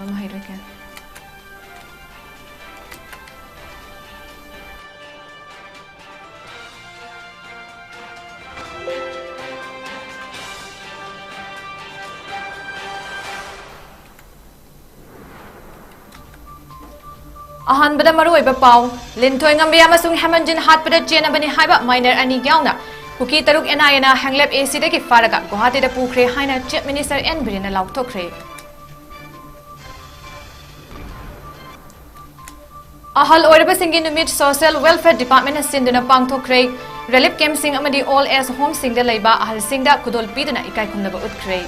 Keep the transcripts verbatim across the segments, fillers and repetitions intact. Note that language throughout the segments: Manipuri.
ꯃꯍꯩꯔꯣꯏ ꯀꯌꯥ꯫ ꯑꯍꯥꯟꯕꯗ ꯃꯔꯨꯑꯣꯏꯕ ꯄꯥꯎ, ꯂꯤꯟꯊꯣꯏꯉꯝꯕꯤ ꯑꯃꯁꯨꯡ ꯍꯦꯃꯟꯖꯤꯟ ꯍꯥꯠꯄꯗ ꯆꯦꯟꯅꯕꯅꯤ ꯍꯥꯏꯕ minor ꯑꯅꯤ ꯌꯥꯎꯅ ꯀꯨꯀꯤ ꯇꯔꯨꯛ N I Aꯅ ꯍꯦꯡꯂꯦꯞ A Cꯗꯒꯤ ꯐꯥꯔꯒ ꯒꯨꯋꯥꯍꯥꯇꯤꯗ ꯄꯨꯈ꯭ꯔꯦ ꯍꯥꯏꯅ Chief Minister N ꯕꯤꯔꯦꯟꯅ ꯂꯥꯎꯊꯣꯛꯈ꯭ꯔꯦ꯫ ꯑꯍꯜ ꯑꯣꯏꯔꯕꯁꯤꯡꯒꯤ ꯅꯨꯃꯤꯠ Social Welfare Departmentꯅ ꯁꯤꯟꯗꯨꯅ ꯄꯥꯡꯊꯣꯛꯈ꯭ꯔꯦ꯫ Relief campꯁꯤꯡ ꯑꯃꯗꯤ old age homeꯁꯤꯡꯗ ꯂꯩꯕ ꯑꯍꯜꯁꯤꯡꯗ ꯈꯨꯗꯣꯜ ꯄꯤꯗꯨꯅ ꯏꯀꯥꯏ ꯈꯨꯝꯅꯕ ꯎꯠꯈ꯭ꯔꯦ꯫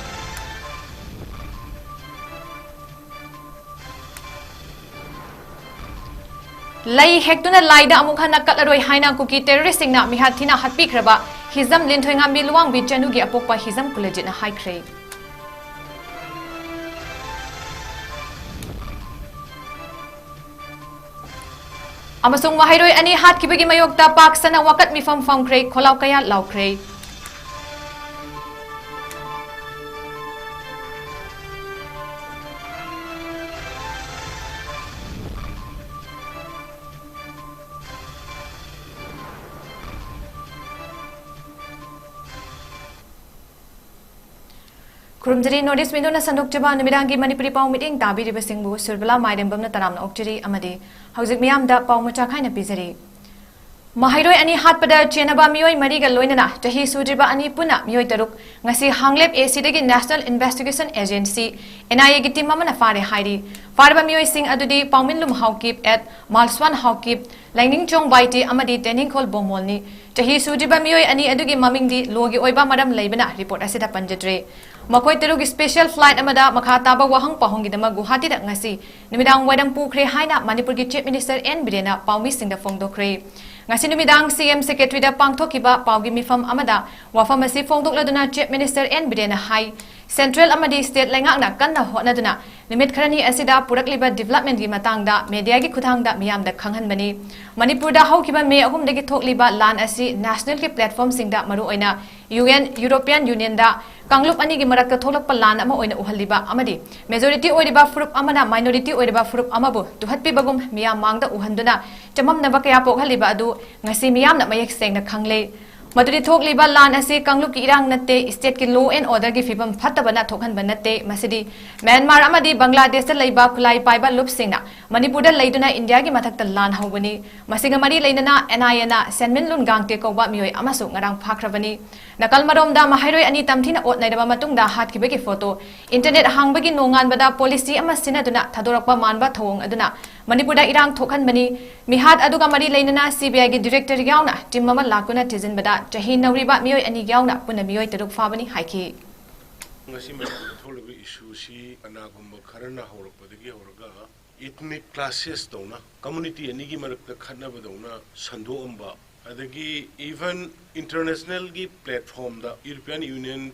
ꯂꯩ ꯍꯦꯛꯇꯨꯅ ꯂꯥꯏꯗ ꯑꯃꯨꯛ ꯍꯟꯅ ꯀꯠꯂꯔꯣꯏ ꯍꯥꯏꯅ ꯀꯨꯀꯤ terroristꯁꯤꯡꯅ ꯃꯤꯍꯥꯠ ꯊꯤꯅ ꯍꯥꯠꯄꯤꯈ꯭ꯔꯕ ꯍꯤꯖꯝ ꯂꯤꯟꯊꯣꯏꯉꯥꯝꯕꯤ ꯂꯨꯋꯥꯡꯕꯤ ꯆꯅꯨꯒꯤ ꯑꯄꯣꯛꯄ ꯍꯤꯖꯝ ꯀꯨꯂꯖꯤꯠꯅ ꯍꯥꯏꯈ꯭ꯔꯦ꯫ ꯑꯃꯁꯨꯡ ꯃꯍꯩꯔꯣꯏ ꯑꯅꯤ ꯍꯥꯠꯈꯤꯕꯒꯤ ꯃꯥꯌꯣꯛꯇ ꯄꯥꯛ ꯁꯟꯅ ꯋꯥꯀꯠ ꯃꯤꯐꯝ ꯐꯝꯈ꯭ꯔꯦ, ꯈꯣꯜꯂꯥꯎ ꯀꯌꯥ ꯂꯥꯎꯈ꯭ꯔꯦ꯫ ꯈꯨꯔꯨꯝꯖꯔꯤ, North East Windowꯅ ꯁꯟꯗꯣꯛꯆꯕ ꯅꯨꯃꯤꯗꯥꯡꯒꯤ ꯃꯅꯤꯄꯨꯔꯤ ꯄꯥꯎ ꯃꯤꯠꯌꯦꯡ ꯇꯥꯕꯤꯔꯤꯕꯁꯤꯡꯕꯨ ꯁꯨꯔꯕꯂꯥ ꯃꯥꯏꯔꯦꯝꯕꯝꯅ ꯇꯔꯥꯝꯅ ꯑꯣꯛꯆꯔꯤ ꯑꯃꯗꯤ ꯍꯧꯖꯤꯛ ꯃꯤꯌꯥꯝꯗ ꯄꯥꯎ ꯃꯆꯥ ꯈꯥꯏꯅ ꯄꯤꯖꯔꯤ꯫ ꯃꯍꯩꯔꯣꯏ ꯑꯅꯤ ꯍꯥꯠꯄꯗ ꯆꯦꯟꯅꯕ ꯃꯤꯑꯣꯏ ꯃꯔꯤꯒ ꯂꯣꯏꯅꯅ ꯆꯍꯤ ꯁꯨꯗ꯭ꯔꯤꯕ ꯑꯅꯤ ꯄꯨꯟꯅ ꯃꯤꯑꯣꯏ ꯇꯔꯨꯛ ꯉꯁꯤ ꯍꯥꯡꯂꯦꯞ A Cꯗꯒꯤ National Investigation Agency, N I Aꯒꯤ team ꯑꯃꯅ ꯐꯥꯔꯦ ꯍꯥꯏꯔꯤ꯫ ꯐꯥꯔꯕ ꯃꯤꯑꯣꯏꯁꯤꯡ ꯑꯗꯨꯗꯤ ꯄꯥꯎꯃꯤꯟꯂꯨꯝ ꯍꯥꯎꯀꯤꯞ at ꯃꯥꯜꯁ꯭ꯋꯥꯟ ꯍꯥꯎꯀꯤꯞ, ꯂꯥꯏꯅꯤꯡꯆꯣꯡ ꯕꯥꯏꯇꯤ ꯑꯃꯗꯤ ꯇꯦꯅꯤꯡꯈꯣꯜ ꯕꯣꯃꯣꯜꯅꯤ꯫ ꯆꯍꯤ ꯁꯨꯗ꯭ꯔꯤꯕ ꯃꯤꯑꯣꯏ ꯑꯅꯤ ꯑꯗꯨꯒꯤ ꯃꯃꯤꯡꯗꯤ lawꯒꯤ ꯑꯣꯏꯕ ꯃꯔꯝ ꯂꯩꯕꯅ report ꯑꯁꯤꯗ ꯄꯟꯖꯗ꯭ꯔꯦ꯫ ꯃꯈꯣꯏ ꯇꯔꯨꯛ special flight ꯑꯃꯗ ꯃꯈꯥ ꯇꯥꯕ ꯋꯥꯍꯪ ꯄꯥꯎꯍꯪꯒꯤꯗꯃꯛ ꯒꯨꯋꯥꯍꯥꯇꯤꯗ ꯉꯁꯤ ꯅꯨꯃꯤꯗꯥꯡ ꯋꯥꯏꯔꯝ ꯄꯨꯈ꯭ꯔꯦ ꯍꯥꯏꯅ ꯃꯅꯤꯄꯨꯔꯒꯤ Chief Minister N ꯕꯤꯔꯦꯟꯅ ꯄꯥꯎꯃꯤꯁꯤꯡꯗ ꯐꯣꯡꯗꯣꯛꯈ꯭ꯔꯦ꯫ ꯉꯁꯤ ꯅꯨꯃꯤꯗꯥꯡ C M Secretariatꯇ ꯄꯥꯡꯊꯣꯛꯈꯤꯕ ꯄꯥꯎꯒꯤ ꯃꯤꯐꯝ ꯑꯃꯗ ꯋꯥꯐꯝ ꯑꯁꯤ ꯐꯣꯡꯗꯣꯛꯂꯗꯨꯅ Chief Minister N ꯕꯤꯔꯦꯟꯅ ꯍꯥꯏ, central ꯑꯃꯗꯤ state ꯂꯩꯉꯥꯛꯅ ꯀꯟꯅ ꯍꯣꯠꯅꯗꯨꯅ ꯅꯨꯃꯤꯠ ꯈꯔꯅꯤ ꯑꯁꯤꯗ ꯄꯨꯔꯛꯂꯤꯕ developmentꯀꯤ ꯃꯇꯥꯡꯗ mediaꯒꯤ ꯈꯨꯠꯊꯥꯡꯗ ꯃꯤꯌꯥꯝꯗ ꯈꯪꯍꯟꯕꯅꯤ꯫ ꯃꯅꯤꯄꯨꯔꯗ ꯍꯧꯈꯤꯕ May ꯑꯍꯨꯝꯗꯒꯤ ꯊꯣꯛꯂꯤꯕ ꯂꯥꯟ ꯑꯁꯤ nationalꯒꯤ platformꯁꯤꯡꯗ, ꯃꯔꯨꯑꯣꯏꯅ ꯌꯨ ꯑꯦꯟ, ꯌꯨꯔꯣꯄꯤꯌꯟ ꯌꯨꯅꯤꯌꯟꯗ ꯀꯥꯡꯂꯨꯞ ꯑꯅꯤꯒꯤ ꯃꯔꯛꯇ ꯊꯣꯛꯂꯛꯄ ꯂꯥꯟ ꯑꯃ ꯑꯣꯏꯅ ꯎꯍꯜꯂꯤꯕ ꯑꯃꯗꯤ ꯃꯦꯖꯣꯔꯤꯇꯤ ꯑꯣꯏꯔꯤꯕ ꯐꯨꯔꯨꯞ ꯑꯃꯅ ꯃꯥꯏꯅꯣꯔꯤꯇꯤ ꯑꯣꯏꯔꯤꯕ ꯐꯨꯔꯨꯞ ꯑꯃꯕꯨ ꯇꯨꯍꯠꯄꯤꯕꯒꯨꯝ ꯃꯤꯌꯥꯝ ꯃꯥꯡꯗ ꯎꯍꯟꯗꯨꯅ ꯆꯃꯝꯅꯕ ꯀꯌꯥ ꯄꯣꯛꯍꯜꯂꯤꯕ ꯑꯗꯨ ꯉꯁꯤ ꯃꯤꯌꯥꯝꯅ ꯃꯌꯦꯛ ꯁꯦꯡꯅ ꯈꯪꯂꯦ꯫ ꯃꯗꯨꯗꯤ ꯊꯣꯛꯂꯤꯕ ꯂꯥꯟ ꯑꯁꯤ ꯀꯥꯡꯂꯨꯞꯀꯤ ꯏꯔꯥꯡ ꯅꯠꯇꯦ, state ꯀꯤ law and order ꯒꯤ ꯐꯤꯕꯝ ꯐꯠꯇꯕꯅ ꯊꯣꯛꯍꯟꯕ ꯅꯠꯇꯦ꯫ ꯃꯁꯤꯗꯤ ꯃ꯭ꯌꯥꯟꯃꯥꯔ ꯑꯃꯗꯤ ꯕꯪꯒ꯭ꯂꯥꯗꯦꯁꯇ ꯂꯩꯕ ꯈꯨꯠꯂꯥꯏ ꯄꯥꯏꯕ ꯂꯨꯞꯁꯤꯡꯅ ꯃꯅꯤꯄꯨꯔꯗ ꯂꯩꯗꯨꯅ ꯏꯟꯗꯤꯌꯥꯒꯤ ꯃꯊꯛꯇ ꯂꯥꯟ ꯍꯧꯕꯅꯤ꯫ ꯃꯁꯤꯒ ꯃꯔꯤ ꯂꯩꯅꯅ ꯑꯦꯟ ꯑꯥꯏ ꯑꯦꯅ ꯁꯦꯟꯃꯤꯟ ꯂꯨꯟ ꯒꯥꯡꯇꯦ ꯀꯧꯕ ꯃꯤꯑꯣꯏ ꯑꯃꯁꯨ ꯉꯔꯥꯡ ꯐꯥꯈ꯭ꯔꯕꯅꯤ꯫ ꯅꯥꯀꯜ ꯃꯔꯣꯝꯗ ꯃꯍꯩꯔꯣꯏ ꯑꯅꯤ ꯇꯝꯊꯤꯅ ꯑꯣꯠ ꯅꯩꯔꯕ ꯃꯇꯨꯡꯗ ꯍꯥꯠꯈꯤꯕꯒꯤ ꯐꯣꯇꯣ꯫ ꯏꯟꯇꯔꯅꯦꯠ ꯍꯥꯡꯕꯒꯤ ꯅꯣꯡꯉꯥꯟꯕꯗ ꯄꯣꯂꯤꯁꯤ ꯑꯃ ꯁꯤꯖꯤꯟꯅꯗꯨꯅ ꯊꯥꯗꯣꯔꯛꯄ ꯃꯥꯟꯕ ꯊꯧꯑꯣꯡ ꯑꯗꯨꯅ ꯃꯅꯤꯄꯨꯔꯗ ꯏꯔꯥꯡ ꯊꯣꯛꯍꯟꯕꯅꯤ꯫ ꯃꯤꯍꯥꯠ ꯑꯗꯨꯒ ꯃꯔꯤ ꯂꯩꯅꯅ ꯁꯤ ꯕꯤ ꯑꯥꯏꯒꯤ ꯗꯤꯔꯦꯛꯇꯔ ꯌꯥꯎꯅ ꯇꯤꯝ ꯑꯃ ꯂꯥꯛꯇꯨꯅ ꯊꯤꯖꯤꯟꯕꯗ ꯆꯍꯤ ꯅꯧꯔꯤꯕ ꯃꯤꯑꯣꯏ ꯑꯅꯤ ꯌꯥꯎꯅ ꯄꯨꯟꯅ ꯃꯤꯑꯣꯏ ꯇꯔꯨꯛ ꯐꯥꯕꯅꯤ ꯍꯥꯏꯈꯤ꯫ ꯉꯁꯤ ꯃꯅꯤꯄꯨꯔꯗ ꯊꯣꯛꯂꯤꯕ ꯏꯁꯨꯁꯤ ꯀꯅꯥꯒꯨꯝꯕ ꯈꯔꯅ ꯍꯧꯔꯛꯄꯗꯒꯤ ꯍꯧꯔꯒ ethnic clashes ꯇꯧꯅ, community ꯑꯅꯤꯒꯤ ꯃꯔꯛꯇ ꯈꯠꯅꯕꯗꯧꯅ ꯁꯟꯗꯣꯛꯑꯝꯕ, ꯑꯗꯒꯤ even international ꯒꯤ platform ꯗ, European Union,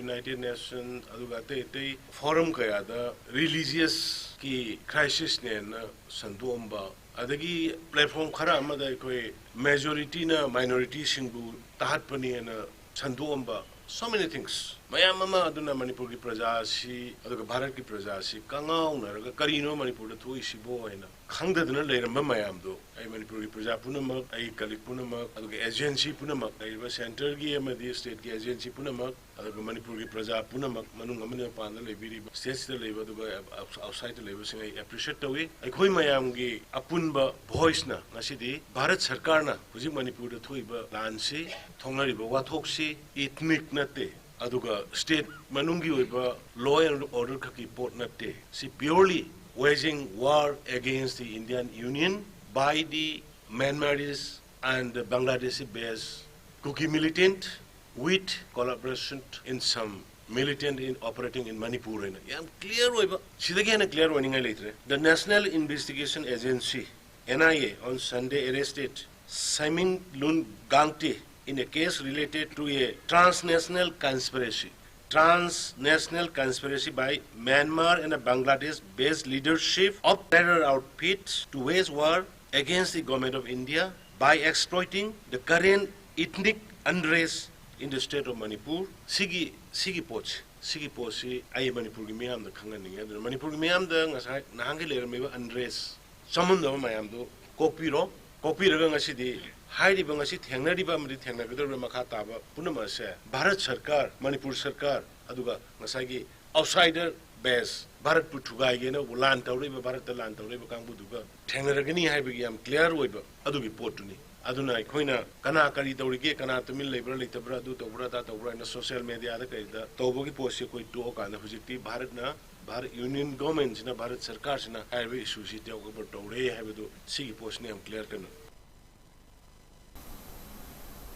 United Nations, ꯑꯗꯨꯒ ꯑꯇꯩ ꯑꯇꯩ forum ꯀꯌꯥꯗ religious ꯀꯤ crisis ꯅꯦꯅ ꯁꯟꯗꯣꯛꯑꯝꯕ, ꯑꯗꯒꯤ platform ꯈꯔ ꯑꯃꯗ ꯑꯩꯈꯣꯏ majority ꯅ minority ꯁꯤꯡꯕꯨ ꯇꯥꯍꯠꯄꯅꯦꯅ ꯁꯟꯗꯣꯛꯑꯝꯕ, so many things ꯃꯌꯥꯝ ꯑꯃ ꯑꯗꯨꯅ ꯃꯅꯤꯄꯨꯔꯒꯤ ꯄ꯭ꯔꯖꯥ ꯑꯁꯤ, ꯑꯗꯨꯒ ꯚꯥꯔꯠꯀꯤ ꯄ꯭ꯔꯖꯥ ꯑꯁꯤ ꯀꯉꯥꯎꯅꯔꯒ ꯀꯔꯤꯅꯣ ꯃꯅꯤꯄꯨꯔꯗ ꯊꯣꯛꯏꯁꯤꯕꯣ ꯍꯥꯏꯅ ꯈꯪꯗꯗꯅ ꯂꯩꯔꯝꯕ ꯃꯌꯥꯝꯗꯣ ꯑꯩ ꯃꯅꯤꯄꯨꯔꯒꯤ ꯄ꯭ꯔꯖꯥ ꯄꯨꯝꯅꯃꯛ, ꯑꯩ colleague ꯄꯨꯝꯅꯃꯛ, ꯑꯗꯨꯒ agency ꯄꯨꯝꯅꯃꯛ, ꯂꯩꯔꯤꯕ centre ꯒꯤ ꯑꯃꯗꯤ state ꯀꯤ agency ꯄꯨꯝꯅꯃꯛ, ꯑꯗꯨꯒ ꯃꯅꯤꯄꯨꯔꯒꯤ ꯄ꯭ꯔꯖꯥ ꯄꯨꯝꯅꯃꯛ, ꯃꯅꯨꯡ ꯑꯃꯗꯤ ꯃꯄꯥꯟꯗ ꯂꯩꯕꯤꯔꯤꯕ, state ꯁꯤꯗ ꯂꯩꯕ, ꯑꯗꯨꯒ outside ꯇ ꯂꯩꯕꯁꯤꯡ ꯑꯩ appreciate ꯇꯧꯏ꯫ ꯑꯩꯈꯣꯏ ꯃꯌꯥꯝꯒꯤ ꯑꯄꯨꯟꯕ voice ꯅ ꯉꯁꯤꯗꯤ ꯚꯥꯔꯠ ꯁꯔꯀꯥꯔꯅ ꯍꯧꯖꯤꯛ ꯃꯅꯤꯄꯨꯔꯗ ꯊꯣꯛꯏꯕ ꯂꯥꯟꯁꯤ, ꯊꯣꯛꯅꯔꯤꯕ ꯋꯥꯊꯣꯛꯁꯤ ethnic ꯅꯠꯇꯦ, ꯑꯗꯨꯒ state ꯃꯅꯨꯡꯒꯤ ꯑꯣꯏꯕ law and order ꯈꯛꯀꯤ ꯄꯣꯠ ꯅꯠꯇꯦ꯫ ꯁꯤ purely waging war against the Indian Union by the Myanmarese and Bangladeshi based Kuki militant with collaboration in some militant in operating in Manipur ꯍꯥꯏꯅ ꯌꯥꯝ clear ꯑꯣꯏꯕ, ꯁꯤꯗꯒꯤ ꯍꯦꯟꯅ clear ꯑꯣꯏꯅꯤꯡꯉꯥꯏ ꯂꯩꯇ꯭ꯔꯦ꯫ The National Investigation Agency, N I A, on Sunday arrested Saimin Lun Gangte in a case related to a transnational conspiracy. Transnational conspiracy by Myanmar and a Bangladesh-based leadership of terror outfits to wage war against the government of India by exploiting the current ethnic unrest In the state of Manipur, ꯁꯤꯒꯤ ꯁꯤꯒꯤ ꯄꯣꯠꯁꯤ ꯁꯤꯒꯤ ꯄꯣꯠꯁꯤ ꯑꯩ ꯃꯅꯤꯄꯨꯔꯒꯤ ꯃꯤꯌꯥꯝꯗ ꯈꯪꯍꯟꯅꯤꯡꯉꯤ꯫ ꯑꯗꯨꯅ ꯃꯅꯤꯄꯨꯔꯒꯤ ꯃꯤꯌꯥꯝꯗ ꯉꯁꯥꯏ ꯅꯍꯥꯟꯒꯤ ꯂꯩꯔꯝꯃꯤꯕ unrest, ꯆꯃꯝꯅꯕ ꯃꯌꯥꯝꯗꯨ ꯀꯣꯛꯄꯤꯔꯣ꯫ ꯀꯣꯛꯄꯤꯔꯒ ꯉꯁꯤꯗꯤ ꯍꯥꯏꯔꯤꯕ, ꯉꯁꯤ ꯊꯦꯡꯅꯔꯤꯕ ꯑꯃꯗꯤ ꯊꯦꯡꯅꯒꯗꯧꯔꯤꯕ ꯃꯈꯥ ꯇꯥꯕ ꯄꯨꯝꯅꯃꯛ ꯑꯁꯦ ꯚꯥꯔꯠ ꯁꯔꯀꯥꯔ, ꯃꯅꯤꯄꯨꯔ ꯁꯔꯀꯥꯔ, ꯑꯗꯨꯒ ꯉꯁꯥꯏꯒꯤ outsider base, ꯚꯥꯔꯠꯄꯨ ꯊꯨꯒꯥꯏꯒꯦꯅ ꯂꯥꯟ ꯇꯧꯔꯛꯏꯕ, ꯚꯥꯔꯠꯇ ꯂꯥꯟ ꯇꯧꯔꯛꯏꯕ ꯀꯥꯡꯕꯨꯗꯨꯒ ꯊꯦꯡꯅꯔꯒꯅꯤ ꯍꯥꯏꯕꯒꯤ ꯌꯥꯝ clear ꯑꯣꯏꯕ ꯑꯗꯨꯒꯤ ꯄꯣꯠꯇꯨꯅꯤ꯫ ꯑꯗꯨꯅ ꯑꯩꯈꯣꯏꯅ ꯀꯅꯥ ꯀꯔꯤ ꯇꯧꯔꯤꯒꯦ, ꯀꯅꯥ ꯇꯨꯃꯤꯟ ꯂꯩꯕ꯭ꯔꯥ ꯂꯩꯇꯕ꯭ꯔꯥ, ꯑꯗꯨ ꯇꯧꯕ꯭ꯔꯥ ꯑꯗꯥ ꯇꯧꯕ꯭ꯔꯥ ꯍꯥꯏꯅ social media ꯗ ꯀꯩꯗ ꯇꯧꯕꯒꯤ ꯄꯣꯠꯁꯤ ꯑꯩꯈꯣꯏ ꯇꯣꯛꯑꯀꯥꯟꯗ, ꯍꯧꯖꯤꯛꯇꯤ ꯚꯥꯔꯠꯅ, ꯚꯥꯔꯠ Union Government ꯁꯤꯅ, ꯚꯥꯔꯠ ꯁꯔꯀꯥꯔꯁꯤꯅ ꯍꯥꯏꯔꯤꯕ issue ꯁꯤ take over ꯇꯧꯔꯦ ꯍꯥꯏꯕꯗꯨ, ꯁꯤꯒꯤ ꯄꯣꯠꯁꯤꯅ ꯌꯥꯝ clear ꯀꯟꯅ꯫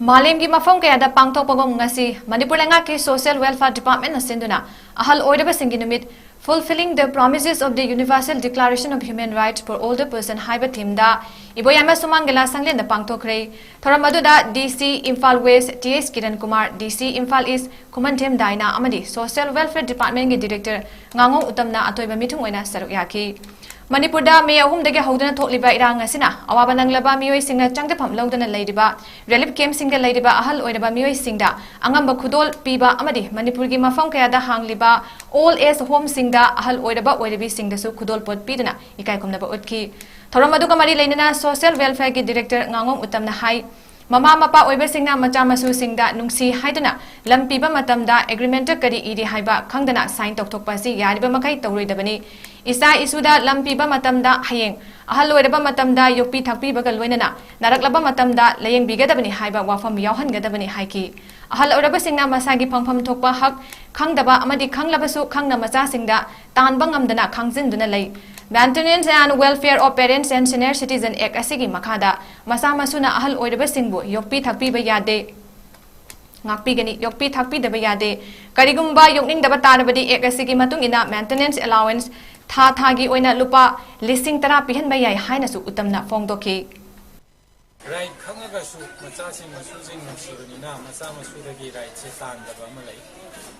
ꯃꯥꯂꯦꯝꯒꯤ ꯃꯐꯝ ꯀꯌꯥꯗ ꯄꯥꯡꯊꯣꯛꯄꯒꯨꯝ ꯉꯁꯤ ꯃꯅꯤꯄꯨꯔ ꯂꯩꯉꯥꯛꯀꯤ Social Welfare Department ꯅ ꯁꯤꯟꯗꯨꯅ ꯑꯍꯜ ꯑꯣꯏꯔꯕꯁꯤꯡꯒꯤ ꯅꯨꯃꯤꯠ Fulfilling the Promises of the Universal Declaration of Human Rights for Older Person ꯍꯥꯏꯕ theme ꯗ ꯏꯕꯣꯌꯥꯏꯃ ꯁꯨꯃꯥꯡ ꯂꯤꯂꯥ ꯁꯪꯂꯦꯟꯗ ꯄꯥꯡꯊꯣꯛꯈ꯭ꯔꯦ꯫ ꯊꯧꯔꯝ ꯑꯗꯨꯗ D C Imphal West T S Kiran Kumar, D C Imphal East ꯈꯨꯃꯟꯊꯦꯝ ꯗꯥꯏꯅꯥ ꯑꯃꯗꯤ Social Welfare Department ꯀꯤ Director ꯉꯥꯉꯣꯝ ꯎꯇꯝꯅ ꯑꯇꯣꯏꯕ ꯃꯤꯊꯨꯡ ꯑꯣꯏꯅ ꯁꯔꯨꯛ ꯌꯥꯈꯤ꯫ ꯃꯅꯤꯄꯨꯔꯗ ꯃꯦ ꯑꯍꯨꯝꯗꯒꯤ ꯍꯧꯗꯨꯅ ꯊꯣꯛꯂꯤꯕ ꯏꯔꯥꯡ ꯑꯁꯤꯅ ꯑꯋꯥꯕ ꯅꯪꯂꯕ ꯃꯤꯑꯣꯏꯁꯤꯡꯅ ꯆꯪꯖꯐꯝ ꯂꯧꯗꯨꯅ ꯂꯩꯔꯤꯕ relief camp ꯁꯤꯡꯗ ꯂꯩꯔꯤꯕ ꯑꯍꯜ ꯑꯣꯏꯔꯕ ꯃꯤꯑꯣꯏꯁꯤꯡꯗ ꯑꯉꯝꯕ ꯈꯨꯗꯣꯜ ꯄꯤꯕ ꯑꯃꯗꯤ ꯃꯅꯤꯄꯨꯔꯒꯤ ꯃꯐꯝ ꯀꯌꯥꯗ ꯍꯥꯡꯂꯤꯕ old age home ꯁꯤꯡꯗ ꯑꯍꯜ ꯑꯣꯏꯔꯕ ꯑꯣꯏꯔꯕꯤꯁꯤꯡꯗꯁꯨ ꯈꯨꯗꯣꯜꯄꯣꯠ ꯄꯤꯗꯨꯅ ꯏꯀꯥꯏ ꯈꯨꯝꯅꯕ ꯎꯠꯈꯤ꯫ ꯊꯧꯔꯝ ꯑꯗꯨꯒ ꯃꯔꯤ ꯂꯩꯅꯅ Social Welfare ꯒꯤ Director ꯉꯥꯉꯣꯝ ꯎꯇꯝꯅ ꯍꯥꯏ, ꯃꯃꯥ ꯃꯄꯥ ꯑꯣꯏꯕꯁꯤꯡꯅ ꯃꯆꯥ ꯃꯁꯨꯁꯤꯡꯗ ꯅꯨꯡꯁꯤ ꯍꯥꯏꯗꯨꯅ ꯂꯝ ꯄꯤꯕ ꯃꯇꯝꯗ agreement ꯀꯔꯤ ꯏꯔꯤ ꯍꯥꯏꯕ ꯈꯪꯗꯅ sign ꯇꯧꯊꯣꯛꯄ ꯑꯁꯤ ꯌꯥꯔꯤꯕ ꯃꯈꯩ ꯇꯧꯔꯣꯏꯗꯕꯅꯤ꯫ ꯏꯆꯥ ꯏꯁꯨꯗ ꯂꯝ ꯄꯤꯕ ꯃꯇꯝꯗ ꯍꯌꯦꯡ ꯑꯍꯜ ꯑꯣꯏꯔꯕ ꯃꯇꯝꯗ ꯌꯣꯛꯄꯤ ꯊꯥꯛꯄꯤꯕꯒ ꯂꯣꯏꯅꯅ ꯅꯥꯔꯛꯂꯕ ꯃꯇꯝꯗ ꯂꯥꯌꯦꯡꯕꯤꯒꯗꯕꯅꯤ ꯍꯥꯏꯕ ꯋꯥꯐꯝ ꯌꯥꯎꯍꯟꯒꯗꯕꯅꯤ ꯍꯥꯏꯈꯤ꯫ ꯑꯍꯜ ꯑꯣꯏꯔꯕꯁꯤꯡꯅ ꯃꯁꯥꯒꯤ ꯐꯪꯐꯝ ꯊꯣꯛꯄ ꯍꯛ ꯈꯪꯗꯕ ꯑꯃꯗꯤ ꯈꯪꯂꯕꯁꯨ ꯈꯪꯅ ꯃꯆꯥꯁꯤꯡꯗ ꯇꯥꯟꯕ ꯉꯝꯗꯅ ꯈꯥꯡꯖꯤꯟꯗꯨꯅ ꯂꯩ꯫ Maintenance and Welfare of Parents and Senior Citizen Act ꯑꯁꯤꯒꯤ ꯃꯈꯥꯗ ꯃꯆꯥ ꯃꯁꯨꯅ ꯑꯍꯜ ꯑꯣꯏꯔꯕꯁꯤꯡꯕꯨ ꯌꯣꯛꯄꯤ ꯊꯥꯛꯄꯤꯕ ꯌꯥꯗꯦ, ꯉꯥꯛꯄꯤꯒꯅꯤ, ꯌꯣꯛꯄꯤ ꯊꯥꯛꯄꯤꯗꯕ ꯌꯥꯗꯦ꯫ ꯀꯔꯤꯒꯨꯝꯕ ꯌꯣꯛꯅꯤꯡꯗꯕ ꯇꯥꯔꯕꯗꯤ Act ꯑꯁꯤꯒꯤ ꯃꯇꯨꯡ ꯏꯟꯅ maintenance allowance ꯊꯥ ꯊꯥꯒꯤ ꯑꯣꯏꯅ ꯂꯨꯄꯥ ꯂꯤꯁꯤꯡ ꯇꯔꯥ ꯄꯤꯍꯟꯕ ꯌꯥꯏ ꯍꯥꯏꯅꯁꯨ ꯎꯇꯝꯅ ꯐꯣꯡꯗꯣꯛꯈꯤ꯫ Right ꯈꯪꯉꯒꯁꯨ ꯃꯆꯥꯁꯤꯡ ꯃꯁꯨꯁꯤꯡ ꯅꯨꯡꯁꯤꯕꯅꯤꯅ ꯃꯆꯥ ꯃꯁꯨꯗꯒꯤ right ꯁꯦ ꯇꯥꯟꯗꯕ ꯑꯃ ꯂꯩ꯫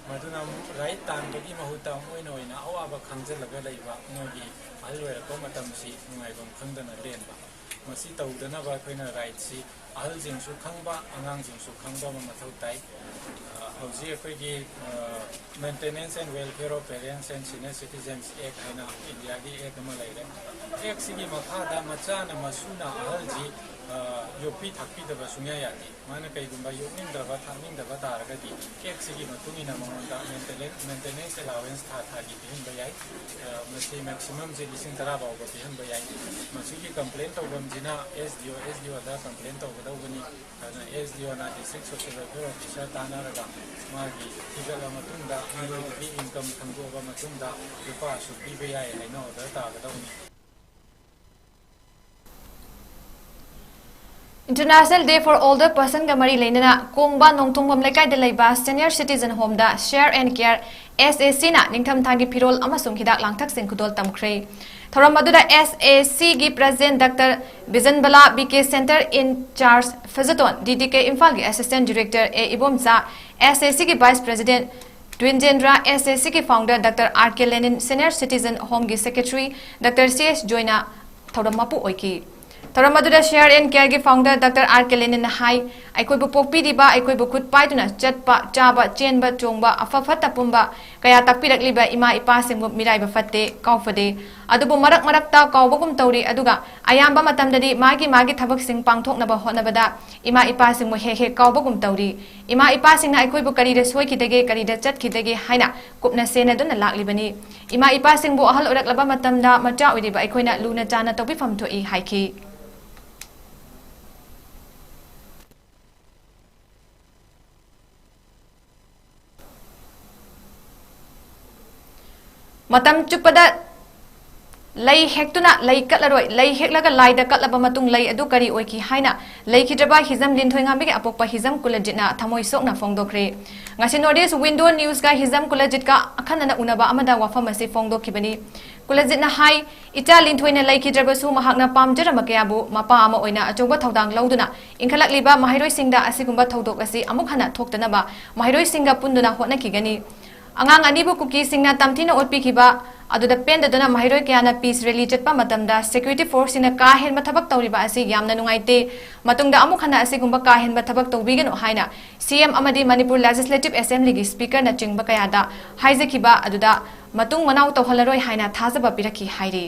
ꯃꯗꯨꯅ right ꯇꯥꯟꯕꯒꯤ ꯃꯍꯨꯠꯇ ꯃꯣꯏꯅ ꯑꯣꯏꯅ ꯑꯋꯥꯕ ꯈꯥꯡꯖꯤꯜꯂꯒ ꯂꯩꯕ, ꯃꯣꯏꯒꯤ ꯑꯍꯜ ꯑꯣꯏꯔꯛꯄ ꯃꯇꯝꯁꯤ ꯅꯨꯡꯉꯥꯏꯐꯝ ꯈꯪꯗꯅ ꯂꯦꯟꯕ꯫ ꯃꯁꯤ ꯇꯧꯗꯅꯕ ꯑꯩꯈꯣꯏꯅ ꯔꯥꯏꯠꯁꯤ ꯑꯍꯜꯁꯤꯡꯁꯨ ꯈꯪꯕ, ꯑꯉꯥꯡꯁꯤꯡꯁꯨ ꯈꯪꯕ ꯑꯃ ꯃꯊꯧ ꯇꯥꯏ꯫ ꯑ, ꯍꯧꯖꯤꯛ ꯑꯩꯈꯣꯏꯒꯤ, ꯑ, Maintenance and Welfare of Parents and Senior Citizens Act ꯍꯥꯏꯅ ꯏꯟꯗꯤꯌꯥꯒꯤ ꯑꯦꯛ ꯑꯃ ꯂꯩꯔꯦ꯫ ꯑꯦꯛꯁꯤꯒꯤ ꯃꯈꯥꯗ ꯃꯆꯥꯅ, ꯃꯁꯨꯅ ꯑꯍꯜꯁꯤ, ꯑ, ꯌꯣꯛꯄꯤ ꯊꯥꯛꯄꯤꯗꯕ ꯁꯨꯡꯌꯥ ꯌꯥꯗꯦ꯫ ꯃꯥꯅ ꯀꯩꯒꯨꯝꯕ ꯌꯣꯛꯅꯤꯡꯗ꯭ꯔꯕ, ꯊꯥꯛꯅꯤꯡꯗꯕ ꯇꯥꯔꯒꯗꯤ, ꯑꯦꯛꯁꯤꯒꯤ ꯃꯇꯨꯡ ꯏꯟꯅ ꯃꯉꯣꯟꯗ ꯃꯦꯟꯇꯦꯅꯦꯟ-, ꯃꯦꯟꯇꯦꯅꯦꯟꯁ ꯑꯦꯂꯥꯋꯦꯟꯁ ꯊꯥ ꯊꯥꯒꯤ ꯄꯤꯍꯟꯕ ꯌꯥꯏ꯫ ꯑ, ꯃꯁꯤ ꯃꯦꯛꯁꯤꯃꯝꯁꯤ ꯂꯤꯁꯤꯡ ꯇꯔꯥ ꯐꯥꯎꯕ ꯄꯤꯍꯟꯕ ꯌꯥꯏ꯫ ꯃꯁꯤꯒꯤ ꯀꯝꯄ꯭ꯂꯦꯟ ꯇꯧꯐꯝꯁꯤꯅ ꯑꯦꯁ ꯗꯤ ꯑꯣ, ꯑꯦꯁ ꯗꯤ ꯑꯣꯗ ꯀꯝꯄ꯭ꯂꯦꯟ ꯇꯧꯒꯗꯧꯕꯅꯤ꯫ ꯑꯗꯨꯅ ꯑꯦꯁ ꯗꯤ ꯑꯣꯅ ꯗꯤꯁꯇ꯭ꯔꯤꯛ ꯁꯣꯁꯤꯌꯦꯜ ꯋꯦꯜꯐꯤꯌꯔ ꯑꯣꯐꯤꯁꯔ ꯇꯥꯟꯅꯔꯒ ꯃꯥꯒꯤ ꯊꯤꯒꯠꯂ ꯃꯇꯨꯡꯗ, ꯃꯤꯑꯣꯏꯗꯨꯒꯤ ꯏꯟꯀꯝ ꯈꯪꯗꯣꯛꯑꯕ ꯃꯇꯨꯡꯗ ꯂꯨꯄꯥ ꯑꯁꯨꯛ ꯄꯤꯕ ꯌꯥꯏ ꯍꯥꯏꯅ ꯑꯣꯔꯗꯔ ꯇꯥꯒꯗꯧꯕꯅꯤ꯫ International Day for Older Personꯒ ꯃꯔꯤ ꯂꯩꯅꯅ ꯀꯣꯡꯕ ꯅꯣꯡꯊꯣꯡꯕꯝ ꯂꯩꯀꯥꯏꯗ ꯂꯩꯕ Senior Citizen Homeꯗ Share and Care S A Cꯅ ꯅꯤꯡꯊꯝꯊꯥꯒꯤ ꯐꯤꯔꯣꯜ ꯑꯃꯁꯨꯡ ꯍꯤꯗꯥꯛ ꯂꯥꯡꯊꯛꯁꯤꯡ ꯈꯨꯗꯣꯜ ꯇꯝꯈ꯭ꯔꯦ꯫ ꯊꯧꯔꯝ ꯑꯗꯨꯗ S A Cꯒꯤ President Doctor ꯕꯤꯖꯟꯕꯂꯥ, B K Center in charge ꯐꯖꯇꯣꯟ, D D K ꯏꯝꯐꯥꯜꯒꯤ Assistant Director A Ibomcha, S A Cꯒꯤ Vice President ꯇ꯭ꯋꯤꯟꯖꯦꯟꯗ꯭ꯔ, S A Cꯒꯤ Founder Doctor R K Lenin, Senior Citizen Homeꯒꯤ Secretary Doctor C S ꯖꯣꯏꯅ ꯊꯧꯔꯝ ꯃꯄꯨ ꯑꯣꯏꯈꯤ꯫ ꯊꯧꯔꯝ ꯑꯗꯨꯗ Share and Careꯒꯤ Founder Doctor R K Leninꯅ ꯍꯥꯏ, ꯑꯩꯈꯣꯏꯕꯨ ꯄꯣꯛꯄꯤꯔꯤꯕ, ꯑꯩꯈꯣꯏꯕꯨ ꯈꯨꯠ ꯄꯥꯏꯗꯨꯅ ꯆꯠꯄ, ꯆꯥꯕ, ꯆꯦꯟꯕ, ꯆꯣꯡꯕ, ꯑꯐ ꯐꯠꯇ ꯄꯨꯝꯕ ꯀꯌꯥ ꯇꯥꯛꯄꯤꯔꯛꯂꯤꯕ ꯏꯃꯥ ꯏꯄꯥꯁꯤꯡꯕꯨ ꯃꯤꯔꯥꯏꯕ ꯐꯠꯇꯦ, ꯀꯥꯎꯐꯗꯦ꯫ ꯑꯗꯨꯕꯨ ꯃꯔꯛ ꯃꯔꯛꯇ ꯀꯥꯎꯕꯒꯨꯝ ꯇꯧꯔꯤ, ꯑꯗꯨꯒ ꯑꯌꯥꯝꯕ ꯃꯇꯝꯗꯗꯤ ꯃꯥꯒꯤ ꯃꯥꯒꯤ ꯊꯕꯛꯁꯤꯡ ꯄꯥꯡꯊꯣꯛꯅꯕ ꯍꯣꯠꯅꯕꯗ ꯏꯃꯥ ꯏꯄꯥꯁꯤꯡꯕꯨ ꯍꯦꯛ ꯍꯦꯛ ꯀꯥꯎꯕꯒꯨꯝ ꯇꯧꯔꯤ꯫ ꯏꯃꯥ ꯏꯄꯥꯁꯤꯡꯅ ꯑꯩꯈꯣꯏꯕꯨ ꯀꯔꯤꯗ ꯁꯣꯏꯈꯤꯗꯒꯦ, ꯀꯔꯤꯗ ꯆꯠꯈꯤꯗꯒꯦ ꯍꯥꯏꯅ ꯀꯨꯞꯅ ꯁꯦꯟꯅꯗꯨꯅ ꯂꯥꯛꯂꯤꯕꯅꯤ꯫ ꯏꯃꯥ ꯏꯄꯥꯁꯤꯡꯕꯨ ꯑꯍꯜ ꯑꯣꯏꯔꯛꯂꯕ ꯃꯇꯝꯗ ꯃꯆꯥ ꯑꯣꯏꯔꯤꯕ ꯑꯩꯈꯣꯏꯅ ꯂꯨꯅ ꯆꯥꯟꯅ ꯇꯧꯕꯤꯐꯝ ꯊꯣꯛꯏ ꯍꯥꯏꯈꯤ꯫ ꯃꯇꯝ ꯆꯨꯞꯄꯗ ꯂꯩ ꯍꯦꯛꯇꯨꯅ ꯂꯩ ꯀꯠꯂꯔꯣꯏ, ꯂꯩ ꯍꯦꯛꯂꯒ ꯂꯥꯏꯗ ꯀꯠꯂꯕ ꯃꯇꯨꯡ ꯂꯩ ꯑꯗꯨ ꯀꯔꯤ ꯑꯣꯏꯈꯤ ꯍꯥꯏꯅ ꯂꯩꯈꯤꯗ꯭ꯔꯕ ꯍꯤꯖꯝ ꯂꯤꯟꯊꯣꯏꯉꯥꯝꯕꯤꯒꯤ ꯑꯄꯣꯛꯄ ꯍꯤꯖꯝ ꯀꯨꯂꯖꯤꯠꯅ ꯊꯃꯣꯏ ꯁꯣꯛꯅ ꯐꯣꯡꯗꯣꯛꯈ꯭ꯔꯦ꯫ ꯉꯁꯤ North East Window Newsꯀ ꯍꯤꯖꯝ ꯀꯨꯂꯖꯤꯠꯀ ꯑꯈꯟꯅꯅ ꯎꯅꯕ ꯑꯃꯗ ꯋꯥꯐꯝ ꯑꯁꯤ ꯐꯣꯡꯗꯣꯛꯈꯤꯕꯅꯤ꯫ ꯀꯨꯂꯖꯤꯠꯅ ꯍꯥꯏ, ꯏꯆꯥ ꯂꯤꯟꯊꯣꯏꯅ ꯂꯩꯈꯤꯗ꯭ꯔꯕꯁꯨ ꯃꯍꯥꯛꯅ ꯄꯥꯝꯖꯔꯝꯕ ꯀꯌꯥꯕꯨ ꯃꯄꯥ ꯑꯃ ꯑꯣꯏꯅ ꯑꯆꯧꯕ ꯊꯧꯗꯥꯡ ꯂꯧꯗꯨꯅ ꯏꯟꯈꯠꯂꯛꯂꯤꯕ ꯃꯍꯩꯔꯣꯏꯁꯤꯡꯗ ꯑꯁꯤꯒꯨꯝꯕ ꯊꯧꯗꯣꯛ ꯑꯁꯤ ꯑꯃꯨꯛ ꯍꯟꯅ ꯊꯣꯛꯇꯅꯕ ꯃꯍꯩꯔꯣꯏꯁꯤꯡꯒ ꯄꯨꯟꯗꯨꯅ ꯍꯣꯠꯅꯈꯤꯒꯅꯤ꯫ ꯑꯉꯥꯡ ꯑꯅꯤꯕꯨ ꯀꯨꯀꯤꯁꯤꯡꯅ ꯇꯝꯊꯤꯅ ꯑꯣꯠꯄꯤꯈꯤꯕ ꯑꯗꯨꯗ ꯄꯦꯟꯗꯗꯨꯅ ꯃꯍꯩꯔꯣꯏ ꯀꯌꯥꯅ peace rally ꯆꯠꯄ ꯃꯇꯝꯗ security forceꯁꯤꯡꯅ ꯀꯥ ꯍꯦꯟꯕ ꯊꯕꯛ ꯇꯧꯔꯤꯕ ꯑꯁꯤ ꯌꯥꯝꯅ ꯅꯨꯡꯉꯥꯏꯇꯦ꯫ ꯃꯇꯨꯡꯗ ꯑꯃꯨꯛ ꯍꯟꯅ ꯑꯁꯤꯒꯨꯝꯕ ꯀꯥ ꯍꯦꯟꯕ ꯊꯕꯛ ꯇꯧꯕꯤꯒꯅꯨ ꯍꯥꯏꯅ CM ꯑꯃꯗꯤ Manipur Legislative Assemblyꯒꯤ Speakerꯅ ꯆꯤꯡꯕ ꯀꯌꯥꯗ ꯍꯥꯏꯖꯈꯤꯕ ꯑꯗꯨꯗ ꯃꯇꯨꯡ ꯃꯅꯥꯎ ꯇꯧꯍꯜꯂꯔꯣꯏ ꯍꯥꯏꯅ ꯊꯥꯖꯕ ꯄꯤꯔꯛꯈꯤ ꯍꯥꯏꯔꯤ꯫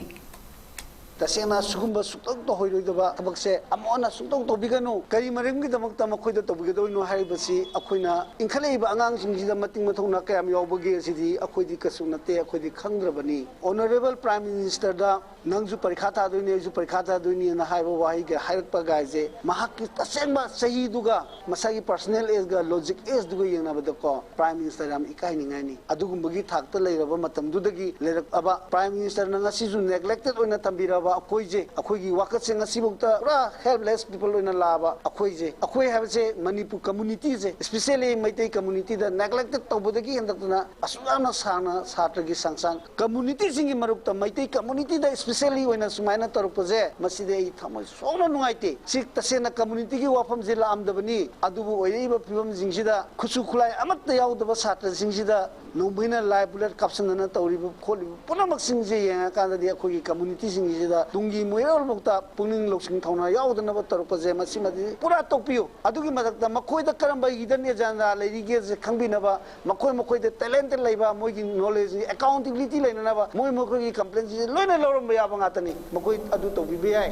ꯇꯁꯦꯡꯅ ꯁꯤꯒꯨꯝꯕ ꯁꯨꯡꯇꯧ ꯇꯧꯍꯩꯔꯣꯏꯗꯕ ꯊꯕꯛꯁꯦ ꯑꯃꯨꯛ ꯍꯟꯅ ꯁꯨꯡꯇꯧ ꯇꯧꯕꯤꯒꯅꯨ꯫ ꯀꯔꯤ ꯃꯔꯝꯒꯤꯗꯃꯛꯇ ꯃꯈꯣꯏꯗ ꯇꯧꯕꯤꯒꯗꯧꯔꯤꯅꯣ ꯍꯥꯏꯔꯤꯕꯁꯤ ꯑꯩꯈꯣꯏꯅ ꯏꯟꯈꯠꯂꯛꯏꯕ ꯑꯉꯥꯡꯁꯤꯡꯁꯤꯗ ꯃꯇꯤꯛ ꯃꯊꯧꯅꯥ ꯀꯌꯥꯝ ꯌꯥꯎꯕꯒꯦ ꯑꯁꯤꯗꯤ ꯑꯩꯈꯣꯏꯗꯤ ꯀꯩꯁꯨ ꯅꯠꯇꯦ, ꯑꯩꯈꯣꯏꯗꯤ ꯈꯪꯗ꯭ꯔꯕꯅꯤ꯫ Honourable Prime Ministerꯗ "ꯅꯪꯁꯨ ꯄꯔꯤꯈꯥ ꯊꯥꯗꯣꯏꯅꯤ, ꯑꯩꯁꯨ ꯄꯔꯤꯈꯥ ꯊꯥꯗꯣꯏꯅꯤ" ꯑꯅ ꯍꯥꯏꯕ ꯋꯥꯍꯩꯒ ꯍꯥꯏꯔꯛꯄ ꯒꯥꯏꯁꯦ ꯃꯍꯥꯛꯀꯤ ꯇꯁꯦꯡꯕ ꯆꯍꯤꯗꯨꯒ ꯃꯁꯥꯒꯤ personal ageꯒ logic ageꯗꯨꯒ ꯌꯦꯡꯅꯕꯗꯀꯣ Prime Minister ꯌꯥꯝ ꯏꯀꯥꯏꯅꯤꯡꯉꯥꯏꯅꯤ꯫ ꯑꯗꯨꯒꯨꯝꯕꯒꯤ ꯊꯥꯛꯇ ꯂꯩꯔꯕ ꯃꯇꯝꯗꯨꯗꯒꯤ ꯂꯩꯔꯛꯑꯕ Prime Ministerꯅ ꯉꯁꯤꯁꯨ neglected ꯑꯣꯏꯅ ꯊꯝꯕꯤꯔꯕ ꯑꯩꯈꯣꯏꯁꯦ, ꯑꯩꯈꯣꯏꯒꯤ ꯋꯥꯀꯠꯁꯦ ꯉꯁꯤꯐꯥꯎꯗ ꯄꯨꯔꯥ helpless people ꯑꯣꯏꯅ ꯂꯥꯛꯑꯕ ꯑꯩꯈꯣꯏꯁꯦ, ꯑꯩꯈꯣꯏ ꯍꯥꯏꯕꯁꯦ ꯃꯅꯤꯄꯨꯔ communityꯁꯦ, especially ꯃꯩꯇꯩ communityꯗ neglected ꯇꯧꯕꯗꯒꯤ ꯍꯦꯟꯗꯣꯛꯇꯅ ꯑꯁꯨꯛ ꯌꯥꯝꯅ ꯁꯥꯡꯅ ꯁꯥꯇ꯭ꯔꯒꯤ ꯁꯪꯁꯥꯡ communityꯁꯤꯡꯒꯤ ꯃꯔꯛꯇ ꯃꯩꯇꯩ communityꯗ especially ꯑꯣꯏꯅ ꯁꯨꯃꯥꯏꯅ ꯇꯧꯔꯛꯄꯁꯦ, ꯃꯁꯤꯗꯤ ꯑꯩ ꯊꯃꯣꯏ ꯁꯣꯛꯅ ꯅꯨꯡꯉꯥꯏꯇꯦ꯫ ꯁꯤ ꯇꯁꯦꯡꯅ communityꯒꯤ ꯋꯥꯐꯝꯁꯦ ꯂꯥꯛꯑꯝꯗꯕꯅꯤ꯫ ꯑꯗꯨꯕꯨ ꯑꯣꯏꯔꯛꯏꯕ ꯐꯤꯕꯝꯁꯤꯡꯁꯤꯗ ꯈꯨꯠꯁꯨ ꯈꯨꯠꯂꯥꯏ ꯑꯃꯠꯇ ꯌꯥꯎꯗꯕ ꯁꯥꯇ꯭ꯔꯁꯤꯡꯁꯤꯗ ꯅꯣꯡꯃꯩꯅ live bullet ꯀꯥꯞꯁꯤꯟꯗꯅ ꯇꯧꯔꯤꯕ ꯈꯣꯠꯂꯤꯕ ꯄꯨꯝꯅꯃꯛꯁꯤꯡꯁꯦ ꯌꯦꯡꯉꯀꯥꯟꯗꯗꯤ ꯑꯩꯈꯣꯏꯒꯤ communityꯁꯤꯡꯁꯤꯗ ꯇꯨꯡꯒꯤ ꯃꯤꯔꯣꯜꯐꯥꯎꯗ ꯄꯨꯛꯅꯤꯡ ꯂꯧꯁꯤꯡ ꯊꯧꯅꯥ ꯌꯥꯎꯗꯅꯕ ꯇꯧꯔꯛꯄꯁꯦ ꯃꯁꯤꯃꯗꯤ ꯄꯨꯔꯥ ꯇꯣꯛꯄꯤꯌꯨ꯫ ꯑꯗꯨꯒꯤ ꯃꯊꯛꯇ ꯃꯈꯣꯏꯗ ꯀꯔꯝꯕ hidden agenda ꯂꯩꯔꯤꯒꯦꯁꯦ ꯈꯪꯕꯤꯅꯕ, ꯃꯈꯣꯏ ꯃꯈꯣꯏꯗ talented ꯂꯩꯕ, ꯃꯣꯏꯒꯤ knowledge, accountability ꯂꯩꯅꯅꯕ ꯃꯣꯏ ꯃꯈꯣꯏꯒꯤ complaintꯁꯤꯡꯁꯦ ꯂꯣꯏꯅ ꯂꯧꯔꯝꯕ ꯌꯥꯕ ꯉꯥꯛꯇꯅꯤ꯫ ꯃꯈꯣꯏ ꯑꯗꯨ ꯇꯧꯕꯤꯕ ꯌꯥꯏ꯫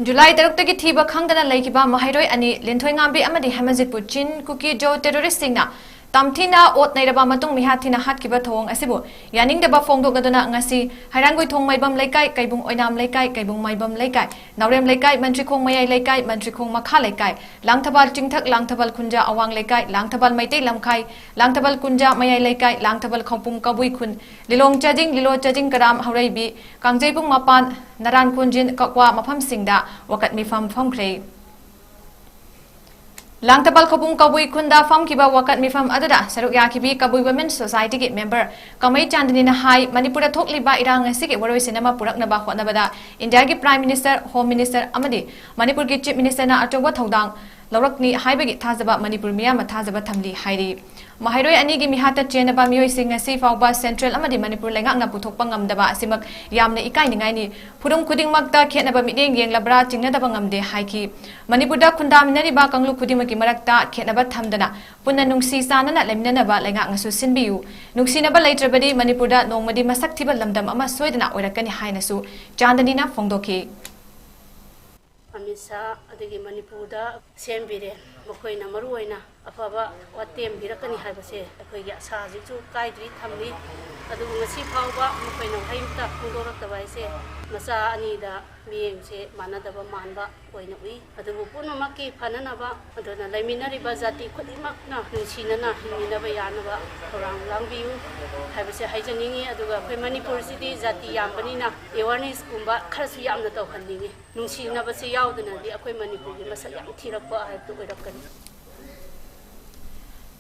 ꯖꯨꯂꯥꯏ ꯇꯔꯨꯛꯇꯒꯤ ꯊꯤꯕ ꯈꯪꯗꯅ ꯂꯩꯈꯤꯕ ꯃꯍꯩꯔꯣꯏ ꯑꯅꯤ, ꯂꯤꯟꯊꯣꯏꯉꯥꯝꯕꯤ ꯑꯃꯗꯤ ꯍꯦꯃꯟꯖꯤꯠꯄꯨ ꯆꯤꯟ ꯀꯨꯀꯤ ꯖꯣ terroristꯁꯤꯡꯅ ꯇꯝꯊꯤꯅ ꯑꯣꯠ ꯅꯩꯔꯕ ꯃꯇꯨꯡ ꯃꯤꯍꯥꯠ ꯊꯤꯅ ꯍꯥꯠꯈꯤꯕ ꯊꯧꯑꯣꯡ ꯑꯁꯤꯕꯨ ꯌꯥꯅꯤꯡꯗꯕ ꯐꯣꯡꯗꯣꯛꯂꯗꯨꯅ ꯉꯁꯤ ꯍꯩꯔꯥꯡꯒꯣꯏꯊꯣꯡ ꯃꯥꯏꯕꯝ ꯂꯩꯀꯥꯏ, ꯀꯩꯕꯨꯡ ꯑꯣꯏꯅꯥꯝ ꯂꯩꯀꯥꯏ, ꯀꯩꯕꯨꯡ ꯃꯥꯏꯕꯝ ꯂꯩꯀꯥꯏ, ꯅꯥꯎꯔꯦꯝ ꯂꯩꯀꯥꯏ, ꯃꯟꯇ꯭ꯔꯤꯈꯣꯡ ꯃꯌꯥꯏ ꯂꯩꯀꯥꯏ, ꯃꯟꯇ꯭ꯔꯤꯈꯣꯡ ꯃꯈꯥ ꯂꯩꯀꯥꯏ, ꯂꯥꯡꯊꯕꯥꯜ ꯆꯤꯡꯊꯛ, ꯂꯥꯡꯊꯕꯥꯜ ꯈꯨꯟꯖꯥ ꯑꯋꯥꯡ ꯂꯩꯀꯥꯏ, ꯂꯥꯡꯊꯕꯥꯜ ꯃꯩꯇꯩ ꯂꯝꯈꯥꯏ, ꯂꯥꯡꯊꯕꯥꯜ ꯀꯨꯟꯖꯥ ꯃꯌꯥꯏ ꯂꯩꯀꯥꯏ, ꯂꯥꯡꯊꯕꯥꯜ ꯈꯧꯄꯨꯝ ꯀꯕꯨꯏ ꯈꯨꯟ, ꯂꯤꯂꯣꯡ ꯆꯥꯖꯤꯡ, ꯂꯤꯂꯣ ꯆꯥꯖꯤꯡ ꯀꯔꯥꯝ, ꯍꯧꯔꯩꯕꯤ, ꯀꯥꯡꯖꯩꯕꯨꯡ ꯃꯄꯥꯟ, ꯅꯔꯥꯟ ꯀꯣꯟꯖꯤꯟ, ꯀꯛꯋꯥ ꯃꯐꯝꯁꯤꯡꯗ ꯋꯥꯀꯠ ꯃꯤꯐꯝ ꯐꯝꯈ꯭ꯔꯦ꯫ ꯂꯥꯡꯊꯕꯥꯜ ꯈꯧꯄꯨꯝ ꯀꯕꯨꯏ ꯈꯨꯟꯗ ꯐꯝꯈꯤꯕ ꯋꯥꯀꯠ ꯃꯤꯐꯝ ꯑꯗꯨꯗ ꯁꯔꯨꯛ ꯌꯥꯈꯤꯕꯤ ꯀꯕꯨꯏ Women Societyꯒꯤ member ꯀꯃꯩ ꯆꯥꯟꯗꯅꯤꯅ ꯍꯥꯏ, ꯃꯅꯤꯄꯨꯔꯗ ꯊꯣꯛꯂꯤꯕ ꯏꯔꯥꯡ ꯑꯁꯤꯒꯤ ꯋꯥꯔꯣꯏꯁꯤꯟ ꯑꯃ ꯄꯨꯔꯛꯅꯕ ꯍꯣꯠꯅꯕꯗ ꯏꯟꯗꯤꯌꯥꯒꯤ Prime Minister, Home Minister ꯑꯃꯗꯤ ꯃꯅꯤꯄꯨꯔꯒꯤ Chief Ministerꯅ ꯑꯆꯧꯕ ꯊꯧꯗꯥꯡ ꯂꯧꯔꯛꯅꯤ ꯍꯥꯏꯕꯒꯤ ꯊꯥꯖꯕ ꯃꯅꯤꯄꯨꯔ ꯃꯤꯌꯥꯝꯅ ꯊꯥꯖꯕ ꯊꯝꯂꯤ ꯍꯥꯏꯔꯤ꯫ ꯃꯍꯩꯔꯣꯏ ꯑꯅꯤꯒꯤ ꯃꯤꯍꯥꯠꯇ ꯆꯦꯟꯅꯕ ꯃꯤꯑꯣꯏꯁꯤꯡ ꯉꯁꯤ ꯐꯥꯎꯕ ꯁꯦꯟꯇ꯭ꯔꯦꯜ ꯑꯃꯗꯤ ꯃꯅꯤꯄꯨꯔ ꯂꯩꯉꯥꯛꯅ ꯄꯨꯊꯣꯛꯄ ꯉꯝꯗꯕ ꯑꯁꯤꯃꯛ ꯌꯥꯝꯅ ꯏꯀꯥꯏꯅꯤꯡꯉꯥꯏꯅꯤ꯫ ꯈꯨꯗꯨꯝ ꯈꯨꯗꯤꯡꯃꯛꯇ ꯈꯦꯠꯅꯕ ꯃꯤꯠꯌꯦꯡ ꯌꯦꯡꯂꯕ꯭ꯔꯥ ꯆꯤꯡꯅꯗꯕ ꯉꯝꯗꯦ ꯍꯥꯏꯈꯤ꯫ ꯃꯅꯤꯄꯨꯔꯗ ꯈꯨꯟꯗꯥꯃꯤꯟꯅꯔꯤꯕ ꯀꯥꯡꯂꯨꯞ ꯈꯨꯗꯤꯡꯃꯛꯀꯤ ꯃꯔꯛꯇ ꯈꯦꯠꯅꯕ ꯊꯝꯗꯅ ꯄꯨꯟꯅ ꯅꯨꯡꯁꯤ ꯆꯥꯟꯅꯅ ꯂꯩꯃꯤꯟꯅꯅꯕ ꯂꯩꯉꯥꯛꯅꯁꯨ ꯁꯤꯟꯕꯤꯌꯨ꯫ ꯅꯨꯡꯁꯤꯅꯕ ꯂꯩꯇ꯭ꯔꯕꯗꯤ ꯃꯅꯤꯄꯨꯔꯗ ꯅꯣꯡꯃꯗꯤ ꯃꯁꯛ ꯊꯤꯕ ꯂꯝꯗꯝ ꯑꯃ ꯁꯣꯏꯗꯅ ꯑꯣꯏꯔꯛꯀꯅꯤ ꯍꯥꯏꯅꯁꯨ ꯆꯥꯟꯗꯅꯤꯅ ꯐꯣꯡꯗꯣꯛꯈꯤ꯫ ꯑꯃꯤꯠ ꯁꯥ ꯑꯗꯒꯤ ꯃꯅꯤꯄꯨꯔꯗ ꯁꯦꯝꯕꯤꯔꯦ꯫ ꯃꯈꯣꯏꯅ ꯃꯔꯨ ꯑꯣꯏꯅ ꯑꯐꯕ ꯋꯥꯇꯦꯝꯕꯤꯔꯛꯀꯅꯤ ꯍꯥꯏꯕꯁꯦ ꯑꯩꯈꯣꯏꯒꯤ ꯑꯁꯥꯁꯤꯁꯨ ꯀꯥꯏꯗ꯭ꯔꯤ ꯊꯝꯂꯤ꯫ ꯑꯗꯨꯕꯨ ꯉꯁꯤ ꯐꯥꯎꯕ ꯃꯈꯣꯏꯅ ꯋꯥꯍꯩ ꯑꯃꯇ ꯐꯣꯡꯗꯣꯔꯛꯇꯕ ꯍꯥꯏꯁꯦ ꯃꯆꯥ ꯑꯅꯤꯗ ꯃꯤꯠꯌꯦꯡꯁꯦ ꯃꯥꯟꯅꯗꯕ ꯃꯥꯟꯕ ꯑꯣꯏꯅ ꯎꯏ꯫ ꯑꯗꯨꯕꯨ ꯄꯨꯝꯅꯃꯛꯀꯤ ꯐꯅꯅꯕ, ꯑꯗꯨꯅ ꯂꯩꯃꯤꯟꯅꯔꯤꯕ ꯖꯥꯇꯤ ꯈꯨꯗꯤꯡꯃꯛꯅ ꯅꯨꯡꯁꯤꯅꯅ ꯍꯤꯡꯃꯤꯟꯅꯕ ꯌꯥꯅꯕ ꯊꯧꯔꯥꯡ ꯂꯥꯡꯕꯤꯌꯨ ꯍꯥꯏꯕꯁꯦ ꯍꯥꯏꯖꯅꯤꯡꯏ꯫ ꯑꯗꯨꯒ ꯑꯩꯈꯣꯏ ꯃꯅꯤꯄꯨꯔꯁꯤꯗꯤ ꯖꯥꯇꯤ ꯌꯥꯝꯕꯅꯤꯅ awareness ꯀꯨꯝꯕ ꯈꯔꯁꯨ ꯌꯥꯝꯅ ꯇꯧꯍꯟꯅꯤꯡꯏ꯫ ꯅꯨꯡꯁꯤꯅꯕꯁꯦ ꯌꯥꯎꯗꯅꯗꯤ ꯑꯩꯈꯣꯏ ꯃꯅꯤꯄꯨꯔꯒꯤ ꯃꯁꯛ ꯌꯥꯝ ꯊꯤꯔꯛꯄ ꯍꯥꯏꯕꯗꯨ ꯑꯣꯏꯔꯛꯀꯅꯤ꯫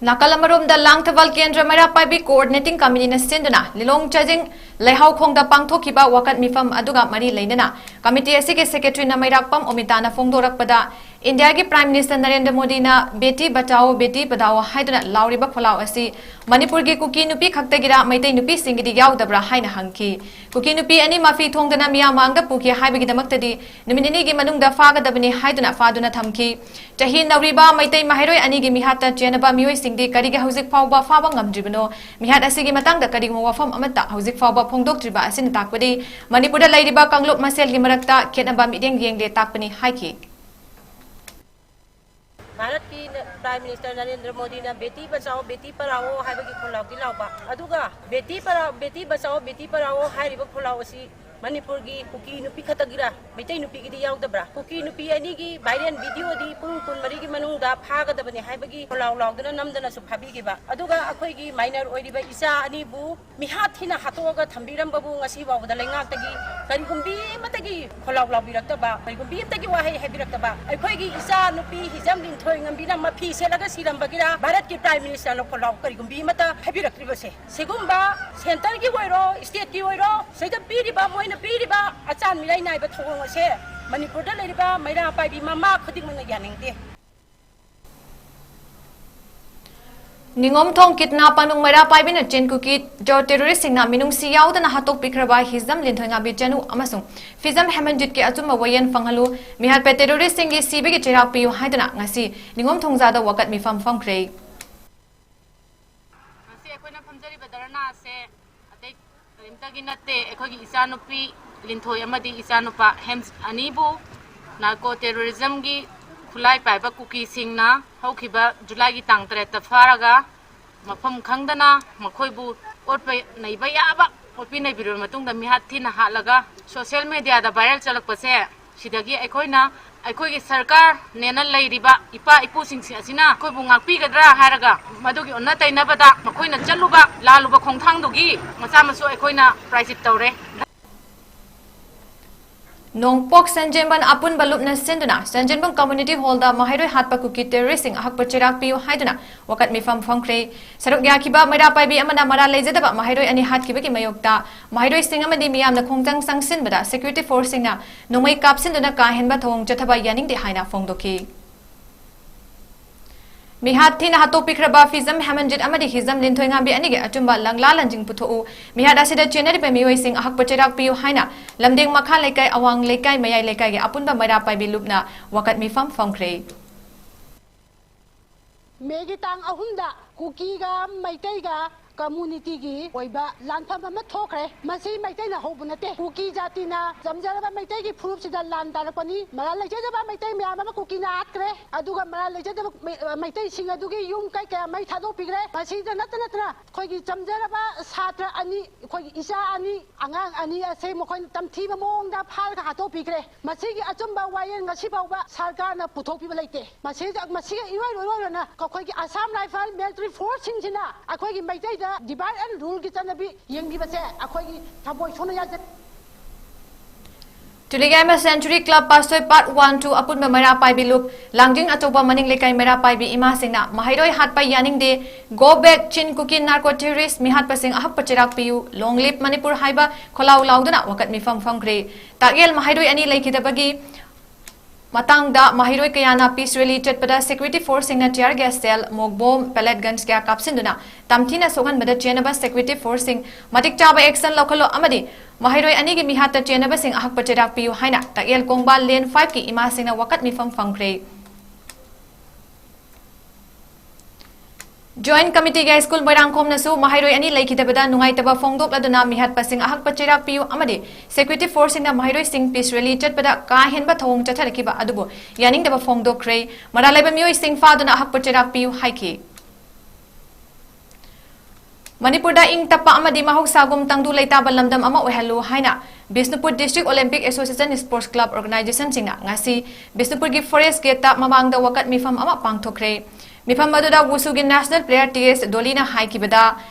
ꯅꯥꯀꯜ ꯑꯃꯔꯣꯝꯗ, ꯂꯥꯡꯊꯕꯥꯜ ꯀꯦꯟꯗ꯭ꯔ ꯃꯩꯔꯥ ꯄꯥꯏꯕꯤ ꯀꯣꯑꯣꯔꯗꯤꯅꯦꯇꯤꯡ ꯀꯃꯤꯇꯤꯅ ꯁꯤꯟꯗꯨꯅ ꯂꯤꯂꯣꯡ ꯆꯥꯖꯤꯡ ꯂꯩꯍꯥꯎꯈꯣꯡꯗ ꯄꯥꯡꯊꯣꯛꯈꯤꯕ ꯋꯥꯀꯠ ꯃꯤꯐꯝ ꯑꯗꯨꯒ ꯃꯔꯤ ꯂꯩꯅꯅ ꯀꯃꯤꯇꯤ ꯑꯁꯤꯒꯤ ꯁꯦꯀ꯭ꯔꯦꯇꯔꯤ ꯅꯃꯩꯔꯥꯛꯄꯝ ꯑꯣꯃꯤꯇꯥꯅ ꯐꯣꯡꯗꯣꯔꯛꯄꯗ, ꯏꯟꯗꯤꯌꯥꯒꯤ ꯄ꯭ꯔꯥꯏꯝ ꯃꯤꯅꯤꯁꯇꯔ ꯅꯔꯦꯟꯗ꯭ꯔ ꯃꯣꯗꯤꯅ "ꯕꯦꯇꯤ ꯕꯆꯥꯑꯣ, ꯕꯦꯇꯤ ꯄꯙꯥꯑꯣ" ꯍꯥꯏꯗꯨꯅ ꯂꯥꯎꯔꯤꯕ ꯈꯣꯜꯂꯥꯎ ꯑꯁꯤ ꯃꯅꯤꯄꯨꯔꯒꯤ ꯀꯨꯀꯤ ꯅꯨꯄꯤ ꯈꯛꯇꯒꯤꯔꯥ, ꯃꯩꯇꯩ ꯅꯨꯄꯤꯁꯤꯡꯒꯤꯗꯤ ꯌꯥꯎꯗꯕ꯭ꯔꯥ ꯍꯥꯏꯅ ꯍꯪꯈꯤ꯫ ꯀꯨꯀꯤ ꯅꯨꯄꯤ ꯑꯅꯤ ꯃꯐꯤ ꯊꯣꯡꯗꯅ ꯃꯤꯌꯥꯝ ꯃꯥꯡꯗ ꯄꯨꯈꯤ ꯍꯥꯏꯕꯒꯤꯗꯃꯛꯇꯗꯤ ꯅꯨꯃꯤꯠ ꯅꯤꯅꯤꯒꯤ ꯃꯅꯨꯡꯗ ꯐꯥꯒꯗꯕꯅꯤ ꯍꯥꯏꯗꯨꯅ ꯐꯥꯗꯨꯅ ꯊꯝꯈꯤ꯫ ꯆꯍꯤ ꯅꯧꯔꯤꯕ ꯃꯩꯇꯩ ꯃꯍꯩꯔꯣꯏ ꯑꯅꯤꯒꯤ ꯃꯤꯍꯥꯠꯇ ꯆꯦꯟꯅꯕ ꯃꯤꯑꯣꯏꯁꯤꯡꯗꯤ ꯀꯔꯤꯒꯤ ꯍꯧꯖꯤꯛ ꯐꯥꯎꯕ ꯐꯥꯕ ꯉꯝꯗ꯭ꯔꯤꯕꯅꯣ? ꯃꯤꯍꯥꯠ ꯑꯁꯤꯒꯤ ꯃꯇꯥꯡꯗ ꯀꯔꯤꯒꯨꯝꯕ ꯋꯥꯐꯝ ꯑꯃꯠꯇ ꯍꯧꯖꯤꯛ ꯐꯥꯎꯕ ꯐꯣꯡꯗꯣꯛꯇ꯭ꯔꯤꯕ ꯑꯁꯤꯅ ꯇꯥꯛꯄꯗꯤ ꯃꯅꯤꯄꯨꯔꯗ ꯂꯩꯔꯤꯕ ꯀꯥꯡꯂꯨꯞ ꯃꯁꯦꯜꯒꯤ ꯃꯔꯛꯇ ꯈꯦꯠꯅꯕ ꯃꯤꯠꯌꯦꯡ ꯌꯦꯡꯂꯦ ꯇꯥꯛꯄꯅꯤ ꯍꯥꯏꯈꯤ꯫ ꯚꯥꯔꯠꯀꯤ ꯅ-, ꯄ꯭ꯔꯥꯏꯝ ꯃꯤꯅꯤꯁꯇꯔ ꯅꯔꯦꯟꯗ꯭ꯔ ꯃꯣꯗꯤꯅ "ꯕꯦꯇꯤ ꯕꯆꯥꯑꯣ, ꯕꯦꯇꯤ ꯄꯔꯥꯑꯣ" ꯍꯥꯏꯕꯒꯤ ꯈꯣꯜꯂꯥꯎꯗꯤ ꯂꯥꯎꯕ, ꯑꯗꯨꯒ "ꯕꯦꯇꯤ ꯄꯔꯥ-, ꯕꯦꯇꯤ ꯕꯆꯥꯑꯣ, ꯕꯦꯇꯤ ꯄꯔꯥꯑꯣ" ꯍꯥꯏꯔꯤꯕ ꯈꯣꯜꯂꯥꯎ ꯑꯁꯤ ꯃꯅꯤꯄꯨꯔꯒꯤ ꯀꯨꯀꯤ ꯅꯨꯄꯤ ꯈꯛꯇꯒꯤꯔꯥ, ꯃꯩꯇꯩ ꯅꯨꯄꯤꯒꯤꯗꯤ ꯌꯥꯎꯗꯕ꯭ꯔꯥ? ꯀꯨꯀꯤ ꯅꯨꯄꯤ ꯑꯅꯤꯒꯤ viral videoꯗꯤ ꯄꯨꯡ ꯀꯨꯟꯃꯔꯤꯒꯤ ꯃꯅꯨꯡꯗ ꯐꯥꯒꯗꯕꯅꯤ ꯍꯥꯏꯕꯒꯤ ꯈꯣꯜꯂꯥꯎ ꯂꯥꯎꯗꯨꯅ ꯅꯝꯗꯅꯁꯨ ꯐꯥꯕꯤꯈꯤꯕ, ꯑꯗꯨꯒ ꯑꯩꯈꯣꯏꯒꯤ minor ꯑꯣꯏꯔꯤꯕ ꯏꯆꯥ ꯑꯅꯤꯕꯨ ꯃꯤꯍꯥꯠ ꯊꯤꯅ ꯍꯥꯠꯇꯣꯛꯑꯒ ꯊꯝꯕꯤꯔꯝꯕꯕꯨ ꯉꯁꯤ ꯐꯥꯎꯕꯗ ꯂꯩꯉꯥꯛꯇꯒꯤ ꯀꯔꯤꯒꯨꯝꯕꯤ ꯑꯃꯠꯇꯒꯤ ꯈꯣꯜꯂꯥꯎ ꯂꯥꯎꯕꯤꯔꯛꯇꯕ, ꯀꯔꯤꯒꯨꯝꯕꯤ ꯑꯃꯠꯇꯒꯤ ꯋꯥꯍꯩ ꯍꯥꯏꯕꯤꯔꯛꯇꯕ, ꯑꯩꯈꯣꯏꯒꯤ ꯏꯆꯥ ꯅꯨꯄꯤ ꯍꯤꯖꯝ ꯂꯤꯟꯊꯣꯏ ꯉꯝꯕꯤꯅ ꯃꯐꯤ ꯁꯦꯠꯂꯒ ꯁꯤꯔꯝꯕꯒꯤꯔꯥ ꯚꯥꯔꯠꯀꯤ ꯄ꯭ꯔꯥꯏꯝ ꯃꯤꯅꯤꯁꯇꯔꯅ ꯈꯣꯜꯂꯥꯎ ꯀꯔꯤꯒꯨꯝꯕꯤ ꯑꯃꯠꯇ ꯍꯥꯏꯕꯤꯔꯛꯇ꯭ꯔꯤꯕꯁꯦ? ꯁꯤꯒꯨꯝꯕ ꯁꯦꯟꯇꯔꯒꯤ ꯑꯣꯏꯔꯣ, ꯁ꯭ꯇꯦꯠꯀꯤ ꯑꯣꯏꯔꯣ, ꯁꯤꯗ ꯄꯤꯔꯤꯕ, ꯃꯣꯏꯅ ꯄꯤꯔꯤꯕ ꯑꯆꯥꯟ ꯃꯤꯔꯥꯏ ꯅꯥꯏꯕ ꯊꯧꯑꯣꯡ ꯑꯁꯦ ꯃꯅꯤꯄꯨꯔꯗ ꯂꯩꯔꯤꯕ ꯃꯩꯔꯥ ꯄꯥꯏꯕꯤ ꯃꯃꯥ ꯈꯨꯗꯤꯡꯃꯛꯅ ꯌꯥꯅꯤꯡꯗꯦ꯫ ꯅꯤꯉꯣꯝꯊꯣꯡ ꯀꯤꯗꯅꯥꯞ ꯄꯥꯟꯗꯨꯡ ꯃꯩꯔꯥ ꯄꯥꯏꯕꯤꯅ ꯆꯤꯟ ꯀꯨꯀꯤ ꯖꯣ ꯇꯦꯔꯣꯔꯤꯁ꯭ꯠꯁꯤꯡꯅ ꯃꯤꯅꯨꯡꯁꯤ ꯌꯥꯎꯗꯅ ꯍꯥꯠꯇꯣꯛꯄꯤꯈ꯭ꯔꯕ ꯍꯤꯖꯝ ꯂꯤꯟꯊꯣꯏꯉꯥꯝꯕꯤ ꯆꯅꯨ ꯑꯃꯁꯨꯡ ꯐꯤꯖꯝ ꯍꯦꯃꯟꯖꯤꯠꯀꯤ ꯑꯆꯨꯝꯕ ꯋꯥꯌꯦꯜ ꯐꯪꯍꯜꯂꯨ, ꯃꯤꯍꯥꯠꯄ ꯇꯦꯔꯣꯔꯤꯁ꯭ꯠꯁꯤꯡꯒꯤ ꯁꯤꯕꯒꯤ ꯆꯩꯔꯥꯛ ꯄꯤꯌꯨ ꯍꯥꯏꯗꯨꯅ ꯉꯁꯤ ꯅꯤꯉꯣꯝ ꯊꯣꯡꯖꯥꯗ ꯋꯥꯀꯠ ꯃꯤꯐꯝ ꯐꯝꯈ꯭ꯔꯦ꯫ ꯉꯁꯤ ꯑꯩꯈꯣꯏꯅ ꯐꯝꯖꯔꯤꯕ ꯙꯔꯅꯥ ꯑꯁꯦ ꯑꯇꯩ ꯀꯔꯤꯝꯇꯒꯤ ꯅꯠꯇꯦ, ꯑꯩꯈꯣꯏꯒꯤ ꯏꯆꯥꯅꯨꯄꯤ ꯂꯤꯟꯊꯣꯏ ꯑꯃꯗꯤ ꯏꯆꯥꯅꯨꯄꯥ ꯍꯦꯝꯖꯤꯠ ꯑꯅꯤꯕꯨ ꯅꯥꯔꯀꯣ ꯇꯦꯔꯣꯔꯤꯖꯝꯒꯤ ꯈꯨꯠꯂꯥꯏ ꯄꯥꯏꯕ ꯀꯨꯀꯤꯁꯤꯡꯅ ꯍꯧꯈꯤꯕ ꯖꯨꯂꯥꯏꯒꯤ ꯇꯥꯡ ꯇꯔꯦꯠꯇ ꯐꯥꯔꯒ, ꯃꯐꯝ ꯈꯪꯗꯅ ꯃꯈꯣꯏꯕꯨ ꯑꯣꯠꯄ ꯅꯩꯕ ꯌꯥꯕ ꯑꯣꯠꯄꯤ ꯅꯩꯕꯤꯔꯕ ꯃꯇꯨꯡꯗ ꯃꯤꯍꯥꯠ ꯊꯤꯅ ꯍꯥꯠꯂꯒ ꯁꯣꯁꯤꯌꯦꯜ ꯃꯦꯗꯤꯌꯥꯗ ꯚꯥꯏꯔꯦꯜ ꯆꯠꯂꯛꯄꯁꯦ, ꯁꯤꯗꯒꯤ ꯑꯩꯈꯣꯏꯅ ꯑꯩꯈꯣꯏꯒꯤ ꯁꯔꯀꯥꯔꯅꯦꯅ ꯂꯩꯔꯤꯕ ꯏꯄꯥ ꯏꯄꯨꯁꯤꯡꯁꯤ ꯑꯁꯤꯅ ꯑꯩꯈꯣꯏꯕꯨ ꯉꯥꯛꯄꯤꯒꯗ꯭ꯔꯥ ꯍꯥꯏꯔꯒ ꯃꯗꯨꯒꯤ ꯑꯣꯟꯅ ꯇꯩꯅꯕꯗ ꯃꯈꯣꯏꯅ ꯆꯠꯂꯨꯕ ꯂꯥꯜꯂꯨꯕ ꯈꯣꯡꯊꯥꯡꯗꯨꯒꯤ ꯃꯆꯥ ꯃꯁꯨ ꯑꯩꯈꯣꯏꯅ ꯄ꯭ꯔꯥꯏꯖꯤꯠ ꯇꯧꯔꯦ꯫ ꯅꯣꯡꯄꯣꯛ ꯁꯟꯖꯦꯟꯕꯝ ꯑꯄꯨꯟꯕ ꯂꯨꯞꯅ ꯁꯤꯟꯗꯨꯅ ꯁꯟꯖꯦꯟꯕꯝ ꯀꯝꯃ꯭ꯌꯨꯅꯤꯇꯤ ꯍꯣꯜꯗ ꯃꯍꯩꯔꯣꯏ ꯍꯥꯠꯄ ꯀꯨꯀꯤ ꯇꯦꯔꯣꯔꯤꯁ꯭ꯠꯁꯤꯡ ꯑꯍꯛꯄ ꯆꯩꯔꯥꯛ ꯄꯤꯌꯨ ꯍꯥꯏꯗꯨꯅ ꯋꯥꯀꯠ ꯃꯤꯐꯝ ꯐꯝꯈ꯭ꯔꯦ꯫ ꯁꯔꯨꯛ ꯌꯥꯈꯤꯕ ꯃꯩꯔꯥ ꯄꯥꯏꯕꯤ ꯑꯃꯅ ꯃꯔꯥꯜ ꯂꯩꯖꯗꯕ ꯃꯍꯩꯔꯣꯏ ꯑꯅꯤ ꯍꯥꯠꯈꯤꯕꯒꯤ ꯃꯥꯌꯣꯛꯇ ꯃꯍꯩꯔꯣꯏꯁꯤꯡ ꯑꯃꯗꯤ ꯃꯤꯌꯥꯝꯅ ꯈꯣꯡꯖꯪ ꯆꯪꯁꯤꯟꯕꯗ ꯁꯦꯀ꯭ꯌꯨꯔꯤꯇꯤ ꯐꯣꯔꯁꯁꯤꯡꯅ ꯅꯣꯡꯃꯩ ꯀꯥꯞꯁꯤꯟꯗꯨꯅ ꯀꯥ ꯍꯦꯟꯕ ꯊꯧꯑꯣꯡ ꯆꯠꯊꯕ ꯌꯥꯅꯤꯡꯗꯦ ꯍꯥꯏꯅ ꯐꯣꯡꯗꯣꯛꯈꯤ꯫ ꯃꯤꯍꯥꯠ ꯊꯤꯅ ꯍꯥꯠꯇꯣꯛꯄꯤꯈ꯭ꯔꯕ ꯐꯤꯖꯝ ꯍꯦꯃꯟꯖꯤꯠ ꯑꯃꯗꯤ ꯍꯤꯖꯝ ꯂꯤꯟꯊꯣꯏꯉꯥꯝꯕꯤ ꯑꯅꯤꯒꯤ ꯑꯆꯨꯝꯕ ꯂꯪꯂꯥ ꯂꯟꯖꯤꯡ ꯄꯨꯊꯣꯛꯎ꯫ ꯃꯤꯍꯥꯠ ꯑꯁꯤꯗ ꯆꯦꯟꯅꯔꯤꯕ ꯃꯤꯑꯣꯏꯁꯤꯡ ꯑꯍꯛꯄ ꯆꯩꯔꯥꯛ ꯄꯤꯌꯨ ꯍꯥꯏꯅ ꯂꯝꯗꯦꯡ ꯃꯈꯥ ꯂꯩꯀꯥꯏ, ꯑꯋꯥꯡ ꯂꯩꯀꯥꯏ, ꯃꯌꯥꯏ ꯂꯩꯀꯥꯏꯒꯤ ꯑꯄꯨꯟꯕ ꯃꯩꯔꯥ ꯄꯥꯏꯕꯤ ꯂꯨꯞꯅ ꯋꯥꯀꯠ ꯃꯤꯐꯝ ꯐꯝꯈ꯭ꯔꯦ꯫ ꯃꯦꯒꯤ ꯇꯥꯡ ꯑꯍꯨꯝꯗ ꯀꯨꯀꯤꯒ ꯃꯩꯇꯩꯒ ꯀꯝꯃ꯭ꯌꯨꯅꯤꯇꯤꯒꯤ ꯑꯣꯏꯕ ꯂꯥꯟꯐꯝ ꯑꯃ ꯊꯣꯛꯈ꯭ꯔꯦ꯫ ꯃꯁꯤ ꯃꯩꯇꯩꯅ ꯍꯧꯕ ꯅꯠꯇꯦ꯫ ꯀꯨꯀꯤ ꯖꯥꯇꯤꯅ ꯆꯝꯖꯔꯕ ꯃꯩꯇꯩꯒꯤ ꯐꯨꯔꯨꯞꯁꯤꯗ ꯂꯥꯟ ꯇꯥꯔꯛꯄꯅꯤ꯫ ꯃꯔꯥꯜ ꯂꯩꯖꯗꯕ ꯃꯩꯇꯩ ꯃꯌꯥꯝ ꯑꯃ ꯀꯨꯀꯤꯅ ꯍꯥꯠꯈ꯭ꯔꯦ꯫ ꯑꯗꯨꯒ ꯃꯔꯥꯜ ꯂꯩꯖꯗꯕ ꯃꯩ-, ꯃꯩꯇꯩꯁꯤꯡ ꯑꯗꯨꯒꯤ ꯌꯨꯝ ꯀꯩ ꯀꯌꯥ ꯃꯩ ꯊꯥꯗꯣꯛꯄꯤꯈ꯭ꯔꯦ꯫ ꯃꯁꯤꯗ ꯅꯠꯇ ꯅꯠꯇꯅ ꯑꯩꯈꯣꯏꯒꯤ ꯆꯝꯖꯔꯕ ꯁꯥꯇ꯭ꯔ ꯑꯅꯤ, ꯑꯩꯈꯣꯏꯒꯤ ꯏꯆꯥ ꯑꯅꯤ, ꯑꯉꯥꯡ ꯑꯅꯤ ꯑꯁꯦ ꯃꯈꯣꯏꯅ ꯇꯝꯊꯤꯕ ꯃꯑꯣꯡꯗ ꯐꯥꯔꯒ ꯍꯥꯠꯇꯣꯛꯄꯤꯈ꯭ꯔꯦ꯫ ꯃꯁꯤꯒꯤ ꯑꯆꯨꯝꯕ ꯋꯥꯌꯦꯜ ꯉꯁꯤ ꯐꯥꯎꯕ ꯁꯔꯀꯥꯔꯅ ꯄꯨꯊꯣꯛꯄꯤꯕ ꯂꯩꯇꯦ꯫ ꯃꯁꯤꯗ, ꯃꯁꯤꯒ ꯏꯔꯣꯏ ꯂꯣꯏꯔꯣꯏꯅ ꯑꯩꯈꯣꯏꯒꯤ ꯑꯁꯥꯝ ꯔꯥꯏꯐꯜ ꯃꯤꯂꯤꯇꯔꯤ ꯐꯣꯔꯁꯁꯤꯡꯁꯤꯅ ꯑꯩꯈꯣꯏꯒꯤ ꯃꯩꯇꯩꯗ divide and ruleꯒꯤ ꯆꯠꯅꯕꯤ ꯌꯦꯡꯕꯤꯕꯁꯦ ꯑꯩꯈꯣꯏꯒꯤ ꯊꯃꯣꯏ ꯁꯣꯛꯅ ꯌꯥꯖꯗꯦ꯫ ꯇꯨꯂꯤꯒꯥꯏꯃ Century Club ꯄꯥꯁꯣꯏ Part One Two ꯑꯄꯨꯟꯕ ꯃꯩꯔꯥ ꯄꯥꯏꯕꯤ ꯂꯨꯞ, ꯂꯥꯡꯖꯤꯡ ꯑꯆꯧꯕ ꯃꯅꯤꯡ ꯂꯩꯀꯥꯏ ꯃꯩꯔꯥ ꯄꯥꯏꯕꯤ ꯏꯃꯥꯁꯤꯡꯅ ꯃꯍꯩꯔꯣꯏ ꯍꯥꯠꯄ ꯌꯥꯅꯤꯡꯗꯦ, Go back Chin Kuki narco terrorist, ꯃꯤꯍꯥꯠꯄꯁꯤꯡ ꯑꯍꯛꯄ ꯆꯩꯔꯥꯛ ꯄꯤꯌꯨ, Long live Manipur ꯍꯥꯏꯕ ꯈꯣꯜꯂꯥꯎ ꯂꯥꯎꯗꯨꯅ ꯋꯥꯀꯠ ꯃꯤꯐꯝ ꯐꯝꯈ꯭ꯔꯦ꯫ ꯇꯥꯛꯌꯦꯜ ꯃꯍꯩꯔꯣꯏ ꯑꯅꯤ ꯂꯩꯈꯤꯗꯕꯒꯤ ꯃꯇꯥꯡꯗ ꯃꯍꯩꯔꯣꯏ ꯀꯌꯥꯅ peace rally ꯆꯠꯄꯗ security forceꯁꯤꯡꯅ tear gas shell, ꯃꯣꯛ ꯕꯣꯝ, pellet guns ꯀꯌꯥ ꯀꯥꯞꯁꯤꯟꯗꯨꯅ ꯇꯝꯊꯤꯅ ꯁꯣꯛꯍꯟꯕꯗ ꯆꯦꯟꯅꯕ security forceꯁꯤꯡ ꯃꯇꯤꯛ ꯆꯥꯕ action ꯂꯧꯈꯠꯂꯨ ꯑꯃꯗꯤ ꯃꯍꯩꯔꯣꯏ ꯑꯅꯤꯒꯤ ꯃꯤꯍꯥꯠꯇ ꯆꯦꯟꯅꯕꯁꯤꯡ ꯑꯍꯛꯄ ꯆꯩꯔꯥꯛ ꯄꯤꯌꯨ ꯍꯥꯏꯅ ꯇꯛꯌꯦꯜ ꯀꯣꯡꯕꯥ Lane fiveꯀꯤ ꯏꯃꯥꯁꯤꯡꯅ ꯋꯥꯀꯠ ꯃꯤꯐꯝ ꯐꯝꯈ꯭ꯔꯦ꯫ Joint Committeeꯒꯤ ꯍꯥꯏ ꯁ꯭ꯀꯨꯜ ꯃꯣꯏꯔꯥꯡꯈꯣꯝꯅꯁꯨ ꯃꯍꯩꯔꯣꯏ ꯑꯅꯤ ꯂꯩꯈꯤꯗꯕꯗ ꯅꯨꯡꯉꯥꯏꯇꯕ ꯐꯣꯡꯗꯣꯛꯂꯗꯨꯅ ꯃꯤꯍꯥꯠꯄꯁꯤꯡ ꯑꯍꯛꯄ ꯆꯩꯔꯥꯛ ꯄꯤꯌꯨ ꯑꯃꯗꯤ security forceꯁꯤꯡꯅ ꯃꯍꯩꯔꯣꯏꯁꯤꯡ peace rally ꯆꯠꯄꯗ ꯀꯥ ꯍꯦꯟꯕ ꯊꯧꯑꯣꯡ ꯆꯠꯊꯔꯛꯈꯤꯕ ꯑꯗꯨꯕꯨ ꯌꯥꯅꯤꯡꯗꯕ ꯐꯣꯡꯗꯣꯛꯈ꯭ꯔꯦ꯫ ꯃꯔꯥꯜ ꯂꯩꯕ ꯃꯤꯑꯣꯏꯁꯤꯡ ꯐꯥꯗꯨꯅ ꯑꯍꯛꯄ ꯆꯩꯔꯥꯛ ꯄꯤꯌꯨ ꯍꯥꯏꯈꯤ꯫ ꯃꯅꯤꯄꯨꯔꯗ ꯏꯪ ꯇꯞꯄ ꯑꯃꯗꯤ ꯃꯍꯧꯁꯥꯒꯨꯝ ꯇꯪꯗꯨ ꯂꯩꯇꯥꯕ ꯂꯝꯗꯝ ꯑꯃ ꯑꯣꯏꯍꯜꯂꯨ ꯍꯥꯏꯅ Bishnupur District Olympic Association Sports Club organizationꯁꯤꯡꯅ ꯉꯁꯤ ꯕꯤꯁꯅꯨꯄꯨꯔꯒꯤ Forest Gateꯇ ꯃꯃꯥꯡꯗ ꯋꯥꯀꯠ ꯃꯤꯐꯝ ꯑꯃ ꯄꯥꯡꯊꯣꯛꯈ꯭ꯔꯦ꯫ ꯃꯤꯐꯝ ꯑꯗꯨꯗ ꯋꯨꯁꯨꯒꯤ national player ꯇꯤ ꯑꯦꯁ ꯗꯣꯂꯤꯅ ꯍꯥꯏꯈꯤꯕꯗ,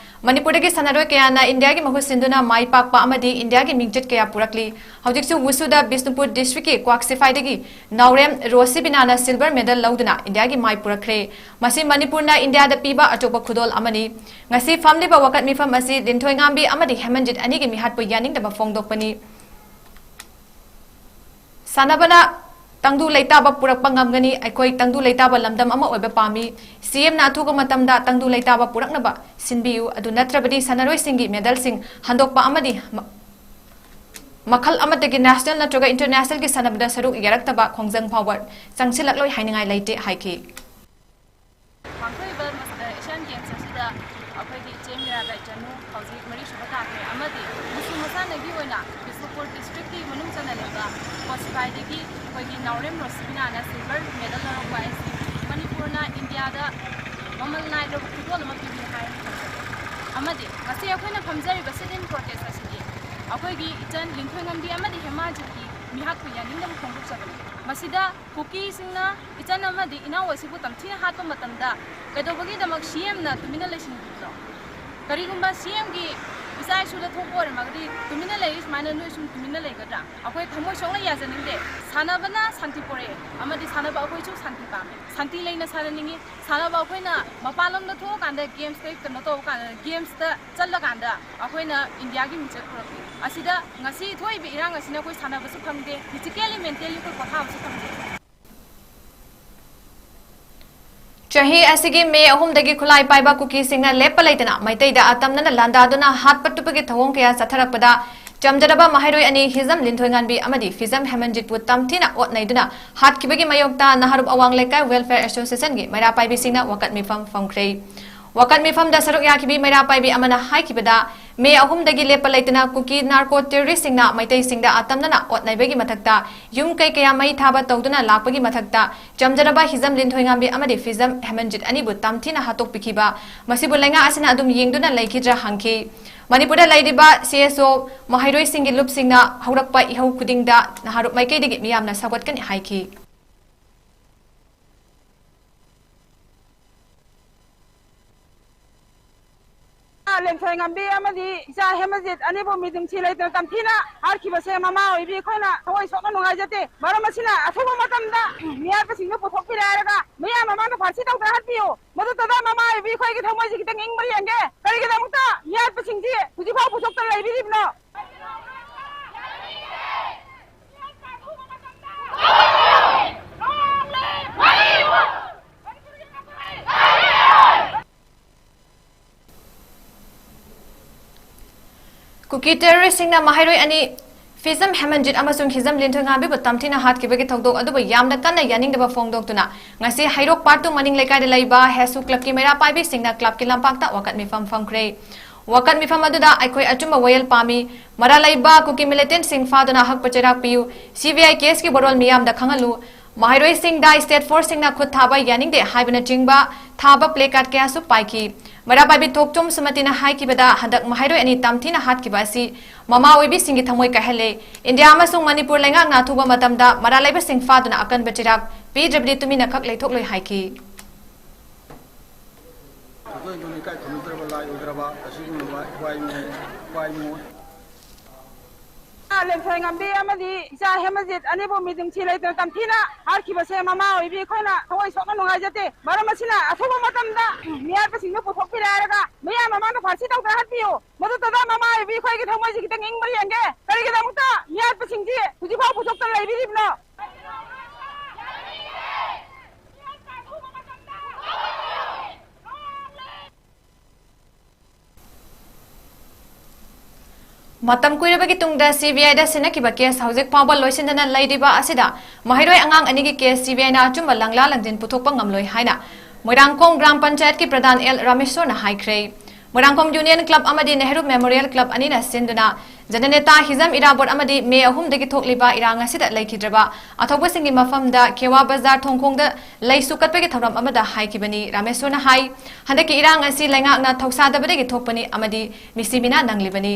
ꯃꯅꯤꯄꯨꯔꯗꯒꯤ ꯁꯥꯟꯅꯔꯣꯏ ꯀꯌꯥꯅ ꯏꯟꯗꯤꯌꯥꯒꯤ ꯃꯍꯨꯠ ꯁꯤꯟꯗꯨꯅ ꯃꯥꯏ ꯄꯥꯛꯄ ꯑꯃꯗꯤ ꯏꯟꯗꯤꯌꯥꯒꯤ ꯃꯤꯡꯆꯠ ꯀꯌꯥ ꯄꯨꯔꯛꯂꯤ꯫ ꯍꯧꯖꯤꯛꯁꯨ ꯋꯨꯁꯨꯗ ꯕꯤꯁꯅꯨꯄꯨꯔ districtꯀꯤ ꯀ꯭ꯋꯥꯛ ꯁꯤꯐꯥꯏꯗꯒꯤ ꯅꯥꯎꯔꯦꯝ ꯔꯣꯁꯤꯕꯤꯅꯥꯅ silver medal ꯂꯧꯗꯨꯅ ꯏꯟꯗꯤꯌꯥꯒꯤ ꯃꯥꯏ ꯄꯨꯔꯛꯈ꯭ꯔꯦ꯫ ꯃꯁꯤ ꯃꯅꯤꯄꯨꯔꯅ ꯏꯟꯗꯤꯌꯥꯗ ꯄꯤꯕ ꯑꯆꯧꯕ ꯈꯨꯗꯣꯜ ꯑꯃꯅꯤ꯫ ꯉꯁꯤ ꯐꯝꯂꯤꯕ ꯋꯥꯀꯠ ꯃꯤꯐꯝ ꯑꯁꯤ ꯂꯤꯟꯊꯣꯏꯉꯥꯝꯕꯤ ꯑꯃꯗꯤ ꯍꯦꯃꯟꯖꯤꯠ ꯑꯅꯤꯒꯤ ꯃꯤꯍꯥꯠꯄꯨ ꯌꯥꯅꯤꯡꯗꯕ ꯐꯣꯡꯗꯣꯛꯄꯅꯤ꯫ ꯁꯥꯟꯅꯕꯅ ꯇꯪꯗꯨ ꯂꯩꯇꯥꯕ ꯄꯨꯔꯛꯄ ꯉꯝꯒꯅꯤ꯫ ꯑꯩꯈꯣꯏ ꯇꯪꯗꯨ ꯂꯩꯇꯥꯕ ꯂꯝꯗꯝ ꯑꯃ ꯑꯣꯏꯕ ꯄꯥꯝꯃꯤ꯫ ꯁꯤ ꯑꯦꯝꯅ ꯑꯊꯨꯕ ꯃꯇꯝꯗ ꯇꯪꯗꯨ ꯂꯩꯇꯥꯕ ꯄꯨꯔꯛꯅꯕ ꯁꯤꯟꯕꯤꯌꯨ꯫ ꯑꯗꯨ ꯅꯠꯇ꯭ꯔꯕꯗꯤ ꯁꯥꯟꯅꯔꯣꯏꯁꯤꯡꯒꯤ medalꯁꯤꯡ ꯍꯟꯗꯣꯛꯄ ꯑꯃꯗꯤ ꯃ-, ꯃꯈꯜ ꯑꯃꯠꯇꯒꯤ national ꯅꯠꯇ꯭ꯔꯒ internationalꯒꯤ ꯁꯥꯟꯅꯕꯗ ꯁꯔꯨꯛ ꯌꯥꯔꯛꯇꯕ ꯈꯣꯡꯖꯪ ꯐꯥꯎꯕ ꯆꯪꯁꯤꯜꯂꯛꯂꯣꯏ ꯍꯥꯏꯅꯤꯡꯉꯥꯏ ꯂꯩꯇꯦ ꯍꯥꯏꯈꯤ꯫ ꯄꯥꯡꯊꯣꯛꯏꯕ ꯃꯁ-, ꯑ, Asian Games ꯑꯁꯤꯗ ꯑꯩꯈꯣꯏꯒꯤ ꯏꯆꯦ ꯃꯤꯔꯥꯕꯥꯏ ꯆꯅꯨ ꯍꯧꯖꯤꯛ ꯃꯔꯤꯁꯨꯕ ꯇꯥꯈ꯭ꯔꯦ ꯑꯃꯗꯤ ꯃꯨꯁꯨ ꯃꯁꯥꯟꯅꯒꯤ ꯑꯣꯏꯅ ꯕꯤꯁꯅꯨꯄꯨꯔ districtꯀꯤ ꯃꯅꯨꯡ ꯆꯟꯅꯂꯤꯕ ꯀꯣꯁꯤꯕꯥꯏꯗꯒꯤ ꯑꯩꯈꯣꯏꯒꯤ ꯅꯥꯎꯔꯦꯝ ꯔꯣꯁꯤꯕꯤꯅꯥꯅ silver medal ꯂꯧꯔꯛꯄ ꯍꯥꯏꯁꯤ ꯃꯅꯤꯄꯨꯔꯅ ꯏꯟꯗꯤꯌꯥꯗ ꯃꯃꯜ ꯅꯥꯏꯗ꯭ꯔꯕ ꯈꯨꯗꯣꯜ ꯑꯃ ꯄꯤꯔꯤ ꯍꯥꯏꯅ ꯈꯟꯖꯩ꯫ ꯑꯃꯗꯤ ꯉꯁꯤ ꯑꯩꯈꯣꯏꯅ ꯐꯝꯖꯔꯤꯕ sit-in protest ꯑꯁꯤꯗꯤ ꯑꯩꯈꯣꯏꯒꯤ ꯏꯆꯟ ꯂꯤꯟꯊꯣꯏꯉꯝꯕꯤ ꯑꯃꯗꯤ ꯍꯦꯃꯥꯖꯤꯠꯀꯤ ꯃꯤꯍꯥꯠꯄꯨ ꯌꯥꯅꯤꯡꯗꯕ ꯐꯣꯡꯗꯣꯛꯆꯕꯅꯤ꯫ ꯃꯁꯤꯗ ꯀꯨꯀꯤꯁꯤꯡꯅ ꯏꯆꯟ ꯑꯃꯗꯤ ꯏꯅꯥꯎ ꯑꯁꯤꯕꯨ ꯇꯝꯊꯤꯅ ꯍꯥꯠꯄ ꯃꯇꯝꯗ ꯀꯩꯗꯧꯕꯒꯤꯗꯃꯛ ꯁꯤ ꯑꯦꯝꯅ ꯇꯨꯃꯤꯟꯅ ꯂꯩꯁꯤꯟꯕꯤꯕꯅꯣ? ꯀꯔꯤꯒꯨꯝꯕ ꯁꯤ ꯑꯦꯝꯒꯤ ꯏꯆꯥ ꯏꯁꯨꯗ ꯊꯣꯛꯄ ꯑꯣꯏꯔꯝꯃꯒꯗꯤ ꯇꯨꯃꯤꯟꯅ ꯂꯩꯔꯤ ꯁꯨꯃꯥꯏꯅ ꯅꯣꯏ ꯁꯨꯝ ꯇꯨꯃꯤꯟꯅ ꯂꯩꯒꯗ꯭ꯔꯥ? ꯑꯩꯈꯣꯏ ꯊꯃꯣꯏ ꯁꯣꯛꯅ ꯌꯥꯖꯅꯤꯡꯗꯦ꯫ ꯁꯥꯟꯅꯕꯅ ꯁꯥꯟꯇꯤ ꯄꯨꯔꯛꯑꯦ, ꯑꯃꯗꯤ ꯁꯥꯟꯅꯕ ꯑꯩꯈꯣꯏꯁꯨ ꯁꯥꯟꯇꯤ ꯄꯥꯝꯃꯦ, ꯁꯥꯟꯇꯤ ꯂꯩꯅ ꯁꯥꯟꯅꯅꯤꯡꯉꯤ꯫ ꯁꯥꯟꯅꯕ ꯑꯩꯈꯣꯏꯅ ꯃꯄꯥꯟ ꯂꯝꯗ ꯊꯣꯛꯑꯀꯥꯟꯗ ꯒꯦꯝꯁꯇ ꯀꯩꯅꯣ ꯇꯧꯕ ꯀꯥꯟꯗ, ꯒꯦꯝꯁꯇ ꯆꯠꯂꯀꯥꯟꯗ ꯑꯩꯈꯣꯏꯅ ꯏꯟꯗꯤꯌꯥꯒꯤ ꯃꯤꯡꯆꯠ ꯄꯨꯔꯛꯄꯤ꯫ ꯑꯁꯤꯗ ꯉꯁꯤ ꯊꯣꯛꯏꯕ ꯏꯔꯥꯡ ꯑꯁꯤꯅ ꯑꯩꯈꯣꯏ ꯁꯥꯟꯅꯕꯁꯨ ꯐꯪꯗꯦ, ꯐꯤꯖꯤꯀꯦꯜꯂꯤ ꯃꯦꯟꯇꯦꯜꯂꯤ ꯑꯩꯈꯣꯏ ꯄꯣꯊꯥꯕꯁꯨ ꯐꯪꯗꯦ꯫ ꯆꯍꯤ ꯑꯁꯤꯒꯤ ꯃꯦ ꯑꯍꯨꯝꯗꯒꯤ ꯈꯨꯠꯂꯥꯏ ꯄꯥꯏꯕ ꯀꯨꯀꯤꯁꯤꯡꯅ ꯂꯦꯞꯄ ꯂꯩꯇꯅ ꯃꯩꯇꯩꯗ ꯑꯇꯝꯅꯅ ꯂꯥꯟꯗꯥꯗꯨꯅ ꯍꯥꯠꯄ ꯇꯨꯞꯄꯒꯤ ꯊꯧꯑꯣꯡ ꯀꯌꯥ ꯆꯠꯊꯔꯛꯄꯗ, ꯆꯝꯖꯔꯕ ꯃꯍꯩꯔꯣꯏ ꯑꯅꯤ ꯍꯤꯖꯝ ꯂꯤꯟꯊꯣꯏꯉꯥꯟꯕꯤ ꯑꯃꯗꯤ ꯐꯤꯖꯝ ꯍꯦꯃꯟꯖꯤꯠꯄꯨ ꯇꯝꯊꯤꯅ ꯑꯣꯠꯅꯩꯗꯨꯅ ꯍꯥꯠꯈꯤꯕꯒꯤ ꯃꯥꯌꯣꯛꯇ ꯅꯍꯥꯔꯨꯞ ꯑꯋꯥꯡ ꯂꯩꯀꯥꯏ ꯋꯦꯜꯐꯤꯌꯔ ꯑꯦꯁꯣꯁꯤꯌꯦꯁꯟꯒꯤ ꯃꯩꯔꯥ ꯄꯥꯏꯕꯤꯁꯤꯡꯅ ꯋꯥꯀꯠ ꯃꯤꯐꯝ ꯐꯝꯈ꯭ꯔꯦ꯫ ꯋꯥꯀꯠ ꯃꯤꯐꯝꯗ ꯁꯔꯨꯛ ꯌꯥꯈꯤꯕꯤ ꯃꯩꯔꯥ ꯄꯥꯏꯕꯤ ꯑꯃꯅ ꯍꯥꯏꯈꯤꯕꯗ, ꯃꯦ ꯑꯍꯨꯝꯗꯒꯤ ꯂꯦꯞꯄ ꯂꯩꯇꯅ ꯀꯨꯀꯤ ꯅꯥꯔꯀꯣ ꯇꯦꯔꯣꯔꯤꯁꯁꯤꯡꯅ ꯃꯩꯇꯩꯁꯤꯡꯗ ꯑꯇꯝꯅꯅ ꯑꯣꯠꯅꯩꯕꯒꯤ ꯃꯊꯛꯇ, ꯌꯨꯝ ꯀꯩ ꯀꯌꯥ ꯃꯩ ꯊꯥꯕ ꯇꯧꯗꯨꯅ ꯂꯥꯛꯄꯒꯤ ꯃꯊꯛꯇ, ꯆꯝꯖꯔꯕ ꯍꯤꯖꯝ ꯂꯤꯟꯊꯣꯏꯉꯥꯝꯕꯤ ꯑꯃꯗꯤ ꯐꯤꯖꯝ ꯍꯦꯃꯟꯖꯤꯠ ꯑꯅꯤꯕꯨ ꯇꯝꯊꯤꯅ ꯍꯥꯠꯇꯣꯛꯄꯤꯈꯤꯕ, ꯃꯁꯤꯕꯨ ꯂꯩꯉꯥꯛ ꯑꯁꯤꯅ ꯑꯗꯨꯝ ꯌꯦꯡꯗꯨꯅ ꯂꯩꯈꯤꯗ꯭ꯔꯥ ꯍꯪꯈꯤ꯫ ꯃꯅꯤꯄꯨꯔꯗ ꯂꯩꯔꯤꯕ ꯁꯤ ꯑꯦꯁ ꯑꯣ ꯃꯍꯩꯔꯣꯏꯁꯤꯡꯒꯤ ꯂꯨꯞꯁꯤꯡꯅ ꯍꯧꯔꯛꯄ ꯏꯍꯧ ꯈꯨꯗꯤꯡꯗ ꯅꯍꯥꯔꯣꯞ ꯃꯥꯏꯀꯩꯗꯒꯤ ꯃꯤꯌꯥꯝꯅ ꯁꯧꯒꯠꯀꯅꯤ ꯍꯥꯏꯈꯤ꯫ ꯂꯦꯟꯊꯣꯏ ꯉꯝꯕꯤ ꯑꯃꯗꯤ ꯏꯆꯥ ꯍꯦꯃꯖꯤꯠ ꯑꯅꯤꯕꯨ ꯃꯤꯅꯨꯡꯁꯤ ꯂꯩꯇꯅ ꯇꯝꯊꯤꯅ ꯍꯥꯠꯈꯤꯕꯁꯦ ꯃꯃꯥ ꯑꯣꯏꯕꯤ ꯑꯩꯈꯣꯏꯅ ꯊꯃꯣꯏ ꯁꯣꯛꯅ ꯅꯨꯡꯉꯥꯏꯖꯗꯦ꯫ ꯃꯔꯝ ꯑꯁꯤꯅ ꯑꯊꯨꯕ ꯃꯇꯝꯗ ꯃꯤꯍꯥꯠꯄꯁꯤꯡꯗꯨ ꯄꯨꯊꯣꯛꯄꯤꯔꯦ ꯍꯥꯏꯔꯒ ꯃꯤꯌꯥꯝ ꯃꯃꯥꯡꯗ ꯐꯥꯁꯤ ꯇꯧꯗꯅ ꯍꯥꯠꯄꯤꯌꯨ꯫ ꯃꯗꯨꯇꯗ ꯃꯃꯥ ꯑꯣꯏꯕꯤ ꯑꯩꯈꯣꯏꯒꯤ ꯊꯃꯣꯏꯁꯤ ꯈꯤꯇꯪ ꯏꯪꯕ ꯌꯦꯡꯒꯦ꯫ ꯀꯔꯤꯒꯤꯗꯃꯛꯇ ꯃꯤꯍꯥꯠꯄꯁꯤꯡꯁꯤ ꯍꯧꯖꯤꯛꯐꯥꯎ ꯄꯨꯊꯣꯛꯇꯅ ꯂꯩꯕꯤꯔꯤꯕꯅꯣ? ꯀꯨꯀꯤ ꯇꯦꯔꯣꯔꯤꯁꯁꯤꯡꯅ ꯃꯍꯩꯔꯣꯏ ꯑꯅꯤ ꯐꯤꯖꯝ ꯍꯦꯃꯟꯖꯤꯠ ꯑꯃꯁꯨꯡ ꯍꯤꯖꯝ ꯂꯤꯟꯊꯣꯏꯉꯥꯝꯕꯤꯕꯨ ꯇꯝꯊꯤꯅ ꯍꯥꯠꯈꯤꯕꯒꯤ ꯊꯧꯗꯣꯛ ꯑꯗꯨꯕꯨ ꯌꯥꯝꯅ ꯀꯟꯅ ꯌꯥꯅꯤꯡꯗꯕ ꯐꯣꯡꯗꯣꯛꯇꯨꯅ ꯉꯁꯤ ꯍꯩꯔꯣꯛ ꯄꯥꯔꯠ ꯇꯨ ꯃꯅꯤꯡ ꯂꯩꯀꯥꯏꯗ ꯂꯩꯕ ꯍꯦꯁꯨ ꯀ꯭ꯂꯕꯀꯤ ꯃꯩꯔꯥ ꯄꯥꯏꯕꯤꯁꯤꯡꯅ ꯀ꯭ꯂꯕꯀꯤ ꯂꯝꯄꯥꯛꯇ ꯋꯥꯀꯠ ꯃꯤꯐꯝ ꯐꯝꯈ꯭ꯔꯦ꯫ ꯋꯥꯀꯠ ꯃꯤꯐꯝ ꯑꯗꯨꯗ ꯑꯩꯈꯣꯏ ꯑꯆꯨꯝꯕ ꯋꯥꯌꯦꯜ ꯄꯥꯝꯃꯤ, ꯃꯔꯥꯜ ꯂꯩꯕ ꯀꯨꯀꯤ ꯃꯤꯂꯤꯇꯦꯟꯠꯁꯤꯡ ꯐꯥꯗꯨꯅ ꯍꯛꯄ ꯆꯩꯔꯥꯛ ꯄꯤꯌꯨ, ꯁꯤ ꯕꯤ ꯑꯥꯏ ꯀꯦꯁꯀꯤ ꯕꯣꯔꯣꯜ ꯃꯤꯌꯥꯝꯗ ꯈꯪꯍꯜꯂꯨ, ꯃꯍꯩꯔꯣꯏꯁꯤꯡꯗ ꯁ꯭ꯇꯦꯠ ꯐꯣꯔꯁꯁꯤꯡꯅ ꯈꯨꯠ ꯊꯥꯕ ꯌꯥꯅꯤꯡꯗꯦ ꯍꯥꯏꯕꯅꯆꯤꯡꯕ ꯊꯥꯕ ꯄ꯭ꯂꯦ ꯀꯥꯔꯗ ꯀꯌꯥꯁꯨ ꯄꯥꯏꯈꯤ꯫ ꯃꯩꯔꯥ ꯄꯥꯏꯕꯤ ꯊꯣꯛꯆꯣꯝ ꯁꯨꯃꯇꯤꯅ ꯍꯥꯏꯈꯤꯕꯗ, ꯍꯟꯗꯛ ꯃꯍꯩꯔꯣꯏ ꯑꯅꯤ ꯇꯝꯊꯤꯅ ꯍꯥꯠꯈꯤꯕ ꯑꯁꯤ ꯃꯃꯥ ꯑꯣꯏꯕꯤꯁꯤꯡꯒꯤ ꯊꯃꯣꯏ ꯀꯥꯏꯍꯜꯂꯦ꯫ ꯏꯟꯗꯤꯌꯥ ꯑꯃꯁꯨꯡ ꯃꯅꯤꯄꯨꯔ ꯂꯩꯉꯥꯛꯅ ꯑꯊꯨꯕ ꯃꯇꯝꯗ ꯃꯔꯥꯜ ꯂꯩꯕꯁꯤꯡ ꯐꯥꯗꯨꯅ ꯑꯀꯟꯕ ꯆꯩꯔꯥꯛ ꯄꯤꯗ꯭ꯔꯕꯗꯤ ꯇꯨꯃꯤꯟꯅ ꯈꯛ ꯂꯩꯊꯣꯛꯂꯣꯏ ꯍꯥꯏꯈꯤ꯫ ꯑꯩꯈꯣꯏ ꯑꯗꯨꯝ ꯏꯀꯥꯏ ꯈꯨꯝꯅꯗ꯭ꯔꯕ ꯂꯥꯏ ꯑꯣꯏꯗ꯭ꯔꯕ ꯑꯁꯤꯒꯨꯝꯂꯕ ꯂꯦꯟꯊꯣꯏ ꯉꯝꯕꯤ ꯑꯃꯗꯤ ꯏꯆꯥ ꯍꯦꯃꯖꯤꯠ ꯑꯅꯤꯕꯨ ꯃꯤꯅꯨꯡꯁꯤ ꯂꯩꯇꯅ ꯇꯝꯊꯤꯅ ꯍꯥꯠꯈꯤꯕꯁꯦ ꯃꯃꯥ ꯑꯣꯏꯕꯤ ꯑꯩꯈꯣꯏꯅ ꯊꯋꯥꯏ ꯁꯣꯛꯅ ꯅꯨꯡꯉꯥꯏꯖꯗꯦ꯫ ꯃꯔꯝ ꯑꯁꯤꯅ ꯑꯊꯨꯕ ꯃꯇꯝꯗ ꯃꯤꯍꯥꯠꯄꯁꯤꯡꯗꯨ ꯄꯨꯊꯣꯛꯄꯤꯔꯦ ꯍꯥꯏꯔꯒ ꯃꯤꯌꯥꯝ ꯃꯃꯥꯡꯗ ꯐꯥꯁꯤ ꯇꯧꯗꯅ ꯍꯥꯠꯄꯤꯌꯨ꯫ ꯃꯗꯨꯇꯗ ꯃꯃꯥ ꯑꯣꯏꯕꯤ ꯑꯩꯈꯣꯏꯒꯤ ꯊꯃꯣꯏꯁꯤ ꯈꯤꯇꯪ ꯏꯪꯕ ꯌꯦꯡꯒꯦ꯫ ꯀꯔꯤꯒꯤꯗꯃꯛꯇ ꯃꯤꯍꯥꯠꯄꯁꯤꯡꯁꯤ ꯍꯧꯖꯤꯛꯐꯥꯎ ꯄꯨꯊꯣꯛꯇꯅ ꯂꯩꯕꯤꯔꯤꯕꯅꯣ? ꯃꯇꯝ ꯀꯨꯏꯔꯕꯒꯤ ꯇꯨꯡꯗ ꯁꯤꯕꯤꯑꯥꯏꯗ ꯁꯤꯟꯅꯈꯤꯕ ꯀꯦꯁ ꯍꯧꯖꯤꯛ ꯐꯥꯎꯕ ꯂꯣꯏꯁꯤꯟꯗꯅ ꯂꯩꯔꯤꯕ ꯑꯁꯤꯗ ꯃꯍꯩꯔꯣꯏ ꯑꯉꯥꯡ ꯑꯅꯤꯒꯤ ꯀꯦꯁ ꯁꯤꯕꯤꯑꯥꯏꯅ ꯑꯆꯨꯝꯕ ꯂꯪꯂꯥ ꯂꯪꯖꯤꯟ ꯄꯨꯊꯣꯛꯄ ꯉꯝꯂꯣꯏ ꯍꯥꯏꯅ ꯃꯣꯏꯔꯥꯡꯈꯣꯡ ꯒ꯭ꯔꯥꯝ ꯄꯟꯆꯥꯌꯠꯀꯤ ꯄ꯭ꯔꯙꯥꯟ ꯑꯦꯜ ꯔꯥꯃꯦꯁꯣꯔꯅ ꯍꯥꯏꯈ꯭ꯔꯦ꯫ ꯃꯣꯏꯔꯥꯡꯈꯣꯝ ꯌꯨꯅꯤꯌꯟ ꯀ꯭ꯂꯕ ꯑꯃꯗꯤ ꯅꯦꯍꯔꯨ ꯃꯦꯃꯣꯔꯤꯌꯦꯜ ꯀ꯭ꯂꯕ ꯑꯅꯤꯅ ꯁꯤꯟꯗꯨꯅ ꯖꯅꯅꯦꯇꯥ ꯍꯤꯖꯝ ꯏꯔꯥꯕꯣꯠ ꯑꯃꯗꯤ ꯃꯦ ꯑꯍꯨꯝꯗꯒꯤ ꯊꯣꯛꯂꯤꯕ ꯏꯔꯥꯡ ꯑꯁꯤꯗ ꯂꯩꯈꯤꯗ꯭ꯔꯕ ꯑꯊꯧꯕꯁꯤꯡꯒꯤ ꯃꯐꯝꯗ ꯈꯦꯋꯥ ꯕꯖꯥꯔ ꯊꯣꯡꯈꯣꯡꯗ ꯂꯩꯁꯨ ꯀꯠꯄꯒꯤ ꯊꯧꯔꯝ ꯑꯃꯗ ꯍꯥꯏꯈꯤꯕꯅꯤ꯫ ꯔꯥꯃꯦꯁꯣꯔꯅ ꯍꯥꯏ, ꯍꯟꯗꯛꯀꯤ ꯏꯔꯥꯡ ꯑꯁꯤ ꯂꯩꯉꯥꯛꯅ ꯊꯧꯁꯥꯗꯕꯗꯒꯤ ꯊꯣꯛꯄꯅꯤ ꯑꯃꯗꯤ ꯃꯤꯁꯤ ꯃꯤꯅꯥ ꯅꯪꯂꯤꯕꯅꯤ꯫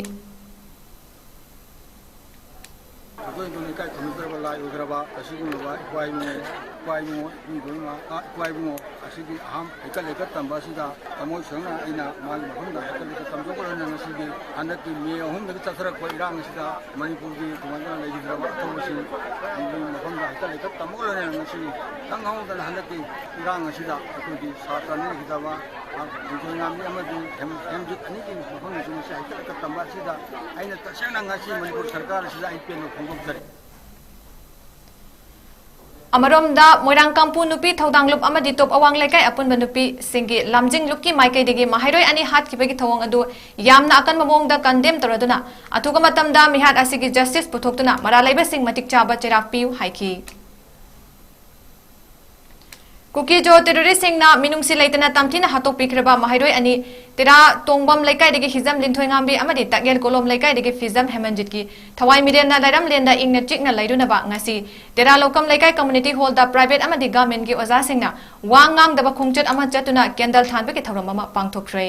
ꯑꯩꯈꯣꯏ ꯑꯗꯨ ꯂꯩꯀꯥꯏ ꯈꯨꯟꯅꯗ꯭ꯔꯕ ꯂꯥꯏ ꯑꯣꯏꯈ꯭ꯔꯕ ꯑꯁꯤꯒꯨꯝꯂꯕ ꯏꯄꯥ ꯏꯕꯨꯡꯉꯣ, ꯏꯄꯥ ꯏꯕꯨꯡꯉꯣ ꯏꯕꯨꯡꯗꯣ ꯏꯃꯥ, ꯑ, ꯏꯄꯥ ꯏꯕꯨꯡꯉꯣ ꯑꯁꯤꯒꯤ ꯑꯍꯥꯝ ꯍꯩꯀꯠ ꯂꯩꯀꯠ ꯇꯝꯕ ꯑꯁꯤꯗ ꯊꯃꯣꯏ ꯁꯦꯡꯅ ꯑꯩꯅ ꯃꯥꯒꯤ ꯃꯐꯝꯗ ꯍꯩꯀꯠ ꯂꯩꯀꯠ ꯇꯝꯖꯧꯕ ꯂꯣꯏꯅꯅ ꯉꯁꯤꯒꯤ ꯍꯟꯗꯛꯀꯤ ꯃꯦ ꯑꯍꯨꯝꯗꯒꯤ ꯆꯠꯊꯔꯛꯄ ꯏꯔꯥꯡ ꯑꯁꯤꯗ ꯃꯅꯤꯄꯨꯔꯒꯤ ꯇꯣꯉꯥꯟ ꯇꯣꯉꯥꯟꯅ ꯂꯩꯈꯤꯗ꯭ꯔꯕ ꯑꯊꯧꯕꯁꯤꯡ ꯃꯐꯝꯗ ꯍꯩꯀꯠ ꯂꯩꯀꯠ ꯇꯝꯕꯒ ꯂꯣꯏꯅꯅ ꯉꯁꯤ ꯈꯪꯍꯧꯗꯅ ꯍꯟꯗꯛꯀꯤ ꯏꯔꯥꯡ ꯑꯁꯤꯗ ꯑꯩꯈꯣꯏꯒꯤ ꯁꯥꯇ꯭ꯔ ꯑꯅꯤ ꯂꯩꯈꯤꯗ꯭ꯔꯕ ꯂꯤꯟꯊꯣꯏꯉꯥꯝꯕꯤ ꯑꯃꯗꯤ ꯍꯦꯝ-, ꯍꯦꯝꯖꯤꯠ ꯑꯅꯤꯒꯤ ꯃꯐꯝꯗꯁꯨ ꯉꯁꯤ ꯍꯩꯀꯠ ꯂꯩꯀꯠ ꯇꯝꯕ ꯑꯁꯤꯗ ꯑꯩꯅ ꯇꯁꯦꯡꯅ ꯉꯁꯤ ꯃꯅꯤꯄꯨꯔ ꯁꯔꯀꯥꯔ ꯑꯁꯤꯗ ꯑꯩ ꯄꯦꯟꯕ ꯐꯣꯡꯗꯣꯛꯆꯔꯤ꯫ ꯑꯃꯔꯣꯝꯗ ꯃꯣꯏꯔꯥꯡ ꯀꯥꯡꯄꯣꯛ ꯅꯨꯄꯤ ꯊꯧꯗꯥꯡ ꯂꯨꯞ ꯑꯃꯗꯤ ꯇꯣꯞ ꯑꯋꯥꯡ ꯂꯩꯀꯥꯏ ꯑꯄꯨꯟꯕ ꯅꯨꯄꯤꯁꯤꯡꯒꯤ ꯂꯝꯖꯤꯡ ꯂꯨꯞꯀꯤ ꯃꯥꯏꯀꯩꯗꯒꯤ ꯃꯍꯩꯔꯣꯏ ꯑꯅꯤ ꯍꯥꯠꯈꯤꯕꯒꯤ ꯊꯧꯑꯣꯡ ꯑꯗꯨ ꯌꯥꯝꯅ ꯑꯀꯟꯕ ꯃꯑꯣꯡꯗ ꯀꯟꯗꯦꯝ ꯇꯧꯔꯗꯨꯅ ꯑꯊꯨꯕ ꯃꯇꯝꯗ ꯃꯤꯍꯥꯠ ꯑꯁꯤꯒꯤ ꯖꯁꯇꯤꯁ ꯄꯨꯊꯣꯛꯇꯨꯅ ꯃꯔꯥꯜ ꯂꯩꯕꯁꯤꯡ ꯃꯇꯤꯛ ꯆꯥꯕ ꯆꯩꯔꯥꯛ ꯄꯤꯌꯨ ꯍꯥꯏꯈꯤ꯫ ꯀꯨꯀꯤꯖꯣ ꯇꯦꯔꯣꯔꯤꯁꯁꯤꯡꯅ ꯃꯤꯅꯨꯡꯁꯤ ꯂꯩꯇꯅ ꯇꯝꯊꯤꯅ ꯍꯥꯠꯇꯣꯛꯄꯤꯈ꯭ꯔꯕ ꯃꯍꯩꯔꯣꯏ ꯑꯅꯤ ꯇꯦꯔꯥ ꯇꯣꯡꯕꯝ ꯂꯩꯀꯥꯏꯗꯒꯤ ꯍꯤꯖꯝ ꯂꯤꯟꯊꯣꯏꯉꯥꯝꯕꯤ ꯑꯃꯗꯤ ꯇꯛꯌꯦꯜ ꯀꯣꯂꯣꯝ ꯂꯩꯀꯥꯏꯗꯒꯤ ꯐꯤꯖꯝ ꯍꯦꯃꯟꯖꯤꯠꯀꯤ ꯊꯋꯥꯏ ꯃꯤꯔꯦꯟꯅ ꯂꯩꯔꯝꯂꯦꯟꯗ ꯏꯪꯅ ꯆꯤꯛꯅ ꯂꯩꯔꯨꯅꯕ ꯉꯁꯤ ꯇꯦꯔꯥ ꯂꯧꯀꯝ ꯂꯩꯀꯥꯏ ꯀꯝꯃꯨꯅꯤꯇꯤ ꯍꯣꯜꯗ ꯄ꯭ꯔꯥꯏꯚꯦꯠ ꯑꯃꯗꯤ ꯒꯚꯔꯟꯃꯦꯟꯠꯀꯤ ꯑꯣꯖꯥꯁꯤꯡꯅ ꯋꯥ ꯉꯥꯡꯗꯕ ꯈꯣꯡꯆꯠ ꯑꯃ ꯆꯠꯇꯨꯅ ꯀꯦꯟꯗꯜ ꯊꯥꯟꯕꯒꯤ ꯊꯧꯔꯝ ꯑꯃ ꯄꯥꯡꯊꯣꯛꯈ꯭ꯔꯦ꯫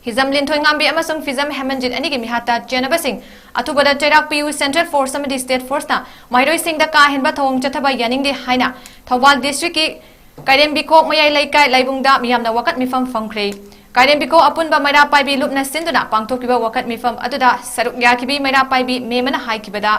ꯍꯤꯖꯝ ꯂꯤꯟꯊꯣꯏꯉꯥꯝꯕꯤ ꯑꯃꯁꯨꯡ ꯐꯤꯖꯝ ꯍꯦꯃꯟꯖꯤꯠ ꯑꯅꯤꯒꯤ ꯃꯤꯍꯥꯠꯇ ꯆꯦꯟꯅꯕꯁꯤꯡ ꯑꯊꯨꯕꯗ ꯆꯩꯔꯥꯛ ꯄꯤꯌꯨ, ꯁꯦꯟꯇ꯭ꯔꯦꯜ ꯐꯣꯔꯁ ꯑꯃꯗꯤ ꯁ꯭ꯇꯦꯠ ꯐꯣꯔꯁꯅ ꯃꯍꯩꯔꯣꯏꯁꯤꯡꯗ ꯀꯥ ꯍꯦꯟꯕ ꯊꯧꯑꯣꯡ ꯆꯠꯊꯕ ꯌꯥꯅꯤꯡꯗꯦ ꯍꯥꯏꯅ ꯊꯧꯕꯥꯜ ꯗꯤꯁꯇ꯭ꯔꯤꯛꯀꯤ ꯀꯩꯔꯦꯝꯕꯤꯈꯣꯛ ꯃꯌꯥꯏ ꯂꯩꯀꯥꯏ ꯂꯥꯏꯕꯨꯡꯗ ꯃꯤꯌꯥꯝꯅ ꯋꯥꯀꯠ ꯃꯤꯐꯝ ꯐꯝꯈ꯭ꯔꯦ꯫ ꯀꯥꯏꯔꯦꯝꯕꯤꯈꯣꯛ ꯑꯄꯨꯟꯕ ꯃꯩꯔꯥ ꯄꯥꯏꯕꯤ ꯂꯨꯞꯅ ꯁꯤꯟꯗꯨꯅ ꯄꯥꯡꯊꯣꯛꯈꯤꯕ ꯋꯥꯀꯠ ꯃꯤꯐꯝ ꯑꯗꯨꯗ ꯁꯔꯨꯛ ꯌꯥꯈꯤꯕꯤ ꯃꯩꯔꯥ ꯄꯥꯏꯕꯤ ꯃꯦꯝ ꯑꯃꯅ ꯍꯥꯏꯈꯤꯕꯗ,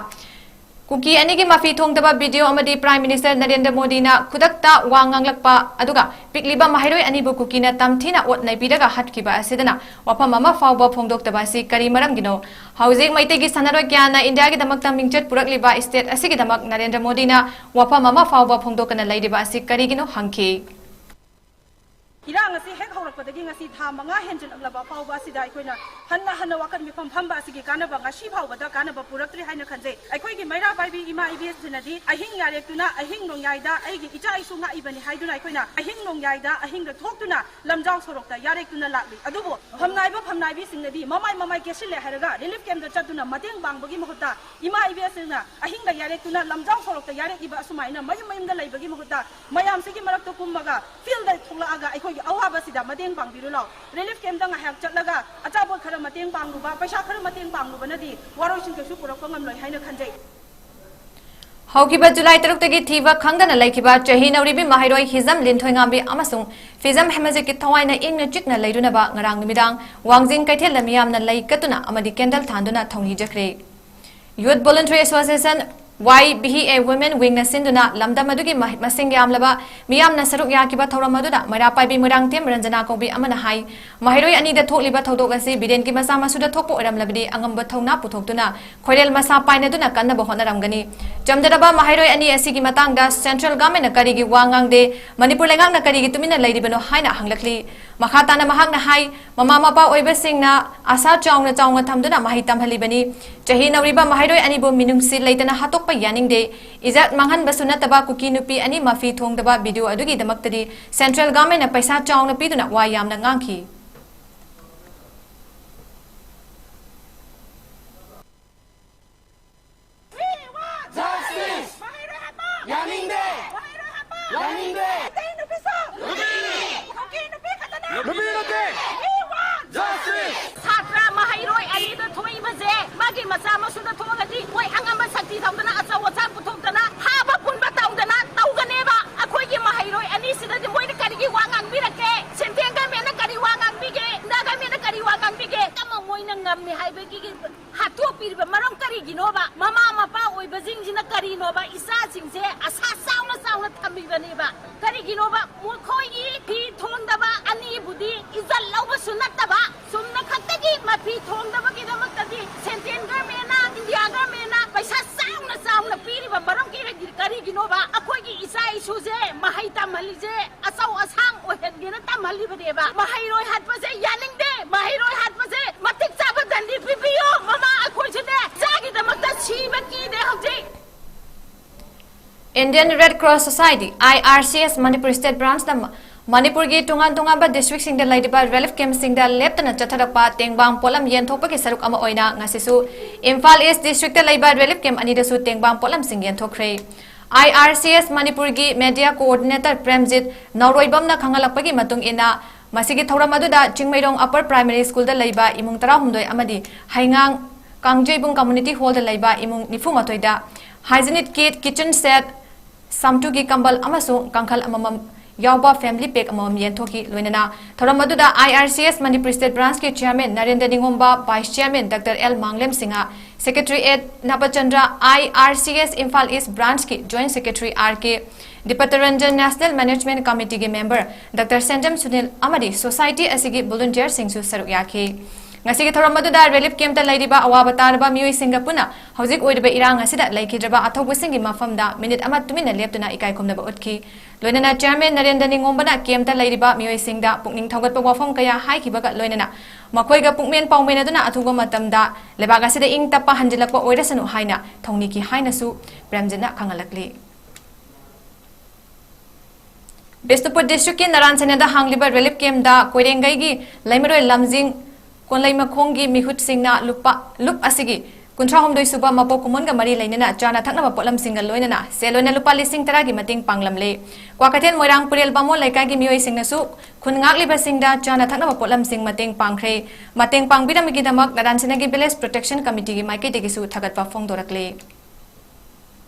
ꯀꯨꯀꯤ ꯑꯅꯤꯒꯤ ꯃꯐꯤ ꯊꯣꯡꯗꯕ ꯚꯤꯗꯤꯑꯣ ꯑꯃꯗꯤ ꯄ꯭ꯔꯥꯏꯝ ꯃꯤꯅꯤꯁꯇꯔ ꯅꯔꯦꯟꯗ꯭ꯔ ꯃꯣꯗꯤꯅ ꯈꯨꯗꯛꯇ ꯋꯥ ꯉꯥꯡꯂꯛꯄ ꯑꯗꯨꯒ ꯄꯤꯛꯂꯤꯕ ꯃꯍꯩꯔꯣꯏ ꯑꯅꯤꯕꯨ ꯀꯨꯀꯤꯅ ꯇꯝꯊꯤꯅ ꯑꯣꯠ ꯅꯩꯕꯤꯔꯒ ꯍꯥꯠꯈꯤꯕ ꯑꯁꯤꯗꯅ ꯋꯥꯐꯝ ꯑꯃ ꯐꯥꯎꯕ ꯐꯣꯡꯗꯣꯛꯇꯕ ꯑꯁꯤ ꯀꯔꯤ ꯃꯔꯝꯒꯤꯅꯣ? ꯍꯧꯖꯤꯛ ꯃꯩꯇꯩꯒꯤ ꯁꯥꯟꯅꯔꯣꯏ ꯀꯌꯥꯅ ꯏꯟꯗꯤꯌꯥꯒꯤꯗꯃꯛꯇ ꯃꯤꯡꯆꯠ ꯄꯨꯔꯛꯂꯤꯕ ꯁ꯭ꯇꯦꯠ ꯑꯁꯤꯒꯤꯗꯃꯛ ꯅꯔꯦꯟꯗ꯭ꯔ ꯃꯣꯗꯤꯅ ꯋꯥꯐꯝ ꯑꯃ ꯐꯥꯎꯕ ꯐꯣꯡꯗꯣꯛꯇꯅ ꯂꯩꯔꯤꯕ ꯑꯁꯤ ꯀꯔꯤꯒꯤꯅꯣ ꯍꯪꯈꯤ꯫ ꯏꯔꯥꯡ ꯑꯁꯤ ꯍꯦꯛ ꯍꯧꯔꯛꯄꯗꯒꯤ ꯉꯁꯤ ꯊꯥ ꯃꯉꯥ ꯍꯦꯟꯖꯤꯜꯂꯛꯂꯕ ꯐꯥꯎꯕ ꯑꯁꯤꯗ ꯑꯩꯈꯣꯏꯅ ꯍꯟꯅ ꯍꯟꯅ ꯋꯥꯀꯠ ꯃꯤꯐꯝ ꯐꯝꯕ ꯑꯁꯤꯒꯤ ꯀꯥꯟꯅꯕ ꯉꯁꯤ ꯐꯥꯎꯕꯗ ꯀꯥꯟꯅꯕ ꯄꯨꯔꯛꯇ꯭ꯔꯤ ꯍꯥꯏꯅ ꯈꯟꯖꯩ꯫ ꯑꯩꯈꯣꯏꯒꯤ ꯃꯩꯔꯥ ꯄꯥꯏꯕꯤ ꯏꯃꯥ ꯏꯕꯦꯁꯤꯡꯅꯗꯤ ꯑꯍꯤꯡ ꯌꯥꯔꯦꯛꯇꯨꯅ ꯑꯍꯤꯡ ꯅꯣꯡꯌꯥꯏꯗ ꯑꯩꯒꯤ ꯏꯆꯥ ꯏꯁꯨ ꯉꯥꯛꯏꯕꯅꯤ ꯍꯥꯏꯗꯨꯅ ꯑꯩꯈꯣꯏꯅ ꯑꯍꯤꯡ ꯅꯣꯡꯌꯥꯏꯗ ꯑꯍꯤꯡꯗ ꯊꯣꯛꯇꯨꯅ ꯂꯝꯖꯥꯎ ꯁꯣꯔꯣꯛꯇ ꯌꯥꯔꯦꯛꯇꯨꯅ ꯂꯥꯛꯂꯤ꯫ ꯑꯗꯨꯕꯨ ꯐꯝꯅꯥꯏꯕ ꯐꯝꯅꯥꯏꯕꯤꯁꯤꯡꯅꯗꯤ ꯃꯃꯥꯏ ꯃꯃꯥꯏ ꯀꯦꯁꯤꯜꯂꯦ ꯍꯥꯏꯔꯒ ꯔꯤꯂꯤꯐ ꯀꯦꯝꯞꯇ ꯆꯠꯇꯨꯅ ꯃꯇꯦꯡ ꯄꯥꯡꯕꯒꯤ ꯃꯍꯨꯠꯇ ꯏꯃꯥ ꯏꯕꯦꯁꯤꯡꯅ ꯑꯍꯤꯡꯗ ꯌꯥꯔꯦꯛꯇꯨꯅ ꯂꯝꯖꯥꯎ ꯁꯣꯔꯣꯛꯇ ꯌꯥꯔꯦꯛꯏꯕ ꯑꯁꯨꯃꯥꯏꯅ ꯃꯌꯨꯝ ꯃꯌꯨꯝꯗ ꯂꯩꯕꯒꯤ ꯃꯍꯨꯠꯇ ꯃꯌꯥꯝꯁꯤꯒꯤ ꯃꯔꯛꯇ ꯀꯨꯝꯃꯒ ꯐꯤꯜꯗ ꯊꯣꯛꯂꯛꯑꯒ ꯑꯩꯈꯣꯏꯒꯤ ꯑꯋꯥꯕꯁꯤꯗ ꯃꯇꯦꯡ ꯄꯥꯡꯕꯤꯔꯨ ꯂꯥꯎ꯫ ꯔꯤꯂꯤꯐ ꯀꯦꯝꯞꯇ ꯉꯥꯏꯍꯥꯛ ꯆꯠꯂꯒ ꯑꯆꯥꯄꯣꯠ ꯈꯔ ꯃꯇꯦꯡ ꯄꯥꯡꯂꯨꯕ, ꯄꯩꯁꯥ ꯈꯔ ꯃꯇꯦꯡ ꯄꯥꯡꯂꯨꯕꯅꯗꯤ ꯋꯥꯔꯣꯏꯁꯤꯟ ꯀꯩꯁꯨ ꯄꯨꯔꯛꯄ ꯉꯝꯂꯣꯏ ꯍꯥꯏꯅ ꯈꯟꯖꯩ꯫ ꯍꯧꯈꯤꯕ ꯖꯨꯂꯥꯏ ꯇꯔꯨꯛꯇꯒꯤ ꯊꯤꯕ ꯈꯪꯗꯅ ꯂꯩꯈꯤꯕ ꯆꯍꯤ ꯅꯧꯔꯤꯕꯤ ꯃꯍꯩꯔꯣꯏ ꯍꯤꯖꯝ ꯂꯤꯟꯊꯣꯏꯉꯥꯝꯕꯤ ꯑꯃꯁꯨꯡ ꯐꯤꯖꯝ ꯍꯦꯃꯖꯤꯠꯀꯤ ꯊꯋꯥꯏꯅ ꯏꯪꯅ ꯆꯤꯛꯅ ꯂꯩꯔꯨꯅꯕ ꯉꯔꯥꯡ ꯅꯨꯃꯤꯗꯥꯡ ꯋꯥꯡꯖꯤꯡ ꯀꯩꯊꯦꯜꯗ ꯃꯤꯌꯥꯝꯅ ꯂꯩ ꯀꯠꯇꯨꯅ ꯑꯃꯗꯤ ꯀꯦꯟꯗꯜ ꯊꯥꯟꯗꯨꯅ ꯊꯧꯅꯤ ꯖꯈ꯭ꯔꯦ꯫ Youth Voluntary Association, Y B A Women Wing ꯅ ꯁꯤꯟꯗꯨꯅ ꯂꯝꯗꯝ ꯑꯗꯨꯒꯤ ꯃꯍ-, ꯃꯁꯤꯡ ꯌꯥꯝꯂꯕ ꯃꯤꯌꯥꯝꯅ ꯁꯔꯨꯛ ꯌꯥꯈꯤꯕ ꯊꯧꯔꯝ ꯑꯗꯨꯗ ꯃꯩꯔꯥ ꯄꯥꯏꯕꯤ ꯃꯣꯏꯔꯥꯡꯊꯦꯝ ꯔꯟꯖꯅꯥ ꯀꯧꯕꯤ ꯑꯃꯅ ꯍꯥꯏ, ꯃꯍꯩꯔꯣꯏ ꯑꯅꯤꯗ ꯊꯣꯛꯂꯤꯕ ꯊꯧꯗꯣꯛ ꯑꯁꯤ ꯕꯤꯔꯦꯟꯒꯤ ꯃꯆꯥ ꯃꯁꯨꯗ ꯊꯣꯛꯄ ꯑꯣꯏꯔꯝꯂꯕꯗꯤ ꯑꯉꯝꯕ ꯊꯧꯅꯥ ꯄꯨꯊꯣꯛꯇꯨꯅ ꯈꯣꯏꯔꯦꯜ ꯃꯁꯥ ꯄꯥꯏꯅꯗꯨꯅ ꯀꯟꯅꯕ ꯍꯣꯠꯅꯔꯝꯒꯅꯤ꯫ ꯆꯝꯗꯔꯕ ꯃꯍꯩꯔꯣꯏ ꯑꯅꯤ ꯑꯁꯤꯒꯤ ꯃꯇꯥꯡꯗ central government ꯅ ꯀꯔꯤꯒꯤ ꯋꯥ ꯉꯥꯡꯗꯦ, ꯃꯅꯤꯄꯨꯔ ꯂꯩꯉꯥꯛꯅ ꯀꯔꯤꯒꯤ ꯇꯨꯃꯤꯟꯅ ꯂꯩꯔꯤꯕꯅꯣ ꯍꯥꯏꯅ ꯍꯪꯂꯛꯂꯤ꯫ ꯃꯈꯥ ꯇꯥꯅ ꯃꯍꯥꯛꯅ ꯍꯥꯏ, ꯃꯃꯥ ꯃꯄꯥ ꯑꯣꯏꯕꯁꯤꯡꯅ ꯑꯁꯥ ꯆꯥꯎꯅ ꯆꯥꯎꯅ ꯊꯝꯗꯨꯅ ꯃꯍꯩ ꯇꯝꯍꯜꯂꯤꯕꯅꯤ꯫ ꯆꯍꯤ ꯅꯧꯔꯤꯕ ꯃꯍꯩꯔꯣꯏ ꯑꯅꯤꯕꯨ ꯃꯤꯅꯨꯡꯁꯤ ꯂꯩꯇꯅ ꯍꯥꯠꯇꯣꯛꯄ ꯌꯥꯅꯤꯡꯗꯦ꯫ ꯏꯖꯠ ꯃꯥꯡꯍꯟꯕꯁꯨ ꯅꯠꯇꯕ ꯀꯨꯀꯤ ꯅꯨꯄꯤ ꯑꯅꯤ ꯃꯐꯤ ꯊꯣꯡꯗꯕ ꯚꯤꯗꯤꯑꯣ ꯑꯗꯨꯒꯤꯗꯃꯛꯇꯗꯤ central government ꯅ ꯄꯩꯁꯥ ꯆꯥꯎꯅ ꯄꯤꯗꯨꯅ ꯋꯥ ꯌꯥꯝꯅ ꯉꯥꯡꯈꯤ꯫ Justice! ꯌꯥꯅꯤꯡꯗꯦ! ꯌꯥꯅꯤꯡꯗꯦ! ꯅꯨꯄꯤ ꯅꯠꯇꯦ! Justice! ꯁꯥꯇ꯭ꯔ ꯃꯍꯩꯔꯣꯏ ꯑꯅꯤꯗ ꯊꯣꯛꯏꯕꯁꯦ ꯃꯥꯒꯤ ꯃꯆꯥ ꯃꯁꯨꯗ ꯊꯣꯛꯑꯒꯗꯤ ꯃꯣꯏ ꯑꯉꯝꯕ ꯁꯛꯇꯤ ꯇꯧꯗꯅ ꯑꯆꯧ ꯑꯁꯥꯡ ꯄꯨꯊꯣꯛꯇꯅ ꯐꯥꯕ ꯄꯨꯟꯕ ꯇꯧꯗꯅ ꯇꯧꯒꯅꯦꯕ꯫ ꯑꯩꯈꯣꯏꯒꯤ ꯃꯍꯩꯔꯣꯏ ꯑꯅꯤꯁꯤꯗꯗꯤ ꯃꯣꯏꯅ ꯀꯔꯤꯒꯤ ꯋꯥ ꯉꯥꯡꯕꯤꯔꯛꯀꯦ? Central government ꯅ ꯀꯔꯤ ꯋꯥ ꯉꯥꯡ ꯀꯩꯒꯤꯅꯣꯕ ꯑꯩꯈꯣꯏꯒꯤ ꯏꯆꯥ ꯏꯁꯨꯁꯦ ꯃꯍꯩ ꯇꯝꯍꯜꯂꯤꯁꯦ ꯑꯆꯧ ꯑꯁꯥꯡ ꯑꯣꯏꯍꯟꯒꯦꯅ ꯇꯝꯍꯜꯂꯤꯕꯅꯦꯕ? ꯃꯍꯩꯔꯣꯏ ꯍꯥꯠꯄꯁꯦ ꯌꯥꯅꯤꯡꯗꯦ꯫ ꯃꯍꯩꯔꯣꯏ ꯍꯥꯠꯄꯁꯦ ꯃꯇꯤꯛ ꯆꯥꯕ ꯗꯟꯗꯤ ꯄꯤꯕꯤꯌꯨ꯫ ꯃꯃꯥ ꯑꯩꯈꯣꯏꯁꯨꯅꯦ ꯏꯆꯥꯒꯤꯗꯃꯛꯇ ꯁꯤꯕ ꯀꯤꯗꯦ ꯍꯧꯖꯤꯛ꯫ Indian Red Cross Society, I R C S, Manipur State Branch ꯅ ꯃ-, ꯃꯅꯤꯄꯨꯔꯒꯤ ꯇꯣꯉꯥꯟ ꯇꯣꯉꯥꯟꯕ district ꯁꯤꯡꯗ ꯂꯩꯔꯤꯕ relief camp ꯁꯤꯡꯗ ꯂꯦꯞꯇꯅ ꯆꯠꯊꯔꯛꯄ ꯇꯦꯡꯕꯥꯡ ꯄꯣꯠꯂꯝ ꯌꯦꯟꯊꯣꯛꯄꯒꯤ ꯁꯔꯨꯛ ꯑꯃ ꯑꯣꯏꯅ ꯉꯁꯤꯁꯨ ꯏꯝꯐꯥꯜ East district ꯇ ꯂꯩꯕ relief camp ꯑꯅꯤꯗꯁꯨ ꯇꯦꯡꯕꯥꯡ ꯄꯣꯠꯂꯝꯁꯤꯡ ꯌꯦꯟꯊꯣꯛꯈ꯭ꯔꯦ꯫ I R C S ꯃꯅꯤꯄꯨꯔꯒꯤ media coordinator ꯄ꯭ꯔꯦꯝꯖꯤꯠ ꯅꯧꯔꯣꯏꯕꯝꯅ ꯈꯪꯍꯜꯂꯛꯄꯒꯤ ꯃꯇꯨꯡ ꯏꯟꯅ, ꯃꯁꯤꯒꯤ ꯊꯧꯔꯝ ꯑꯗꯨꯗ ꯆꯤꯡꯃꯩꯔꯣꯡ Upper Primary School ꯗ ꯂꯩꯕ ꯏꯃꯨꯡ ꯇꯔꯥꯍꯨꯝꯗꯣꯏ ꯑꯃꯗꯤ ꯍꯩꯉꯥꯡ ꯀꯥꯡꯖꯩꯕꯨꯡ Community Hall ꯗ ꯂꯩꯕ ꯏꯃꯨꯡ ꯅꯤꯐꯨ ꯃꯥꯊꯣꯏꯗ hygienic kit, kitchen set, ꯁꯝꯇꯨꯒꯤ ꯀꯝꯕꯜ ꯑꯃꯁꯨꯡ ꯀꯥꯡꯈꯜ ꯑꯃꯃꯝ ꯌꯥꯎꯕ family pack ꯑꯃꯃꯝ ꯌꯦꯟꯊꯣꯛꯈꯤ꯫ ꯂꯣꯏꯅꯅ ꯊꯧꯔꯝ ꯑꯗꯨꯗ I R C S Manipur State Branch ꯀꯤ Chairman Narendra ꯅꯤꯉꯣꯝꯕ, Vice Chairman Doctor L ꯃꯥꯡꯂꯦꯝ Singh, Secretary A Nabachandra, I R C S Imphal East Branch ꯀꯤ Joint Secretary R K ꯗꯤꯄꯇꯔꯟꯖꯟ, National Management Committee ꯒꯤ member Doctor ꯁꯦꯟꯖꯝ ꯁꯨꯅꯤꯜ ꯑꯃꯗꯤ society ꯑꯁꯤꯒꯤ volunteer ꯁꯤꯡꯁꯨ ꯁꯔꯨꯛ ꯌꯥꯈꯤ꯫ ꯉꯁꯤꯒꯤ ꯊꯧꯔꯝ ꯑꯗꯨꯗ relief camp ꯇ ꯂꯩꯔꯤꯕ ꯑꯋꯥꯕ ꯇꯥꯔꯕ ꯃꯤꯑꯣꯏꯁꯤꯡꯒ ꯄꯨꯟꯅ ꯍꯧꯖꯤꯛ ꯑꯣꯏꯔꯤꯕ ꯏꯔꯥꯡ ꯑꯁꯤꯗ ꯂꯩꯈꯤꯗ꯭ꯔꯕ ꯑꯊꯧꯕꯁꯤꯡꯒꯤ ꯃꯐꯝꯗ minute ꯑꯃ ꯇꯨꯃꯤꯟꯅ ꯂꯦꯞꯇꯨꯅ ꯏꯀꯥꯏ ꯈꯨꯝꯅꯕ ꯎꯠꯈꯤ꯫ ꯂꯣꯏꯅꯅ Chairman ꯅꯔꯦꯟꯗ꯭ꯔ ꯅꯤꯉꯣꯝꯕꯅ camp ꯇ ꯂꯩꯔꯤꯕ ꯃꯤꯑꯣꯏꯁꯤꯡꯗ ꯄꯨꯛꯅꯤꯡ ꯊꯧꯒꯠꯄ ꯋꯥꯐꯝ ꯀꯌꯥ ꯍꯥꯏꯈꯤꯕꯒ ꯂꯣꯏꯅꯅ ꯃꯈꯣꯏꯒ ꯄꯨꯛꯃꯦꯟ ꯄꯥꯎꯃꯦꯟꯅꯗꯨꯅ ꯑꯊꯨꯕ ꯃꯇꯝꯗ ꯂꯩꯕꯥꯛ ꯑꯁꯤꯗ ꯏꯪ ꯇꯞꯄ ꯍꯟꯖꯤꯜꯂꯛꯄ ꯑꯣꯏꯔꯁꯅꯨ ꯍꯥꯏꯅ ꯊꯧꯅꯤꯈꯤ ꯍꯥꯏꯅꯁꯨ ꯄ꯭ꯔꯦꯝꯖꯤꯠꯅ ꯈꯪꯍꯜꯂꯛꯂꯤ꯫ ꯕꯤꯁꯅꯨꯄꯨꯔ district ꯀꯤ ꯅꯔꯥꯟ ꯁꯦꯅꯥꯗ ꯍꯥꯡꯂꯤꯕ relief camp ꯇ ꯀꯣꯏꯔꯦꯡꯒꯩꯒꯤ ꯂꯩꯃꯔꯣꯏ ꯂꯝꯖꯤꯡ ꯀꯣꯟꯂꯩꯃꯈꯣꯡꯒꯤ ꯃꯤꯍꯨꯠꯁꯤꯡꯅ ꯂꯨꯄꯥ, ꯂꯨꯞ ꯑꯁꯤꯒꯤ ꯀꯨꯟꯊ꯭ꯔꯥꯍꯨꯝꯗꯣꯏ ꯁꯨꯕ ꯃꯄꯣꯛ ꯀꯨꯝꯑꯣꯟꯒ ꯃꯔꯤ ꯂꯩꯅꯅ ꯆꯥꯅ ꯊꯛꯅꯕ ꯄꯣꯠꯂꯝꯁꯤꯡꯒ ꯂꯣꯏꯅꯅ ꯁꯦꯜ ꯑꯣꯏꯅ ꯂꯨꯄꯥ ꯂꯤꯁꯤꯡ ꯇꯔꯥꯒꯤ ꯃꯇꯦꯡ ꯄꯥꯡꯂꯝꯂꯦ꯫ ꯀ꯭ꯋꯥꯀꯩꯊꯦꯜ ꯃꯣꯏꯔꯥꯡ ꯄꯨꯔꯦꯜ ꯕꯥꯃꯣꯟ ꯂꯩꯀꯥꯏꯒꯤ ꯃꯤꯑꯣꯏꯁꯤꯡꯅꯁꯨ ꯈꯨꯟ ꯉꯥꯛꯂꯤꯕꯁꯤꯡꯗ ꯆꯥꯅ ꯊꯛꯅꯕ ꯄꯣꯠꯂꯝꯁꯤꯡ ꯃꯇꯦꯡ ꯄꯥꯡꯈ꯭ꯔꯦ꯫ ꯃꯇꯦꯡ ꯄꯥꯡꯕꯤꯔꯝꯕꯒꯤꯗꯃꯛ ꯅꯔꯥꯟ ꯁꯦꯅꯥꯒꯤ village protection committee ꯒꯤ ꯃꯥꯏꯀꯩꯗꯒꯤꯁꯨ ꯊꯥꯒꯠꯄ ꯐꯣꯡꯗꯣꯔꯛꯂꯦ꯫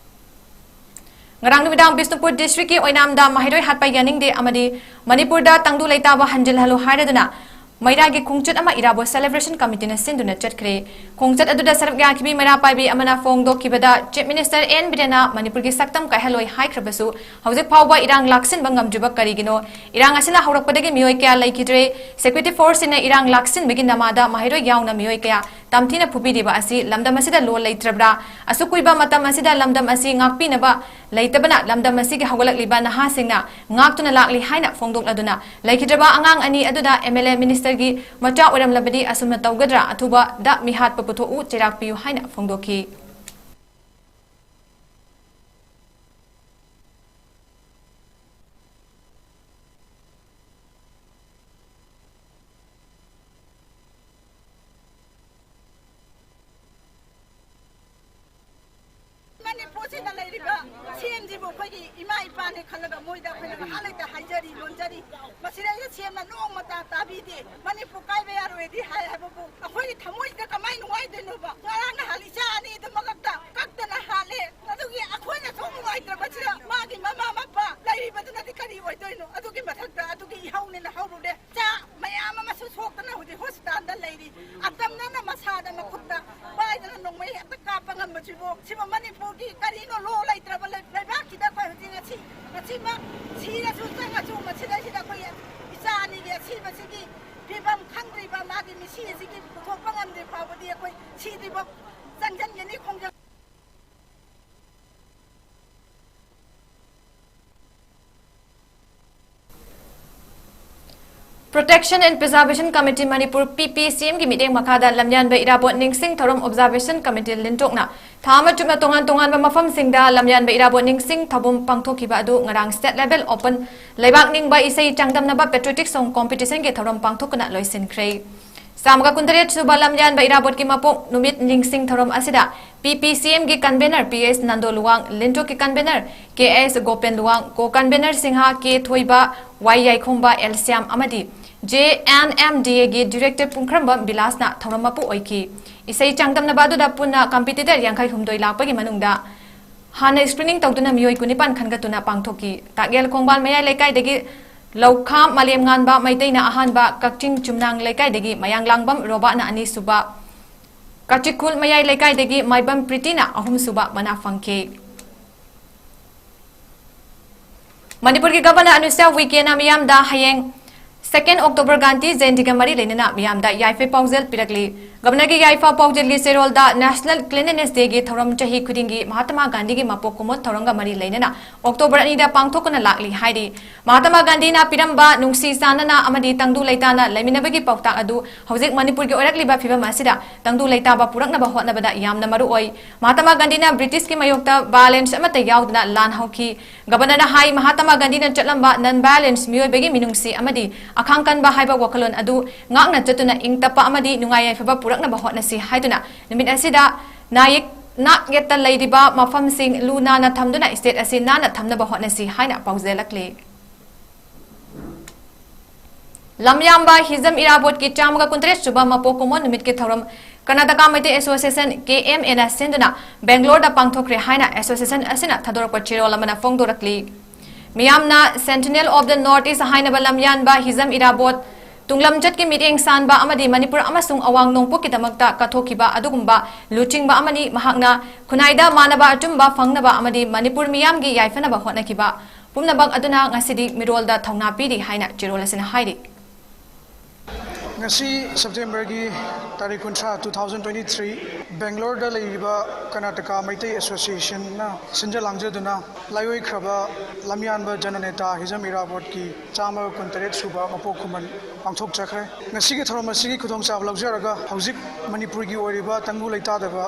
ꯉꯔꯥꯡ ꯅꯨꯃꯤꯗꯥꯡ ꯕꯤꯁꯅꯨꯄꯨꯔ district ꯀꯤ ꯑꯣꯏꯅꯥꯝꯗ ꯃꯍꯩꯔꯣꯏ ꯍꯥꯠꯄ ꯌꯥꯅꯤꯡꯗꯦ ꯑꯃꯗꯤ ꯃꯅꯤꯄꯨꯔꯗ ꯇꯪꯗꯨ ꯂꯩꯇꯥꯕ ꯍꯟꯖꯤꯜꯍꯜꯂꯨ ꯍꯥꯏꯔꯗꯨꯅ ꯃꯩꯔꯥꯒꯤ ꯈꯣꯡꯆꯠ ꯑꯃ ꯏꯔꯥꯕꯣꯠ Celebration Committeeꯅ ꯁꯤꯟꯗꯨꯅ ꯆꯠꯈ꯭ꯔꯦ꯫ ꯈꯣꯡꯆꯠ ꯑꯗꯨꯗ ꯁꯔꯨꯛ ꯌꯥꯈꯤꯕꯤ ꯃꯩꯔꯥ ꯄꯥꯏꯕꯤ ꯑꯃꯅ ꯐꯣꯡꯗꯣꯛꯈꯤꯕꯗ, Chief Minister ꯑꯦꯟ ꯕꯤꯔꯦꯟꯅ ꯃꯅꯤꯄꯨꯔꯒꯤ ꯁꯛꯇꯝ ꯀꯥꯏꯍꯜꯂꯣꯏ ꯍꯥꯏꯈ꯭ꯔꯕꯁꯨ, ꯍꯧꯖꯤꯛ ꯐꯥꯎꯕ ꯏꯔꯥꯡ ꯂꯥꯛꯁꯤꯟꯕ ꯉꯝꯗ꯭ꯔꯤꯕ ꯀꯔꯤꯒꯤꯅꯣ? ꯏꯔꯥꯡ ꯑꯁꯤꯅ ꯍꯧꯔꯛꯄꯗꯒꯤ ꯃꯤꯑꯣꯏ ꯀꯌꯥ ꯂꯩꯈꯤꯗ꯭ꯔꯦ꯫ Security Forceꯁꯤꯡꯅ ꯏꯔꯥꯡ ꯂꯥꯛꯁꯤꯟꯕꯒꯤ ꯅꯃꯥꯗ ꯃꯍꯩꯔꯣꯏ ꯌꯥꯎꯅ ꯃꯤꯑꯣꯏ ꯀꯌꯥ ꯇꯝꯊꯤꯅ ꯐꯨꯕꯤꯔꯤꯕ ꯑꯁꯤ ꯂꯝꯗꯝ ꯑꯁꯤꯗ ꯂꯣꯜ ꯂꯩꯇ꯭ꯔꯕ꯭ꯔꯥ? ꯑꯁꯨꯛ ꯀꯨꯏꯕ ꯃꯇꯝ ꯑꯁꯤꯗ ꯂꯝꯗꯝ ꯑꯁꯤ ꯉꯥꯛꯄꯤꯅꯕ ꯂꯩꯇꯕꯅ ꯂꯝꯗꯝ ꯑꯁꯤꯒꯤ ꯍꯧꯒꯠꯂꯛꯂꯤꯕ ꯅꯍꯥꯁꯤꯡꯅ ꯉꯥꯛꯇꯨꯅ ꯂꯥꯛꯂꯤ ꯍꯥꯏꯅ ꯐꯣꯡꯗꯣꯛꯂꯗꯨꯅ, ꯂꯩꯈꯤꯗ꯭ꯔꯕ ꯑꯉꯥꯡ ꯑꯅꯤ ꯑꯗꯨꯗ MLA ministerꯒꯤ ꯃꯆꯥ ꯑꯣꯏꯔꯝꯂꯕꯗꯤ ꯑꯁꯨꯝꯅ ꯇꯧꯒꯗ꯭ꯔꯥ? ꯑꯊꯨꯕꯗ ꯃꯤꯍꯥꯠꯄ ꯄꯨꯊꯣꯛꯎ, ꯆꯩꯔꯥꯛ ꯄꯤꯌꯨ ꯍꯥꯏꯅ ꯐꯣꯡꯗꯣꯛꯈꯤ꯫ ꯃꯅꯤꯄꯨꯔꯁꯤꯗ ꯂꯩꯔꯤꯕ ꯁꯤ ꯑꯦꯝꯁꯤꯕꯨ ꯑꯩꯈꯣꯏꯒꯤ ꯏꯃꯥ ꯏꯄꯥꯅꯦ ꯈꯜꯂꯒ ꯃꯣꯏꯗ ꯑꯩꯈꯣꯏꯅ ꯉꯥꯏꯍꯥꯛ ꯂꯩꯇ ꯍꯥꯏꯖꯔꯤ, ꯂꯣꯟꯖꯔꯤ꯫ ꯃꯁꯤꯗꯩꯗ ꯁꯤ ꯑꯦꯝꯅ ꯅꯣꯡꯃꯇ ꯇꯥꯕꯤꯗꯦ꯫ ꯃꯅꯤꯄꯨꯔ ꯀꯥꯏꯕ ꯌꯥꯔꯣꯏꯗꯤ ꯍꯥꯏ ꯍꯥꯏꯕꯕꯨ ꯑꯩꯈꯣꯏꯒꯤ ꯊꯃꯣꯏꯁꯤꯗ ꯀꯃꯥꯏꯅ ꯅꯨꯡꯉꯥꯏꯗꯣꯏꯅꯣꯕ? ꯉꯔꯥꯡ ꯅꯍꯥꯟ ꯏꯆꯥ ꯑꯅꯤꯗꯨ ꯃꯉꯛꯇ ꯀꯛꯇꯅ ꯍꯥꯠꯂꯦ꯫ ꯑꯗꯨꯒꯤ ꯑꯩꯈꯣꯏꯅ ꯁꯨꯝ ꯅꯨꯡꯉꯥꯏꯇ꯭ꯔꯕꯁꯤꯗ ꯃꯥꯒꯤ ꯃꯃꯥ ꯃꯄꯥ ꯂꯩꯔꯤꯕꯗꯨꯅꯗꯤ ꯀꯔꯤ ꯑꯣꯏꯗꯣꯏꯅꯣ? ꯑꯗꯨꯒꯤ ꯃꯊꯛꯇ ꯑꯗꯨꯒꯤ ꯏꯍꯧꯅꯦꯅ ꯍꯧꯔꯨꯔꯦ꯫ ꯆꯥ ꯃꯌꯥꯝ ꯑꯃꯁꯨ ꯁꯣꯛꯇꯅ ꯍꯧꯖꯤꯛ ꯍꯣꯁꯄꯤꯇꯥꯜꯗ ꯂꯩꯔꯤ꯫ ꯑꯇꯝꯅꯅ ꯃꯁꯥꯗ ꯃꯈꯨꯠꯇ ꯄꯥꯏꯗꯅ ꯅꯣꯡꯃꯩ ꯍꯦꯛꯇ ꯀꯥꯞꯄ ꯉꯝꯕꯁꯤꯕꯨ, ꯁꯤꯕꯨ ꯃꯅꯤꯄꯨꯔꯒꯤ ꯀꯔꯤꯅꯣ? ꯂꯣ ꯂꯩꯇ꯭ꯔꯕ ꯂꯩ-, ꯂꯩꯕꯥꯛꯁꯤꯗ ꯑꯩꯈꯣꯏ ꯍꯧꯖꯤꯛ ꯉꯁꯤ, ꯉꯁꯤꯃꯛ ꯁꯤꯔꯁꯨ ꯆꯪꯉꯁꯨ ꯃꯁꯤꯗꯩꯁꯤꯗ ꯑꯩꯈꯣꯏ ꯏꯆꯥ ꯑꯅꯤꯒꯤ ꯑꯁꯤꯕꯁꯤꯒꯤ ꯐꯤꯕꯝ ꯈꯪꯗ꯭ꯔꯤꯕ, ꯃꯥꯒꯤ ꯃꯤꯁꯤ ꯑꯁꯤꯒꯤ ꯄꯨꯊꯣꯛꯄ ꯉꯝꯗ꯭ꯔꯤ ꯐꯥꯎꯕꯗꯤ ꯑꯩꯈꯣꯏ ꯁꯤꯗ꯭ꯔꯤꯕ ꯆꯪꯁꯤꯟꯒꯅꯤ ꯈꯣꯡꯖꯪ꯫ Protection and Preservation Committee Manipur, P P C M ꯒꯤ ꯃꯤꯠꯌꯦꯡ ꯃꯈꯥꯗ ꯂꯝꯌꯥꯟꯕ ꯏꯔꯥꯕꯣꯠ ꯅꯤꯡꯁꯤꯡ ꯊꯧꯔꯝ Observation Committee ꯂꯤꯟꯊꯣꯛꯅ ꯊꯥ ꯑꯃ ꯆꯨꯞꯅ ꯇꯣꯉꯥꯟ ꯇꯣꯉꯥꯟꯕ ꯃꯐꯝꯁꯤꯡꯗ ꯂꯝꯌꯥꯟꯕ ꯏꯔꯥꯕꯣꯠ ꯅꯤꯡꯁꯤꯡ ꯊꯧꯔꯝ ꯄꯥꯡꯊꯣꯛꯈꯤꯕ ꯑꯗꯨ ꯉꯔꯥꯡ State Level Open ꯂꯩꯕꯥꯛ ꯅꯤꯡꯕ ꯏꯁꯩ ꯆꯥꯡꯗꯝꯅꯕ Patriotic Song Competitionꯒꯤ ꯊꯧꯔꯝ ꯄꯥꯡꯊꯣꯛꯇꯨꯅ ꯂꯣꯏꯁꯤꯟꯈ꯭ꯔꯦ꯫ ꯆꯥꯝꯃꯒ ꯀꯨꯟꯇꯔꯦꯠ ꯁꯨꯕ ꯂꯝꯌꯥꯟꯕ ꯏꯔꯥꯕꯣꯠꯀꯤ ꯃꯄꯣꯛ ꯅꯨꯃꯤꯠ ꯅꯤꯡꯁꯤꯡ ꯊꯧꯔꯝ ꯑꯁꯤꯗ P P C M ꯒꯤ convener P S Nando Luwang, ꯂꯤꯟꯊꯣꯛꯀꯤ convener K S ꯒꯣꯄꯦꯟ Luwang, co-convener Singh K ꯊꯣꯏꯕ, Y ꯌꯥꯏꯈꯣꯝꯕ, L ꯁ꯭ꯌꯥꯝ ꯑꯃꯗꯤ J N M D Aꯒꯤ director ꯄꯨꯡꯈ꯭ꯔꯝꯕꯝ ꯕꯤꯂꯥꯁꯅ ꯊꯧꯔꯝ ꯃꯄꯨ ꯑꯣꯏꯈꯤ꯫ ꯏꯁꯩ ꯆꯥꯡꯗꯝꯅꯕ ꯑꯗꯨꯗ ꯄꯨꯟꯅ competitor ꯌꯥꯡꯈꯩ ꯍꯨꯝꯗꯣꯏ ꯂꯥꯛꯄꯒꯤ ꯃꯅꯨꯡꯗ ꯍꯥꯟꯅ screening ꯇꯧꯗꯨꯅ ꯃꯤꯑꯣꯏ ꯀꯨꯟꯅꯤꯄꯥꯟ ꯈꯟꯒꯠꯇꯨꯅ ꯄꯥꯡꯊꯣꯛꯈꯤ꯫ ꯇꯥꯛꯌꯦꯜ ꯈꯣꯡꯕꯥꯜ ꯃꯌꯥꯏ ꯂꯩꯀꯥꯏꯗꯒꯤ ꯂꯧꯈꯥꯝ ꯃꯥꯂꯦꯝꯉꯥꯟꯕ ꯃꯩꯇꯩꯅ ꯑꯍꯥꯟꯕ, ꯀꯛꯆꯤꯡ ꯆꯨꯝꯅꯥꯡ ꯂꯩꯀꯥꯏꯗꯒꯤ ꯃꯌꯥꯡꯂꯥꯡꯕꯝ ꯔꯣꯕꯥꯠꯅ ꯑꯅꯤꯁꯨꯕ, ꯀꯥꯆꯤꯈꯨꯜ ꯃꯌꯥꯏ ꯂꯩꯀꯥꯏꯗꯒꯤ ꯃꯥꯏꯕꯝ ꯄ꯭ꯔꯤꯇꯤꯅ ꯑꯍꯨꯝꯁꯨꯕ ꯃꯅꯥ ꯐꯪꯈꯤ꯫ ꯃꯅꯤꯄꯨꯔꯒꯤ ꯒꯚꯔꯅꯔ ꯑꯅꯨꯁ꯭ꯌꯥ ꯎꯏꯀꯦꯅ ꯃꯤꯌꯥꯝꯗ ꯍꯌꯦꯡ second October ꯒꯥꯟꯙꯤ ꯖꯌꯟꯇꯤꯒ ꯃꯔꯤ ꯂꯩꯅꯅ ꯃꯤꯌꯥꯝꯗ ꯌꯥꯏꯐ ꯄꯥꯎꯖꯦꯜ ꯄꯤꯔꯛꯂꯤ꯫ ꯒꯚꯔꯅꯔꯒꯤ ꯌꯥꯏꯐ ꯄꯥꯎꯖꯦꯜꯒꯤ ꯆꯦꯔꯣꯜꯗ National Cleanliness Day ꯒꯤ ꯊꯧꯔꯝ ꯆꯍꯤ ꯈꯨꯗꯤꯡꯒꯤ ꯃꯍꯥꯇꯃꯥ ꯒꯥꯟꯙꯤꯒꯤ ꯃꯄꯣꯛ ꯀꯨꯝꯑꯣꯟ ꯊꯧꯔꯝꯒ ꯃꯔꯤ ꯂꯩꯅꯅ October ꯑꯅꯤꯗ ꯄꯥꯡꯊꯣꯛꯇꯨꯅ ꯂꯥꯛꯂꯤ ꯍꯥꯏꯔꯤ꯫ ꯃꯍꯥꯇꯃꯥ ꯒꯥꯟꯙꯤꯅ ꯄꯤꯔꯝꯕ ꯅꯨꯡꯁꯤ ꯆꯥꯟꯅꯅ ꯑꯃꯗꯤ ꯇꯪꯗꯨ ꯂꯩꯇꯥꯅ ꯂꯩꯃꯤꯟꯅꯕꯒꯤ ꯄꯥꯎꯇꯥꯛ ꯑꯗꯨ ꯍꯧꯖꯤꯛ ꯃꯅꯤꯄꯨꯔꯒꯤ ꯑꯣꯏꯔꯛꯂꯤꯕ ꯐꯤꯕꯝ ꯑꯁꯤꯗ ꯇꯪꯗꯨ ꯂꯩꯇꯥꯕ ꯄꯨꯔꯛꯅꯕ ꯍꯣꯠꯅꯕꯗ ꯌꯥꯝꯅ ꯃꯔꯨ ꯑꯣꯏ꯫ ꯃꯍꯥꯇꯃꯥ ꯒꯥꯟꯙꯤꯅ ꯕ꯭ꯔꯤꯇꯤꯁꯀꯤ ꯃꯥꯌꯣꯛꯇ violence ꯑꯃꯠꯇ ꯌꯥꯎꯗꯅ ꯂꯥꯟ ꯍꯧꯈꯤ꯫ ꯒꯕꯔꯅꯔꯅ ꯍꯥꯏ, ꯃꯍꯥꯇꯃꯥ ꯒꯥꯟꯙꯤꯅ ꯆꯠꯂꯝꯕ non-violence, ꯃꯤꯑꯣꯏꯕꯒꯤ ꯃꯤꯅꯨꯡꯁꯤ ꯑꯃꯗꯤ ꯑꯈꯥꯡ ꯀꯟꯕ ꯍꯥꯏꯕ ꯋꯥꯈꯜꯂꯣꯟ ꯑꯗꯨ ꯉꯥꯛꯅ ꯆꯠꯇꯨꯅ ꯏꯪ ꯇꯞꯄ ꯑꯃꯗꯤ ꯅꯨꯡꯉꯥꯏ ꯌꯥꯏꯐꯕ ꯄꯨꯔꯛꯅꯕ ꯍꯣꯠꯅꯁꯤ ꯍꯥꯏꯗꯨꯅ ꯅꯨꯃꯤꯠ ꯑꯁꯤꯗ ꯅꯥꯌꯦꯛ ꯅꯥꯛ ꯌꯦꯠꯇ ꯂꯩꯔꯤꯕ ꯃꯐꯝꯁꯤꯡ ꯂꯨ ꯅꯥꯟꯅ ꯊꯝꯗꯨꯅ state ꯑꯁꯤ ꯅꯥꯟꯅ ꯊꯝꯅꯕ ꯍꯣꯠꯅꯁꯤ ꯍꯥꯏꯅ ꯄꯥꯎꯖꯦꯜꯂꯛꯂꯤ꯫ ꯂꯝꯌꯥꯝꯕ ꯍꯤꯖꯝ ꯏꯔꯥꯕꯣꯠꯀꯤ ꯆꯥꯝꯃꯒ ꯀꯨꯟꯇꯔꯦꯠ ꯁꯨꯕ ꯃꯄꯣꯛ ꯀꯨꯝꯑꯣꯟ ꯅꯨꯃꯤꯠꯀꯤ ꯊꯧꯔꯝ Karnataka Meitei Association, K M A ꯅ ꯁꯤꯟꯗꯨꯅ ꯕꯦꯡꯒ꯭ꯂꯣꯔꯗ ꯄꯥꯡꯊꯣꯛꯈ꯭ꯔꯦ ꯍꯥꯏꯅ association ꯑꯁꯤꯅ ꯊꯥꯗꯣꯔꯛꯄ ꯆꯦꯔꯣꯜ ꯑꯃꯅ ꯐꯣꯡꯗꯣꯔꯛꯂꯤ꯫ ꯃꯤꯌꯥꯝꯅ Sentinel of the North East ꯍꯥꯏꯅꯕ ꯂꯝꯌꯥꯟꯕ ꯍꯤꯖꯝ ꯏꯔꯥꯕꯣꯠ, ꯇꯨꯡꯂꯝꯆꯠꯀꯤ ꯃꯤꯠꯌꯦꯡ ꯁꯥꯟꯕ ꯑꯃꯗꯤ ꯃꯅꯤꯄꯨꯔ ꯑꯃꯁꯨꯡ ꯑꯋꯥꯡ ꯅꯣꯡꯄꯣꯛꯀꯤꯗꯃꯛꯇ ꯀꯠꯊꯣꯛꯈꯤꯕ ꯑꯗꯨꯒꯨꯝꯕ ꯂꯨꯆꯤꯡꯕ ꯑꯃꯅꯤ꯫ ꯃꯍꯥꯛꯅ ꯈꯨꯟꯅꯥꯏꯗ ꯃꯥꯟꯅꯕ ꯑꯆꯨꯝꯕ ꯐꯪꯅꯕ ꯑꯃꯗꯤ ꯃꯅꯤꯄꯨꯔ ꯃꯤꯌꯥꯝꯒꯤ ꯌꯥꯏꯐꯅꯕ ꯍꯣꯠꯅꯈꯤꯕ ꯄꯨꯝꯅꯃꯛ ꯑꯗꯨꯅ ꯉꯁꯤꯗꯤ ꯃꯤꯔꯣꯜꯗ ꯊꯧꯅꯥ ꯄꯤꯔꯤ ꯍꯥꯏꯅ ꯆꯦꯔꯣꯜ ꯑꯁꯤꯅ ꯍꯥꯏꯔꯤ꯫ ꯉꯁꯤ September ꯒꯤ ꯇꯥꯔꯤꯛ ꯀꯨꯟꯊ꯭ꯔꯥ, two thousand twenty three, ꯕꯦꯡꯒ꯭ꯂꯣꯔꯗ ꯂꯩꯔꯤꯕ ꯀꯔꯅꯥꯇꯀꯥ ꯃꯩꯇꯩ Association ꯅ ꯁꯤꯟꯖ ꯂꯥꯡꯖꯗꯨꯅ ꯂꯥꯏꯑꯣꯏꯈ꯭ꯔꯕ ꯂꯝꯌꯥꯟꯕ ꯖꯅꯅꯦꯇꯥ ꯍꯤꯖꯝ ꯏꯔꯥꯕꯣꯠꯀꯤ ꯆꯥꯝꯃꯒ ꯀꯨꯟꯇꯔꯦꯠ ꯁꯨꯕ ꯃꯄꯣꯛ ꯀꯨꯝꯍꯟ ꯄꯥꯡꯊꯣꯛꯆꯈ꯭ꯔꯦ꯫ ꯉꯁꯤꯒꯤ ꯊꯧꯔꯝ ꯑꯁꯤꯒꯤ ꯈꯨꯗꯣꯡꯆꯥꯕ ꯂꯧꯖꯔꯒ ꯍꯧꯖꯤꯛ ꯃꯅꯤꯄꯨꯔꯒꯤ ꯑꯣꯏꯔꯤꯕ ꯇꯪꯗꯨ ꯂꯩꯇꯥꯗꯕ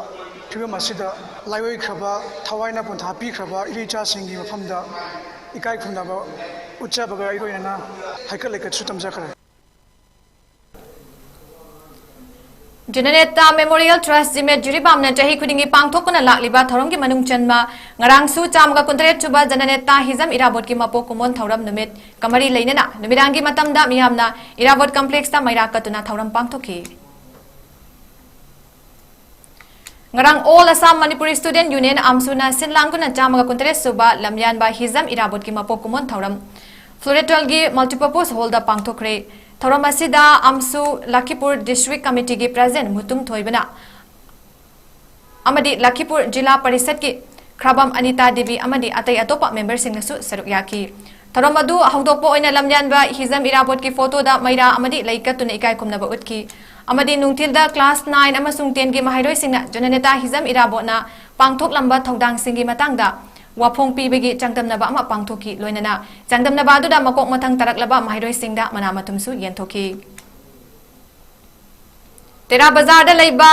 ꯐꯤꯕꯝ ꯑꯁꯤꯗ ꯂꯥꯏꯑꯣꯏꯈ꯭ꯔꯕ, ꯊꯋꯥꯏꯅ ꯄꯣꯟꯊꯥ ꯄꯤꯈ꯭ꯔꯕ ꯏꯔꯩꯆꯥꯁꯤꯡꯒꯤ ꯃꯐꯝꯗ ꯏꯀꯥꯏ ꯈꯨꯝꯅꯕ ꯎꯠꯆꯕꯒ ꯏꯔꯣꯏꯅꯅ ꯍꯩꯀꯠ ꯂꯩꯀꯠꯁꯨ ꯇꯝꯖꯈ꯭ꯔꯦ꯫ ꯖꯅꯅꯦꯇꯥ Memorial Trust, ꯖꯤꯃꯦꯠ, ꯖꯤꯔꯤꯕꯥꯝꯅ ꯆꯍꯤ ꯈꯨꯗꯤꯡꯒꯤ ꯄꯥꯡꯊꯣꯛꯇꯨꯅ ꯂꯥꯛꯂꯤꯕ ꯊꯧꯔꯝꯒꯤ ꯃꯅꯨꯡ ꯆꯟꯕ ꯉꯔꯥꯡꯁꯨ ꯆꯥꯝꯃꯒ ꯀꯨꯟꯇꯔꯦꯠ ꯁꯨꯕ ꯖꯅꯅꯦꯇꯥ ꯍꯤꯖꯝ ꯏꯔꯥꯕꯣꯠꯀꯤ ꯃꯄꯣꯛ ꯀꯨꯝꯑꯣꯟ ꯊꯧꯔꯝ ꯅꯨꯃꯤꯠꯀ ꯃꯔꯤ ꯂꯩꯅꯅ ꯅꯨꯃꯤꯗꯥꯡꯒꯤ ꯃꯇꯝꯗ ꯃꯤꯌꯥꯝꯅ ꯏꯔꯥꯕꯣꯠ complex ꯇ ꯃꯩꯔꯥ ꯀꯠꯇꯨꯅ ꯊꯧꯔꯝ ꯄꯥꯡꯊꯣꯛꯈꯤ꯫ ꯉꯔꯥꯡ All Assam Manipuri Student Union, ꯑꯝꯁꯨꯅ ꯁꯤꯟ ꯂꯥꯡꯗꯨꯅ ꯆꯥꯝꯃꯒ ꯀꯨꯟꯇꯔꯦꯠ ꯁꯨꯕ ꯂꯝꯌꯥꯟꯕ ꯍꯤꯖꯝ ꯏꯔꯥꯕꯣꯠꯀꯤ ꯃꯄꯣꯛ ꯀꯨꯝꯑꯣꯟ ꯊꯧꯔꯝ Floretalꯒꯤ Multipurpose Hallꯗ ꯄꯥꯡꯊꯣꯛꯈ꯭ꯔꯦ꯫ ꯊꯧꯔꯝ ꯑꯁꯤꯗ ꯑꯝꯁꯨ ꯂꯈꯤꯄꯨꯔ District Committeeꯒꯤ President ꯃꯨꯇꯨꯝ ꯊꯣꯏꯕꯅ ꯑꯃꯗꯤ ꯂꯈꯤꯄꯨꯔ ꯖꯤꯂꯥ ꯄꯔꯤꯁꯠꯀꯤ ꯈ꯭ꯔꯥꯕꯝ ꯑꯅꯤꯇꯥ ꯗꯦꯕꯤ ꯑꯃꯗꯤ ꯑꯇꯩ ꯑꯇꯣꯞꯄ memberꯁꯤꯡꯅꯁꯨ ꯁꯔꯨꯛ ꯌꯥꯈꯤ꯫ ꯊꯧꯔꯝ ꯑꯗꯨ ꯍꯧꯗꯣꯛꯄ ꯑꯣꯏꯅ ꯂꯝꯌꯥꯟꯕ ꯍꯤꯖꯝ ꯏꯔꯥꯕꯣꯠꯀꯤ photoꯗ ꯃꯩꯔꯥ ꯑꯃꯗꯤ ꯂꯩ ꯀꯠꯇꯨꯅ ꯏꯀꯥꯏ ꯈꯨꯝꯅꯕ ꯎꯠꯈꯤ ꯑꯃꯗꯤ ꯅꯨꯡꯊꯤꯜꯗ class nine ꯑꯃꯁꯨꯡ tenꯒꯤ ꯃꯍꯩꯔꯣꯏꯁꯤꯡꯅ ꯖꯅꯅꯦꯇꯥ ꯍꯤꯖꯝ ꯏꯔꯥꯕꯣꯠꯅ ꯄꯥꯡꯊꯣꯛꯂꯝꯕ ꯊꯧꯗꯥꯡꯁꯤꯡꯒꯤ ꯃꯇꯥꯡꯗ ꯋꯥꯐꯣꯡ ꯄꯤꯕꯒꯤ ꯆꯥꯡꯗꯝꯅꯕ ꯑꯃ ꯄꯥꯡꯊꯣꯛꯈꯤ꯫ ꯂꯣꯏꯅꯅ ꯆꯥꯡꯗꯝꯅꯕ ꯑꯗꯨꯗ ꯃꯀꯣꯛ ꯃꯊꯪ ꯇꯥꯔꯛꯂꯕ ꯃꯍꯩꯔꯣꯏꯁꯤꯡꯗ ꯃꯅꯥ ꯃꯊꯨꯝꯁꯨ ꯌꯦꯟꯊꯣꯛꯈꯤ꯫ ꯇꯦꯔꯥ ꯕꯖꯥꯔꯗ ꯂꯩꯕ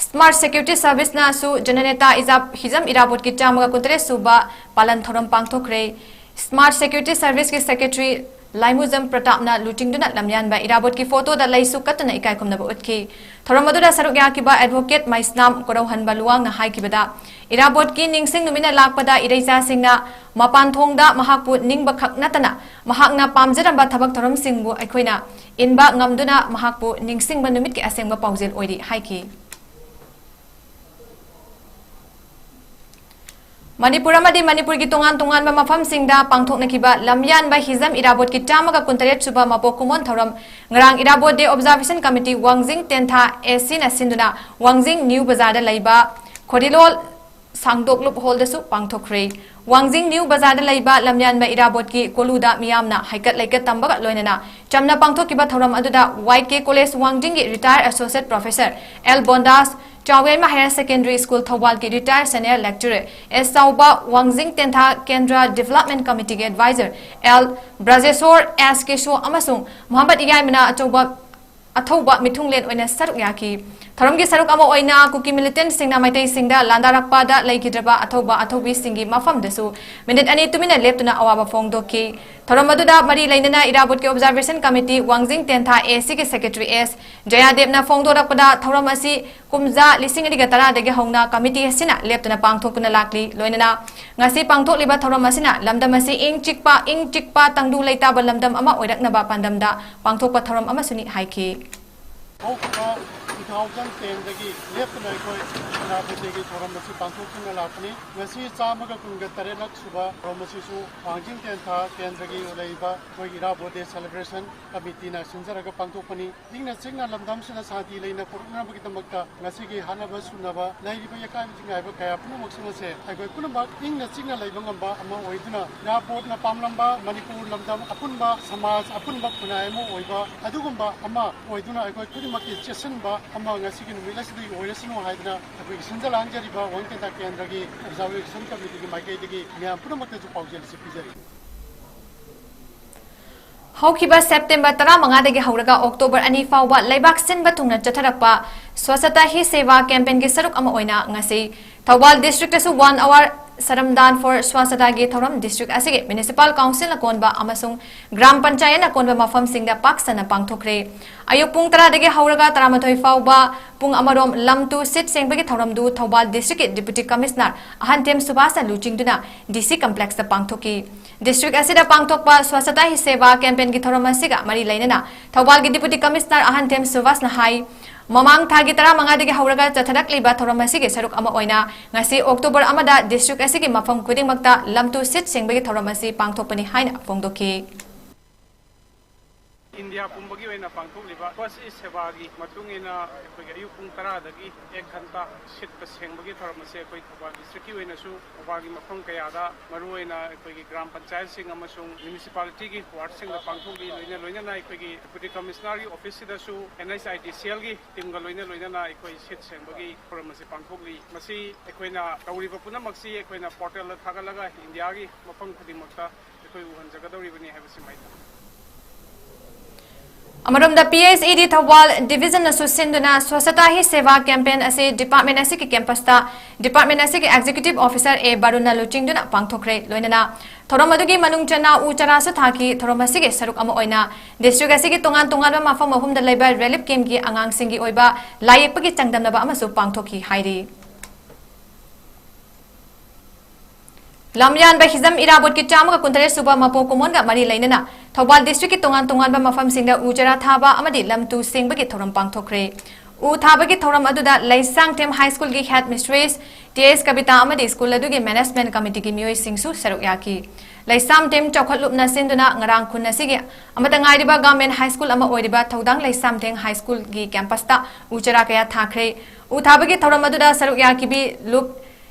Smart Security Serviceꯅꯁꯨ ꯖꯅꯅꯦꯇꯥ ꯏꯖꯥ-, ꯍꯤꯖꯝ ꯏꯔꯥꯕꯣꯠꯀꯤ ꯆꯥꯝꯃꯒ ꯀꯨꯟꯇꯔꯦꯠ ꯁꯨꯕ ꯄꯥꯂꯟ ꯊꯧꯔꯝ ꯄꯥꯡꯊꯣꯛꯈ꯭ꯔꯦ꯫ Smart Security Serviceꯀꯤ Secretary ꯂꯥꯏꯃꯨꯖꯝ ꯄ꯭ꯔꯇꯥꯞꯅ ꯂꯨꯆꯤꯡꯗꯨꯅ ꯂꯝꯌꯥꯟꯕ ꯏꯔꯥꯕꯣꯠꯀꯤ photoꯗ ꯂꯩꯁꯨ ꯀꯠꯇꯨꯅ ꯏꯀꯥꯏ ꯈꯨꯝꯅꯕ ꯎꯠꯈꯤ꯫ ꯊꯧꯔꯝ ꯑꯗꯨꯗ ꯁꯔꯨꯛ ꯌꯥꯈꯤꯕ Advocate ꯃꯩꯁꯅꯥꯝ ꯀꯣꯔꯧꯍꯟꯕ ꯂꯨꯋꯥꯡꯅ ꯍꯥꯏꯈꯤꯕꯗ, ꯏꯔꯥꯕꯣꯠꯀꯤ ꯅꯤꯡꯁꯤꯡ ꯅꯨꯃꯤꯠꯅ ꯂꯥꯛꯄꯗ ꯏꯔꯩꯆꯥꯁꯤꯡꯅ ꯃꯄꯥꯟ ꯊꯣꯡꯗ ꯃꯍꯥꯛꯄꯨ ꯅꯤꯡꯕ ꯈꯛ ꯅꯠꯇꯅ ꯃꯍꯥꯛꯅ ꯄꯥꯝꯖꯔꯝꯕ ꯊꯕꯛ ꯊꯧꯔꯝꯁꯤꯡꯕꯨ ꯑꯩꯈꯣꯏꯅ ꯏꯟꯕ ꯉꯝꯗꯨꯅ ꯃꯍꯥꯛꯄꯨ ꯅꯤꯡꯁꯤꯡꯕ ꯅꯨꯃꯤꯠꯀꯤ ꯑꯁꯦꯡꯕ ꯄꯥꯎꯖꯦꯜ ꯑꯣꯏꯔꯤ ꯍꯥꯏꯈꯤ꯫ ꯃꯅꯤꯄꯨꯔ ꯑꯃꯗꯤ ꯃꯅꯤꯄꯨꯔꯒꯤ ꯇꯣꯉꯥꯟ ꯇꯣꯉꯥꯟꯕ ꯃꯐꯝꯁꯤꯡꯗ ꯄꯥꯡꯊꯣꯛꯅꯈꯤꯕ ꯂꯝꯌꯥꯟꯕ ꯍꯤꯖꯝ ꯏꯔꯥꯕꯣꯠꯀꯤ ꯆꯥꯝꯃꯒ ꯀꯨꯟꯇꯔꯦꯠ ꯁꯨꯕ ꯃꯄꯣꯛ ꯀꯨꯝꯑꯣꯟ ꯊꯧꯔꯝ ꯉꯔꯥꯡ ꯏꯔꯥꯕꯣꯠ Day Observation Committee ꯋꯥꯡꯖꯤꯡ ꯇꯦꯟꯊꯥ ACꯅ ꯁꯤꯟꯗꯨꯅ ꯋꯥꯡꯖꯤꯡ ꯅ꯭ꯌꯨ ꯕꯖꯥꯔꯗ ꯂꯩꯕ ꯈꯣꯔꯤꯂꯣꯜ ꯁꯥꯡꯗꯣꯛꯂꯨꯞ ꯍꯣꯜꯗꯁꯨ ꯄꯥꯡꯊꯣꯛꯈ꯭ꯔꯦ꯫ ꯋꯥꯡꯖꯤꯡ ꯅ꯭ꯌꯨ ꯕꯖꯥꯔꯗ ꯂꯩꯕ ꯂꯝꯌꯥꯟꯕ ꯏꯔꯥꯕꯣꯠꯀꯤ ꯀꯣꯂꯨꯗ ꯃꯤꯌꯥꯝꯅ ꯍꯩꯀꯠ ꯂꯩꯀꯠ ꯇꯝꯕꯒ ꯂꯣꯏꯅꯅ ꯆꯝꯅ ꯄꯥꯡꯊꯣꯛꯈꯤꯕ ꯊꯧꯔꯝ ꯑꯗꯨꯗ Y K College ꯋꯥꯡꯖꯤꯡꯒꯤ retired Associate Professor L ꯕꯣꯟꯗꯥꯁ, ꯆꯥꯎꯌꯩꯃ Higher Secondary School ꯊꯧꯕꯥꯜꯒꯤ retired senior lecturer S ꯆꯥꯎꯕ, ꯋꯥꯡꯖꯤꯡ ꯇꯦꯟꯊꯥ ꯀꯦꯟꯗ꯭ꯔ Development Committeeꯒꯤ advisor L ꯕ꯭ꯔꯖꯦꯁꯣꯔ, S ꯀꯦꯁꯣ ꯑꯃꯁꯨꯡ ꯃꯣꯍꯝꯃꯗ ꯏꯌꯥꯏꯃꯅ ꯑꯆꯧꯕ ꯑꯊꯧꯕ ꯃꯤꯊꯨꯡꯂꯦꯟ ꯑꯣꯏꯅ ꯁꯔꯨꯛ ꯌꯥꯈꯤ꯫ ꯊꯧꯔꯝꯒꯤ ꯁꯔꯨꯛ ꯑꯃ ꯑꯣꯏꯅ ꯀꯨꯀꯤ militantꯁꯤꯡꯅ ꯃꯩꯇꯩꯁꯤꯡꯗ ꯂꯥꯟꯗꯥꯔꯛꯄꯗ ꯂꯩꯈꯤꯗ꯭ꯔꯕ ꯑꯊꯧꯕ ꯑꯊꯧꯕꯤꯁꯤꯡꯒꯤ ꯃꯐꯝꯗꯁꯨ minute ꯑꯅꯤ ꯇꯨꯃꯤꯟꯅ ꯂꯦꯞꯇꯨꯅ ꯑꯋꯥꯕ ꯐꯣꯡꯗꯣꯛꯈꯤ꯫ ꯊꯧꯔꯝ ꯑꯗꯨꯗ ꯃꯔꯤ ꯂꯩꯅꯅ ꯏꯔꯥꯕꯣꯠꯀꯤ Observation Committee ꯋꯥꯡꯖꯤꯡ ꯇꯦꯟꯊꯥ ACꯒꯤ Secretary S ꯖꯌꯥꯗꯦꯕꯅ ꯐꯣꯡꯗꯣꯔꯛꯄꯗ, ꯊꯧꯔꯝ ꯑꯁꯤ ꯀꯨꯝꯖꯥ ꯂꯤꯁꯤꯡ ꯑꯅꯤꯒ ꯇꯔꯥꯗꯒꯤ ꯍꯧꯅ committee ꯑꯁꯤꯅ ꯂꯦꯞꯇꯅ ꯄꯥꯡꯊꯣꯛꯇꯨꯅ ꯂꯥꯛꯂꯤ꯫ ꯂꯣꯏꯅꯅ ꯉꯁꯤ ꯄꯥꯡꯊꯣꯛꯂꯤꯕ ꯊꯧꯔꯝ ꯑꯁꯤꯅ ꯂꯝꯗꯝ ꯑꯁꯤ ꯏꯪ ꯆꯤꯛꯄ, ꯏꯪ ꯆꯤꯛꯄ ꯇꯪꯗꯨ ꯂꯩꯇꯥꯕ ꯂꯝꯗꯝ ꯑꯃ ꯑꯣꯏꯔꯛꯅꯕ ꯄꯥꯟꯗꯝꯗ ꯄꯥꯡꯊꯣꯛꯄ ꯊꯧꯔꯝ ꯑꯃꯁꯨꯅꯤ ꯍꯥꯏꯈꯤ꯫ ꯍꯧꯈꯤꯕ ꯇꯨ ꯊꯥꯎꯖꯟ ꯇꯦꯟꯗꯒꯤ ꯂꯦꯞꯇꯅ ꯑꯩꯈꯣꯏ ꯏꯔꯥꯕꯣꯠ ꯗꯦꯒꯤ ꯊꯧꯔꯝ ꯑꯁꯤ ꯄꯥꯡꯊꯣꯛꯇꯨꯅ ꯂꯥꯛꯄꯅꯤ꯫ ꯉꯁꯤ ꯆꯥꯝꯃꯒ ꯀꯨꯟꯒ ꯇꯔꯦꯠꯂꯛ ꯁꯨꯕ ꯊꯧꯔꯝ ꯑꯁꯤꯁꯨ ꯋꯥꯡꯖꯤꯡ ꯇꯦꯟꯊꯥ ꯀꯦꯟꯗ꯭ꯔꯒꯤ ꯂꯩꯔꯤꯕ ꯑꯩꯈꯣꯏ ꯏꯔꯥꯕꯣꯠ ꯗꯦ ꯁꯦꯂꯦꯕ꯭ꯔꯦꯁꯟ ꯀꯃꯤꯇꯤꯅ ꯁꯤꯟꯖꯔꯒ ꯄꯥꯡꯊꯣꯛꯄꯅꯤ꯫ ꯏꯪꯅ ꯆꯤꯛꯅ ꯂꯝꯗꯝꯁꯤꯗ ꯁꯥꯟꯇꯤ ꯂꯩꯅ ꯄꯨꯔꯛꯅꯕꯒꯤꯗꯃꯛꯇ ꯉꯁꯤꯒꯤ ꯍꯥꯠꯅꯕ ꯁꯨꯅꯕ ꯂꯩꯔꯤꯕ ꯑꯀꯥꯏꯕ ꯊꯤꯡꯒꯥꯏꯕ ꯀꯌꯥ ꯄꯨꯝꯅꯃꯛꯁꯤꯡ ꯑꯁꯦ ꯑꯩꯈꯣꯏ ꯄꯨꯝꯅꯃꯛ ꯏꯪꯅ ꯆꯤꯛꯅ ꯂꯩꯕ ꯉꯝꯕ ꯑꯃ ꯑꯣꯏꯗꯨꯅ ꯏꯔꯥꯕꯣꯠꯅ ꯄꯥꯝꯂꯝꯕ ꯃꯅꯤꯄꯨꯔ ꯂꯝꯗꯝ ꯑꯄꯨꯟꯕ ꯁꯃꯥꯖ ꯑꯄꯨꯟꯕ ꯈꯨꯟꯅꯥꯏ ꯑꯃ ꯑꯣꯏꯕ ꯑꯗꯨꯒꯨꯝꯕ ꯑꯃ ꯑꯣꯏꯗꯨꯅ ꯑꯩꯈꯣꯏ ꯈꯨꯗꯤꯡꯃꯛꯀꯤ ꯆꯦꯠꯁꯤꯟꯕ ꯑꯃ ꯉꯁꯤꯒꯤ ꯅꯨꯃꯤꯠ ꯑꯁꯤꯗꯒꯤ ꯑꯣꯏꯔꯁꯅꯨ ꯍꯥꯏꯗꯅ ꯑꯩꯈꯣꯏꯒꯤ ꯁꯤꯟꯖ ꯂꯥꯡꯖꯔꯤꯕ ꯋꯥꯡꯖꯤꯡ ꯇꯦꯟꯊꯥ ꯀꯦꯟꯗ꯭ꯔꯒꯤ ꯑꯣꯕꯖꯥꯔꯕꯦꯁꯟ ꯀꯃꯤꯇꯤꯒꯤ ꯃꯥꯏꯀꯩꯗꯒꯤ ꯃꯌꯥꯝ ꯄꯨꯝꯅꯃꯛꯇꯁꯨ ꯄꯥꯎꯖꯦꯜ ꯑꯁꯤ ꯄꯤꯖꯔꯤ꯫ ꯍꯧꯈꯤꯕ ꯁꯦꯞꯇꯦꯝꯕꯔ ꯇꯔꯥꯃꯉꯥꯗꯒꯤ ꯍꯧꯔꯒ ꯑꯣꯛꯇꯣꯕꯔ ꯑꯅꯤ ꯐꯥꯎꯕ ꯂꯩꯕꯥꯛ ꯁꯤꯟꯕ ꯊꯨꯡꯅ ꯆꯠꯊꯔꯛꯄ ꯁ꯭ꯋꯥꯁꯇꯥ ꯍꯤ ꯁꯦꯕꯥ ꯀꯦꯝꯄꯦꯟꯒꯤ ꯁꯔꯨꯛ ꯑꯃ ꯑꯣꯏꯅ ꯉꯁꯤ ꯊꯧꯕꯥꯜ ꯗꯤꯁꯇ꯭ꯔꯤꯛꯇꯁꯨ ꯋꯥꯟ ꯑꯋꯥꯔ ꯁ꯭ꯔꯝꯗꯥꯟ ꯐꯣꯔ ꯁ꯭ꯋꯥꯁꯇꯥꯒꯤ ꯊꯧꯔꯝ ꯗꯤꯁꯇ꯭ꯔꯤꯛ ꯑꯁꯤꯒꯤ ꯃ꯭ꯌꯨꯅꯤꯁꯤꯄꯥꯜ ꯀꯥꯎꯟꯁꯤꯜꯅ ꯀꯣꯟꯕ ꯑꯃꯁꯨꯡ ꯒ꯭ꯔꯥꯝ ꯄꯟꯆꯥꯌꯠꯅ ꯀꯣꯟꯕ ꯃꯐꯝꯁꯤꯡꯗ ꯄꯥꯛ ꯁꯟꯅ ꯄꯥꯡꯊꯣꯛꯈ꯭ꯔꯦ꯫ ꯑꯌꯨꯛ ꯄꯨꯡ ꯇꯔꯥꯗꯒꯤ ꯍꯧꯔꯒ ꯇꯔꯥꯃꯥꯊꯣꯏ ꯐꯥꯎꯕ ꯄꯨꯡ ꯑꯃꯔꯣꯝ ꯂꯝ ꯇꯨ ꯁꯤꯠ ꯁꯦꯡꯕꯒꯤ ꯊꯧꯔꯝꯗꯨ ꯊꯧꯕꯥꯜ ꯗꯤꯁꯇ꯭ꯔꯤꯛꯀꯤ ꯗꯤꯄ꯭ꯌꯨꯇꯤ ꯀꯃꯤꯁꯅꯔ ꯑꯍꯟꯊꯦꯝ ꯁꯨꯕꯥꯁꯅ ꯂꯨꯆꯤꯡꯗꯨꯅ ꯗꯤ ꯁꯤ ꯀꯝꯄ꯭ꯂꯦꯛꯁꯇ ꯄꯥꯡꯊꯣꯛꯈꯤ꯫ ꯗꯤꯁꯇ꯭ꯔꯤꯛ ꯑꯁꯤꯗ ꯄꯥꯡꯊꯣꯛꯄ ꯁ꯭ꯋꯥꯁꯇꯥ ꯍꯤ ꯁꯦꯕꯥ ꯀꯦꯝꯄꯦꯟꯒꯤ ꯊꯧꯔꯝ ꯑꯁꯤꯒ ꯃꯔꯤ ꯂꯩꯅꯅ ꯊꯧꯕꯥꯜꯒꯤ ꯗꯤꯄ꯭ꯌꯨꯇꯤ ꯀꯃꯤꯁꯅꯔ ꯑꯍꯟꯊꯦꯝ ꯁꯨꯕꯥꯁꯅ ꯍꯥꯏ, ꯃꯃꯥꯡ ꯊꯥꯒꯤ ꯇꯔꯥꯃꯉꯥꯗꯒꯤ ꯍꯧꯔꯒ ꯆꯠꯊꯔꯛꯂꯤꯕ ꯊꯧꯔꯝ ꯑꯁꯤꯒꯤ ꯁꯔꯨꯛ ꯑꯃ ꯑꯣꯏꯅ ꯉꯁꯤ ꯑꯣꯛꯇꯣꯕꯔ ꯑꯃꯗ ꯗꯤꯁꯇ꯭ꯔꯤꯛ ꯑꯁꯤꯒꯤ ꯃꯐꯝ ꯈꯨꯗꯤꯡꯃꯛꯇ ꯂꯝ ꯇꯨ ꯁꯤꯠ ꯁꯦꯡꯕꯒꯤ ꯊꯧꯔꯝ ꯑꯁꯤ ꯄꯥꯡꯊꯣꯛꯄꯅꯤ ꯍꯥꯏꯅ ꯐꯣꯡꯗꯣꯛꯈꯤ꯫ ꯏꯟꯗꯤꯌꯥ ꯄꯨꯝꯕꯒꯤ ꯑꯣꯏꯅ ꯄꯥꯡꯊꯣꯛꯂꯤꯕ ꯁ꯭ꯋꯥꯁ ꯍꯤ ꯁꯦꯕꯥꯒꯤ ꯃꯇꯨꯡ ꯏꯟꯅ ꯑꯩꯈꯣꯏꯒꯤ ꯑꯌꯨꯛ ꯄꯨꯡ ꯇꯔꯥꯗꯒꯤ ꯑꯦꯛ ꯘꯟꯇꯥ ꯁꯤꯠꯄ ꯁꯦꯡꯕꯒꯤ ꯊꯧꯔꯝ ꯑꯁꯤ ꯑꯩꯈꯣꯏ ꯊꯧꯕꯥꯜ ꯗꯤꯁꯇ꯭ꯔꯤꯛꯀꯤ ꯑꯣꯏꯅꯁꯨ ꯊꯧꯕꯥꯜꯒꯤ ꯃꯐꯝ ꯀꯌꯥꯗ, ꯃꯔꯨꯑꯣꯏꯅ ꯑꯩꯈꯣꯏꯒꯤ ꯒ꯭ꯔꯥꯝ ꯄꯟꯆꯥꯌꯠꯁꯤꯡ ꯑꯃꯁꯨꯡ ꯃ꯭ꯌꯨꯅꯤꯁꯤꯄꯥꯂꯤꯇꯤꯒꯤ ꯋꯥꯔꯗꯁꯤꯡꯗ ꯄꯥꯡꯊꯣꯛꯂꯤ꯫ ꯂꯣꯏꯅ ꯂꯣꯏꯅꯅ ꯑꯩꯈꯣꯏꯒꯤ ꯗꯤꯄ꯭ꯌꯨꯇꯤ ꯀꯃꯤꯁꯅꯔꯒꯤ ꯑꯣꯐꯤꯁꯁꯤꯗꯁꯨ N H I D C ꯑꯦꯜꯒꯤ ꯇꯤꯝꯒ ꯂꯣꯏꯅ ꯂꯣꯏꯅꯅ ꯑꯩꯈꯣꯏ ꯁꯤꯠ ꯁꯦꯡꯕꯒꯤ ꯊꯧꯔꯝ ꯑꯁꯤ ꯄꯥꯡꯊꯣꯛꯂꯤ꯫ ꯃꯁꯤ ꯑꯩꯈꯣꯏꯅ ꯇꯧꯔꯤꯕ ꯄꯨꯝꯅꯃꯛꯁꯤ ꯑꯩꯈꯣꯏꯅ ꯄꯣꯔꯇꯦꯜꯗ ꯊꯥꯒꯠꯂꯒ ꯏꯟꯗꯤꯌꯥꯒꯤ ꯃꯐꯝ ꯈꯨꯗꯤꯡꯃꯛꯇ ꯑꯩꯈꯣꯏ ꯎꯍꯟꯖꯒꯗꯧꯔꯤꯕꯅꯤ ꯍꯥꯏꯕꯁꯤꯃ ꯑꯩ ꯊꯝꯖꯒꯦ꯫ ꯑꯃꯔꯣꯝꯗ, ꯄꯤ ꯑꯩꯆ ꯏ ꯗꯤ ꯊꯧꯕꯥꯜ ꯗꯤꯕꯤꯖꯟꯅꯁꯨ ꯁꯤꯟꯗꯨꯅ ꯁ꯭ꯋꯥꯁꯇꯥ ꯍꯤ ꯁꯦꯕꯥ ꯀꯦꯝꯄꯦꯟ ꯑꯁꯤ ꯗꯤꯄꯥꯔꯠꯃꯦꯟ ꯑꯁꯤꯒꯤ ꯀꯦꯝꯄꯁꯇ ꯗꯤꯄꯥꯔꯠꯃꯦꯟ ꯑꯁꯤꯒꯤ ꯑꯦꯛꯖꯤꯀ꯭ꯌꯨꯇꯤꯚ ꯑꯣꯐꯤꯁꯔ ꯑꯦ ꯕꯥꯔꯨꯟꯅ ꯂꯨꯆꯤꯡꯗꯨꯅ ꯄꯥꯡꯊꯣꯛꯈ꯭ꯔꯦ꯫ ꯂꯣꯏꯅꯅ ꯊꯧꯔꯝ ꯑꯗꯨꯒꯤ ꯃꯅꯨꯡ ꯆꯟꯅ ꯎ ꯆꯥꯔꯥꯁꯨ ꯊꯥꯈꯤ꯫ ꯊꯧꯔꯝ ꯑꯁꯤꯒꯤ ꯁꯔꯨꯛ ꯑꯃ ꯑꯣꯏꯅ ꯗꯤꯁꯇ꯭ꯔꯤꯛ ꯑꯁꯤꯒꯤ ꯇꯣꯉꯥꯟ ꯇꯣꯉꯥꯟꯕ ꯃꯐꯝ ꯑꯍꯨꯝꯗ ꯂꯩꯕ ꯔꯤꯂꯤꯐ ꯀꯦꯝꯞꯀꯤ ꯑꯉꯥꯡꯁꯤꯡꯒꯤ ꯑꯣꯏꯕ ꯂꯥꯏ ꯌꯦꯛꯄꯒꯤ ꯆꯥꯡꯗꯝꯅꯕ ꯑꯃꯁꯨ ꯄꯥꯡꯊꯣꯛꯈꯤ ꯍꯥꯏꯔꯤ꯫ ꯂꯝꯌꯥꯟꯕ ꯍꯤꯖꯝ ꯏꯔꯥꯕꯣꯠꯀꯤ ꯆꯥꯝꯃꯒ ꯀꯨꯟꯇꯔꯦꯠ ꯁꯨꯕ ꯃꯄꯣꯛ ꯀꯨꯝꯑꯣꯟꯒ ꯃꯔꯤ ꯂꯩꯅꯅ ꯊꯧꯕꯥꯜ ꯗꯤꯁꯇ꯭ꯔꯤꯛꯀꯤ ꯇꯣꯉꯥꯟ ꯇꯣꯉꯥꯟꯕ ꯃꯐꯝꯁꯤꯡꯗ ꯎ ꯆꯥꯔꯥ ꯊꯥꯕ ꯑꯃꯗꯤ ꯂꯝ ꯇꯨ ꯁꯦꯡꯕꯒꯤ ꯊꯧꯔꯝ ꯄꯥꯡꯊꯣꯛꯈ꯭ꯔꯦ꯫ ꯎ ꯊꯥꯕꯒꯤ ꯊꯧꯔꯝ ꯑꯗꯨꯗ ꯂꯩꯁꯥꯡꯊꯦꯝ ꯍꯥꯏ ꯁ꯭ꯀꯨꯜꯒꯤ ꯍꯦꯗ ꯃꯤꯁꯇ꯭ꯔꯦꯁ ꯇꯤ ꯑꯦꯁ ꯀꯕꯤꯇꯥ ꯑꯃꯗꯤ ꯁ꯭ꯀꯨꯜ ꯑꯗꯨꯒꯤ ꯃꯦꯅꯦꯖꯃꯦꯟꯠ ꯀꯃꯤꯇꯤꯒꯤ ꯃꯤꯑꯣꯏꯁꯤꯡꯁꯨ ꯁꯔꯨꯛ ꯌꯥꯈꯤ꯫ ꯂꯩꯁꯥꯡꯊꯦꯝ ꯆꯥꯎꯈꯠꯂꯨꯞꯅ ꯁꯤꯟꯗꯨꯅ ꯉꯔꯥꯡ ꯈꯨꯟ ꯑꯁꯤꯒꯤ ꯑꯃꯠꯇ ꯉꯥꯏꯔꯤꯕ ꯒꯚꯔꯟꯃꯦꯟꯠ ꯍꯥꯏ ꯁ꯭ꯀꯨꯜ ꯑꯃ ꯑꯣꯏꯔꯤꯕ ꯊꯧꯗꯥꯡ ꯂꯩꯁꯥꯡꯊꯦꯝ ꯍꯥꯏ ꯁ꯭ꯀꯨꯜꯒꯤ ꯀꯦꯝꯄꯁꯇ ꯎ ꯆꯥꯔꯥ ꯀꯌꯥ ꯊꯥꯈ꯭ꯔꯦ꯫ ꯎ ꯊꯥꯕꯒꯤ ꯊꯧꯔꯝ ꯑꯗꯨꯗ ꯁꯔꯨꯛ ꯌꯥꯈꯤꯕꯤ ꯂꯨꯞ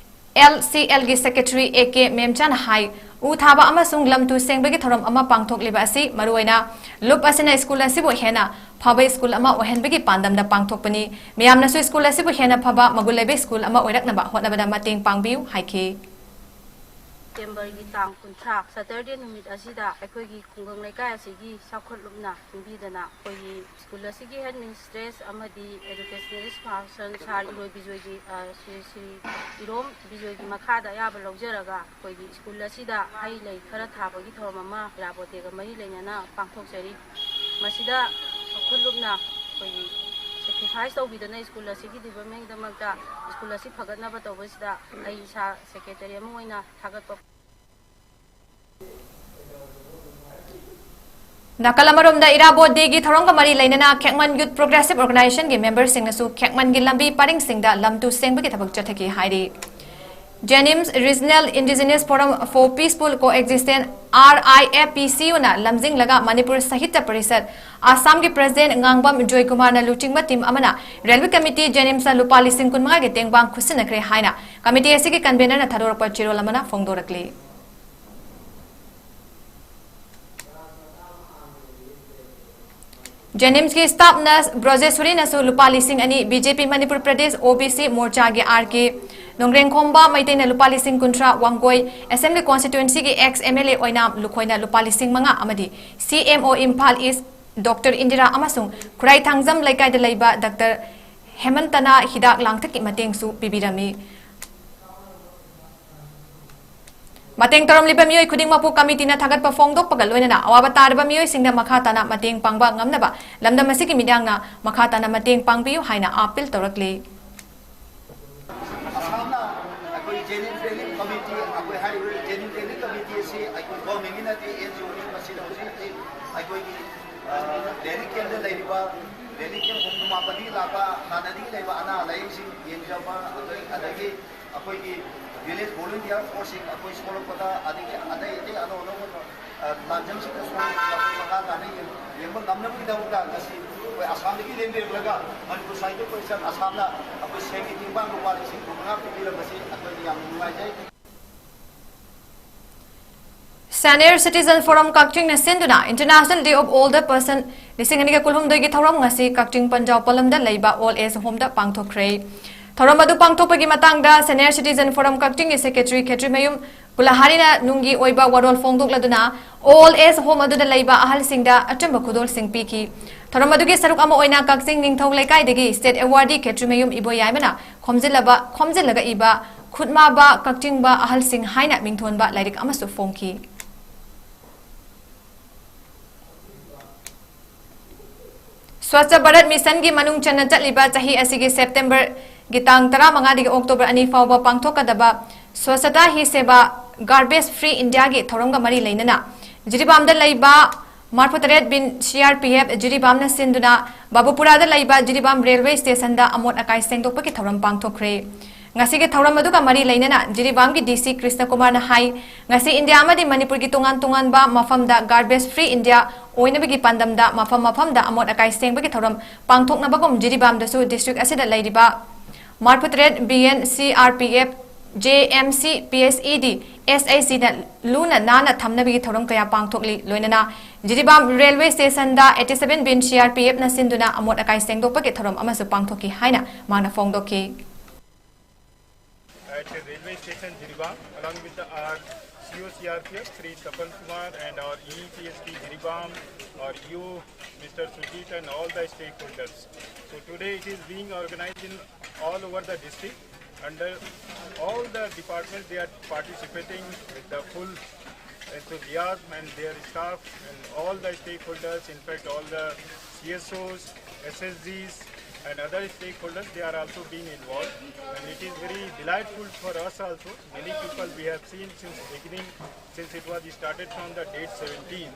L C algae secretary A K ꯃꯦꯝꯆꯥꯅ ꯍꯥꯏ, ꯎ ꯊꯥꯕ ꯑꯃꯁꯨꯡ ꯂꯝ ꯇꯨ ꯁꯦꯡꯕꯒꯤ ꯊꯧꯔꯝ ꯑꯃ ꯄꯥꯡꯊꯣꯛꯂꯤꯕ ꯑꯁꯤ ꯃꯔꯨꯑꯣꯏꯅ ꯂꯨꯞ ꯑꯁꯤꯅ ꯁ꯭ꯀꯨꯜ ꯑꯁꯤꯕꯨ ꯍꯦꯟꯅ ꯐꯕ ꯁ꯭ꯀꯨꯜ ꯑꯃ ꯑꯣꯏꯍꯟꯕꯒꯤ ꯄꯥꯟꯗꯝꯗ ꯄꯥꯡꯊꯣꯛꯄꯅꯤ꯫ ꯃꯤꯌꯥꯝꯅꯁꯨ ꯁ꯭ꯀꯨꯜ ꯑꯁꯤꯕꯨ ꯍꯦꯟꯅ ꯐꯕ ꯃꯒꯨꯟ ꯂꯩꯕ ꯁ꯭ꯀꯨꯜ ꯑꯃ ꯑꯣꯏꯔꯛꯅꯕ ꯍꯣꯠꯅꯕꯗ ꯃꯇꯦꯡ ꯄꯥꯡꯕꯤꯌꯨ ꯍꯥꯏꯈꯤ꯫ ꯁꯦꯞꯇꯦꯝꯕꯔꯒꯤ ꯇꯥꯡ ꯀꯨꯟꯊ꯭ꯔꯥ, ꯁꯇꯔꯗꯦ ꯅꯨꯃꯤꯠ ꯑꯁꯤꯗ ꯑꯩꯈꯣꯏꯒꯤ ꯈꯨꯡꯒꯪ ꯂꯩꯀꯥꯏ ꯑꯁꯤꯒꯤ ꯆꯥꯎꯈꯠꯂꯨꯞꯅ ꯁꯤꯟꯕꯤꯗꯅ ꯑꯩꯈꯣꯏꯒꯤ ꯁ꯭ꯀꯨꯜ ꯑꯁꯤꯒꯤ ꯍꯦꯗ ꯃꯤꯁꯇ꯭ꯔꯦꯁ ꯑꯃꯗꯤ ꯑꯦꯖꯨꯀꯦꯁꯅꯦꯂꯤꯁ ꯄꯥꯔꯁꯟ ꯁꯥꯔ ꯏꯔꯣꯏ ꯕꯤꯖꯣꯏꯒꯤ, ꯑ, ꯁ꯭ꯔꯤ, ꯁ꯭ꯔꯤ ꯏꯔꯣꯝ ꯕꯤꯖꯣꯏꯒꯤ ꯃꯈꯥꯗ ꯑꯌꯥꯕ ꯂꯧꯖꯔꯒ ꯑꯩꯈꯣꯏꯒꯤ ꯁ꯭ꯀꯨꯜ ꯑꯁꯤꯗ ꯍꯩ ꯂꯩ ꯈꯔ ꯊꯥꯕꯒꯤ ꯊꯧꯔꯝ ꯑꯃ ꯏꯔꯥꯕꯣꯠ ꯗꯦꯒ ꯃꯔꯤ ꯂꯩꯅꯅ ꯄꯥꯡꯊꯣꯛꯆꯔꯤ꯫ ꯃꯁꯤꯗ ꯆꯥꯎꯈꯠꯂꯨꯞꯅ ꯑꯩꯈꯣꯏꯒꯤ ꯁꯦꯀ꯭ꯔꯤꯐꯥꯏꯁ ꯇꯧꯕꯤꯗꯅ ꯁ꯭ꯀꯨꯜ ꯑꯁꯤꯒꯤ ꯗꯤꯕ꯭ꯂꯞꯃꯦꯟꯒꯤꯗꯃꯛꯇ ꯁ꯭ꯀꯨꯜ ꯑꯁꯤ ꯐꯒꯠꯅꯕ ꯇꯧꯕꯁꯤꯗ ꯑꯩ ꯏꯁꯥ ꯁꯦꯀ꯭ꯔꯦꯇꯔꯤ ꯑꯃ ꯑꯣꯏꯅ ꯊꯥꯒꯠꯄ ꯅꯥꯀꯜ ꯑꯃꯔꯣꯝꯗ ꯏꯔꯥꯕꯣꯠ ꯗꯦꯒꯤ ꯊꯧꯔꯝꯒ ꯃꯔꯤ ꯂꯩꯅꯅ ꯈꯦꯛꯃꯟ ꯌꯨꯠ ꯄ꯭ꯔꯣꯒ꯭ꯔꯦꯁꯤꯚ ꯑꯣꯔꯒꯅꯥꯏꯖꯦꯁꯟꯒꯤ ꯃꯦꯝꯕꯔꯁꯤꯡꯅꯁꯨ ꯈꯦꯛꯃꯟꯒꯤ ꯂꯝꯕꯤ ꯄꯔꯤꯡꯁꯤꯡꯗ ꯂꯝ ꯇꯨ ꯁꯦꯡꯕꯒꯤ ꯊꯕꯛ ꯆꯠꯊꯈꯤ ꯍꯥꯏꯔꯤ꯫ ꯖꯦꯅꯤꯝꯁ ꯔꯤꯖꯅꯦꯜ ꯏꯟꯗꯤꯖꯤꯅꯁ ꯐꯣꯔꯝ ꯐꯣꯔ ꯄꯤꯁꯐꯨꯜ ꯀꯣ ꯑꯦꯛꯖꯤꯁꯇꯦꯟꯁ, ꯑꯥꯔ ꯑꯥꯏ ꯑꯦꯐ ꯄꯤ ꯁꯤ ꯌꯨꯅ ꯂꯝꯖꯤꯡꯂꯒ ꯃꯅꯤꯄꯨꯔ ꯁꯥꯍꯤꯇ꯭ꯌ ꯄꯔꯤꯁꯠ, ꯑꯁꯥꯝꯒꯤ ꯄ꯭ꯔꯁꯤꯗꯦꯟꯠ ꯉꯥꯡꯕꯝ ꯖꯣꯏꯀꯨꯃꯥꯔꯅ ꯂꯨꯆꯤꯡꯕ ꯇꯤꯝ ꯑꯃꯅ ꯔꯦꯜꯋꯦ ꯀꯃꯤꯇꯤ ꯖꯦꯅꯤꯝꯁꯇ ꯂꯨꯄꯥ ꯂꯤꯁꯤꯡ ꯀꯨꯟꯃꯉꯥꯒꯤ ꯇꯦꯡꯕꯥꯡ ꯈꯨꯠꯁꯤꯟꯅꯈ꯭ꯔꯦ ꯍꯥꯏꯅ ꯀꯃꯤꯇꯤ ꯑꯁꯤꯒꯤ ꯀꯟꯚꯦꯅꯔꯅ ꯊꯥꯗꯣꯔꯛꯄ ꯆꯦꯔꯣꯜ ꯑꯃꯅ ꯐꯣꯡꯗꯣꯔꯛꯂꯤ꯫ ꯖꯦꯅꯤꯝꯁꯀꯤ ꯁ꯭ꯇꯥꯐ ꯅꯔꯁ ꯕ꯭ꯔꯣꯖꯦꯁꯣꯔꯤꯅꯁꯨ ꯂꯨꯄꯥ ꯂꯤꯁꯤꯡ ꯑꯅꯤ, ꯕꯤ ꯖꯦ ꯄꯤ ꯃꯅꯤꯄꯨꯔ ꯄ꯭ꯔꯗꯦꯁ ꯑꯣ ꯕꯤ ꯁꯤ ꯃꯣꯔꯆꯥꯒꯤ ꯑꯥꯔ ꯀꯦ ꯅꯣꯡꯒ꯭ꯔꯦꯡꯈꯣꯝꯕ ꯃꯩꯇꯩꯅ ꯂꯨꯄꯥ ꯂꯤꯁꯤꯡ ꯀꯨꯟꯊ꯭ꯔꯥ, ꯋꯥꯡꯒꯣꯏ ꯑꯦꯁꯦꯝꯕ꯭ꯂꯤ ꯀꯣꯟꯁꯇꯤꯇ꯭ꯋꯦꯟꯁꯤꯒꯤ ꯑꯦꯛꯁ ꯑꯦꯝ ꯑꯦꯜ ꯑꯦ ꯑꯣꯏꯅꯥꯝ ꯂꯨꯈꯣꯏꯅ ꯂꯨꯄꯥ ꯂꯤꯁꯤꯡ ꯃꯉꯥ ꯑꯃꯗꯤ ꯁꯤ M O Imphal east doctor Indira ꯑꯃꯁꯨꯡ ꯈꯨꯔꯥꯏ ꯊꯥꯡꯖꯝ ꯂꯩꯀꯥꯏꯗ ꯂꯩꯕ ꯗꯥꯛꯇꯔ ꯍꯦꯃꯟꯇꯅ ꯍꯤꯗꯥꯛ ꯂꯥꯡꯊꯛꯀꯤ ꯃꯇꯦꯡꯁꯨ ꯄꯤꯕꯤꯔꯝꯃꯤ꯫ ꯃꯇꯦꯡ ꯇꯧꯔꯝꯂꯤꯕ ꯃꯤꯑꯣꯏ ꯈꯨꯗꯤꯡꯃꯛꯄꯨ ꯀꯃꯤꯇꯤꯅ ꯊꯥꯒꯠꯄ ꯐꯣꯡꯗꯣꯛꯄꯒ ꯂꯣꯏꯅꯅ ꯑꯋꯥꯕ ꯇꯥꯔꯕ ꯃꯤꯑꯣꯏꯁꯤꯡꯗ ꯃꯈꯥ ꯇꯥꯅ ꯃꯇꯦꯡ ꯄꯥꯡꯕ ꯉꯝꯅꯕ ꯂꯝꯗꯝ ꯑꯁꯤꯒꯤ ꯃꯤꯌꯥꯝꯅ ꯃꯈꯥ ꯇꯥꯅ ꯃꯇꯦꯡ ꯄꯥꯡꯕꯤꯌꯨ ꯍꯥꯏꯅ ꯑꯥꯄꯤꯜ ꯇꯧꯔꯛꯂꯤ꯫ ꯑꯁꯥꯝꯅ ꯑꯩꯈꯣꯏ ꯖꯦꯅꯤꯝꯁ ꯔꯤꯂꯤꯐ ꯀꯃꯤꯇꯤ, ꯑꯩꯈꯣꯏ ꯍꯥꯏꯔꯤꯕ ꯖꯦꯅꯤꯝꯁ ꯔꯤꯂꯤꯐ ꯀꯃꯤꯇꯤ ꯑꯁꯤ ꯑꯩꯈꯣꯏ ꯒꯣꯔꯃꯦꯟꯒꯤ ꯅꯠꯇꯦ, ꯑꯦꯟ ꯖꯤ ꯑꯣꯅꯤ꯫ ꯃꯁꯤꯗ ꯍꯧꯖꯤꯛ ꯍꯧꯖꯤꯛ ꯑꯩꯈꯣꯏꯒꯤ ꯔꯦꯂꯤ ꯀꯦꯝꯞꯇ ꯂꯩꯔꯤꯕ, ꯔꯦꯂꯤ ꯀꯦꯝꯞ ꯍꯨꯝꯐꯨ ꯃꯥꯄꯟꯗꯒꯤ ꯂꯥꯛꯄ, ꯍꯥꯟꯅꯗꯒꯤ ꯂꯩꯕ ꯑꯅꯥ ꯂꯥꯏꯌꯦꯡꯁꯤꯡ ꯌꯦꯡꯖꯕ, ꯑꯗꯒꯤ ꯑꯩꯈꯣꯏꯒꯤ ꯚꯤꯂꯦꯖ ꯚꯣꯂꯨꯟꯇꯤꯌꯔ ꯐꯣꯔꯁꯁꯤꯡ, ꯑꯩꯈꯣꯏ ꯁꯣꯛꯂꯛꯄꯗ, ꯑꯗꯒꯤ ꯑꯇꯩ ꯑꯇꯩ ꯑꯅꯧ ꯑꯅꯧꯕ, ꯑ, ꯂꯥꯟꯖꯝꯁꯤꯡꯗ ꯁꯣꯛꯂꯛꯄꯗ ꯃꯈꯥ ꯇꯥꯅ ꯌꯦꯡ-, ꯌꯦꯡꯕ ꯉꯝꯅꯕꯒꯤꯗꯃꯛꯇ ꯉꯁꯤ ꯑꯩꯈꯣꯏ ꯑꯁꯥꯝꯗꯒꯤ ꯂꯦꯡꯕꯤꯔꯛꯂꯒ ꯃꯅꯤꯄꯨꯔ ꯁꯥꯍꯤꯇ꯭ꯌ ꯄꯔꯤꯁꯠ ꯑꯁꯥꯝꯅ ꯑꯩꯈꯣꯏ ꯁꯦꯟꯒꯤ ꯇꯦꯡꯕꯥꯡ ꯂꯨꯄꯥ ꯂꯤꯁꯤꯡ ꯀꯨꯟꯃꯉꯥ ꯄꯤꯕꯤꯔꯝꯕꯁꯤ ꯑꯩꯈꯣꯏꯅ ꯌꯥꯝꯅ ꯅꯨꯡꯉꯥꯏꯖꯩ꯫ Senior Citizen Forum ꯀꯛꯆꯤꯡꯅ ꯁꯤꯟꯗꯨꯅ International Day of Older Person ꯂꯤꯁꯤꯡ ꯑꯅꯤꯒ ꯀꯨꯟꯍꯨꯝꯗꯣꯏꯒꯤ ꯊꯧꯔꯝ ꯉꯁꯤ ꯀꯛꯆꯤꯡ ꯄꯟꯖꯥꯎ ꯄꯣꯂꯝꯗ ꯂꯩꯕ Old Age Home ꯗ ꯄꯥꯡꯊꯣꯛꯈ꯭ꯔꯦ꯫ ꯊꯧꯔꯝ ꯑꯗꯨ ꯄꯥꯡꯊꯣꯛꯄꯒꯤ ꯃꯇꯥꯡꯗ Senior Citizen Forum ꯀꯛꯆꯤꯡꯒꯤ Secretary ꯈꯦꯇ꯭ꯔꯤꯃꯌꯨꯝ ꯀꯨꯂꯍꯥꯔꯤꯅ ꯅꯨꯡꯒꯤ ꯑꯣꯏꯕ ꯋꯥꯔꯣꯜ ꯐꯣꯡꯗꯣꯛꯂꯗꯨꯅ Old Age Home ꯑꯗꯨꯗ ꯂꯩꯕ ꯑꯍꯜꯁꯤꯡꯗ ꯑꯆꯨꯝꯕ ꯈꯨꯗꯣꯜꯁꯤꯡ ꯄꯤꯈꯤ꯫ ꯊꯧꯔꯝ ꯑꯗꯨꯒꯤ ꯁꯔꯨꯛ ꯑꯃ ꯑꯣꯏꯅ ꯀꯛꯆꯤꯡ ꯅꯤꯡꯊꯧ ꯂꯩꯀꯥꯏꯗꯒꯤ State Awardee ꯈꯦꯇ꯭ꯔꯤꯃꯌꯨꯝ ꯏꯕꯣꯌꯥꯏꯃꯅ ꯈꯣꯝꯖꯤꯜꯂꯕ, ꯈꯣꯝꯖꯤꯜꯂꯒ ꯏꯕ ꯈꯨꯠꯃꯥꯕ ꯀꯛꯆꯤꯡꯕ ꯑꯍꯜꯁꯤꯡ ꯍꯥꯏꯅ ꯃꯤꯡꯊꯣꯟꯕ ꯂꯥꯏꯔꯤꯛ ꯑꯃꯁꯨ ꯐꯣꯡꯈꯤ꯫ Swachh Bharat Mission ꯒꯤ ꯃꯅꯨꯡ ꯆꯟꯅ ꯆꯠꯂꯤꯕ ꯆꯍꯤ ꯑꯁꯤꯒꯤ September ꯒꯤ ꯇꯥꯡ ꯇꯔꯥꯃꯉꯥꯗꯒꯤ October ꯑꯅꯤ ꯐꯥꯎꯕ ꯄꯥꯡꯊꯣꯛꯀꯗꯕ Swachhata Hi Seva Garbage Free India ꯒꯤ ꯊꯧꯔꯝꯒ ꯃꯔꯤ ꯂꯩꯅꯅ ꯖꯤꯔꯤꯕꯥꯝꯗ ꯂꯩꯕ ꯃꯔꯐꯨꯇꯔꯦꯠ ꯕꯤꯟ C R P F ꯖꯤꯔꯤꯕꯥꯝꯅ ꯁꯤꯟꯗꯨꯅ ꯕꯥꯕꯨꯄꯨꯔꯥꯗ ꯂꯩꯕ ꯖꯤꯔꯤꯕꯥꯝ railway station ꯗ ꯑꯃꯣꯠ ꯑꯀꯥꯏ ꯁꯦꯡꯗꯣꯛꯄꯒꯤ ꯊꯧꯔꯝ ꯄꯥꯡꯊꯣꯛꯈ꯭ꯔꯦ꯫ ꯉꯁꯤꯒꯤ ꯊꯧꯔꯝ ꯑꯗꯨꯒ ꯃꯔꯤ ꯂꯩꯅꯅ ꯖꯤꯔꯤꯕꯥꯝꯒꯤ D C ꯀ꯭ꯔꯤꯁꯅ ꯀꯨꯃꯥꯔꯅ ꯍꯥꯏ, ꯉꯁꯤ ꯏꯟꯗꯤꯌꯥ ꯑꯃꯗꯤ ꯃꯅꯤꯄꯨꯔꯒꯤ ꯇꯣꯉꯥꯟ ꯇꯣꯉꯥꯟꯕ ꯃꯐꯝꯗ garbage free India ꯑꯣꯏꯅꯕꯒꯤ ꯄꯥꯟꯗꯝꯗ ꯃꯐꯝ ꯃꯐꯝꯗ ꯑꯃꯣꯠ ꯑꯀꯥꯏ ꯁꯦꯡꯕꯒꯤ ꯊꯧꯔꯝ ꯄꯥꯡꯊꯣꯛꯅꯕꯒꯨꯝ ꯖꯤꯔꯤꯕꯥꯝꯗꯁꯨ district ꯑꯁꯤꯗ ꯂꯩꯔꯤꯕ ꯃꯔꯐꯨꯇꯔꯦꯠ B N C R P F, J M C, P S E D, S H G ꯅ ꯂꯨꯅ ꯅꯥꯟꯅ ꯊꯝꯅꯕꯒꯤ ꯊꯧꯔꯝ ꯀꯌꯥ ꯄꯥꯡꯊꯣꯛꯂꯤ꯫ ꯂꯣꯏꯅꯅ ꯖꯤꯔꯤꯕꯥꯝ railway station ꯗ eighty seven ꯕꯤꯟ C R P F ꯅ ꯁꯤꯟꯗꯨꯅ ꯑꯃꯣꯠ ꯑꯀꯥꯏ ꯁꯦꯡꯗꯣꯛꯄꯒꯤ ꯊꯧꯔꯝ ꯑꯃꯁꯨ ꯄꯥꯡꯊꯣꯛꯈꯤ ꯍꯥꯏꯅ ꯃꯥꯅ ꯐꯣꯡꯗꯣꯛꯈꯤ꯫ At the railway station Jiribam, along with the, our C O C R P F, Shri Tapan Kumar, and our E E P S P Jiribam, our E O, Mister Sujit, and all the stakeholders. So today it is being organized in all over the district. Under all the departments, they are participating with the full enthusiasm, and their staff and all the stakeholders, in fact, all the C S Os, S S Gs, and other stakeholders, they are also being involved. And it is very delightful for us also. Many people we have seen since beginning, since it was started from the date seventeen.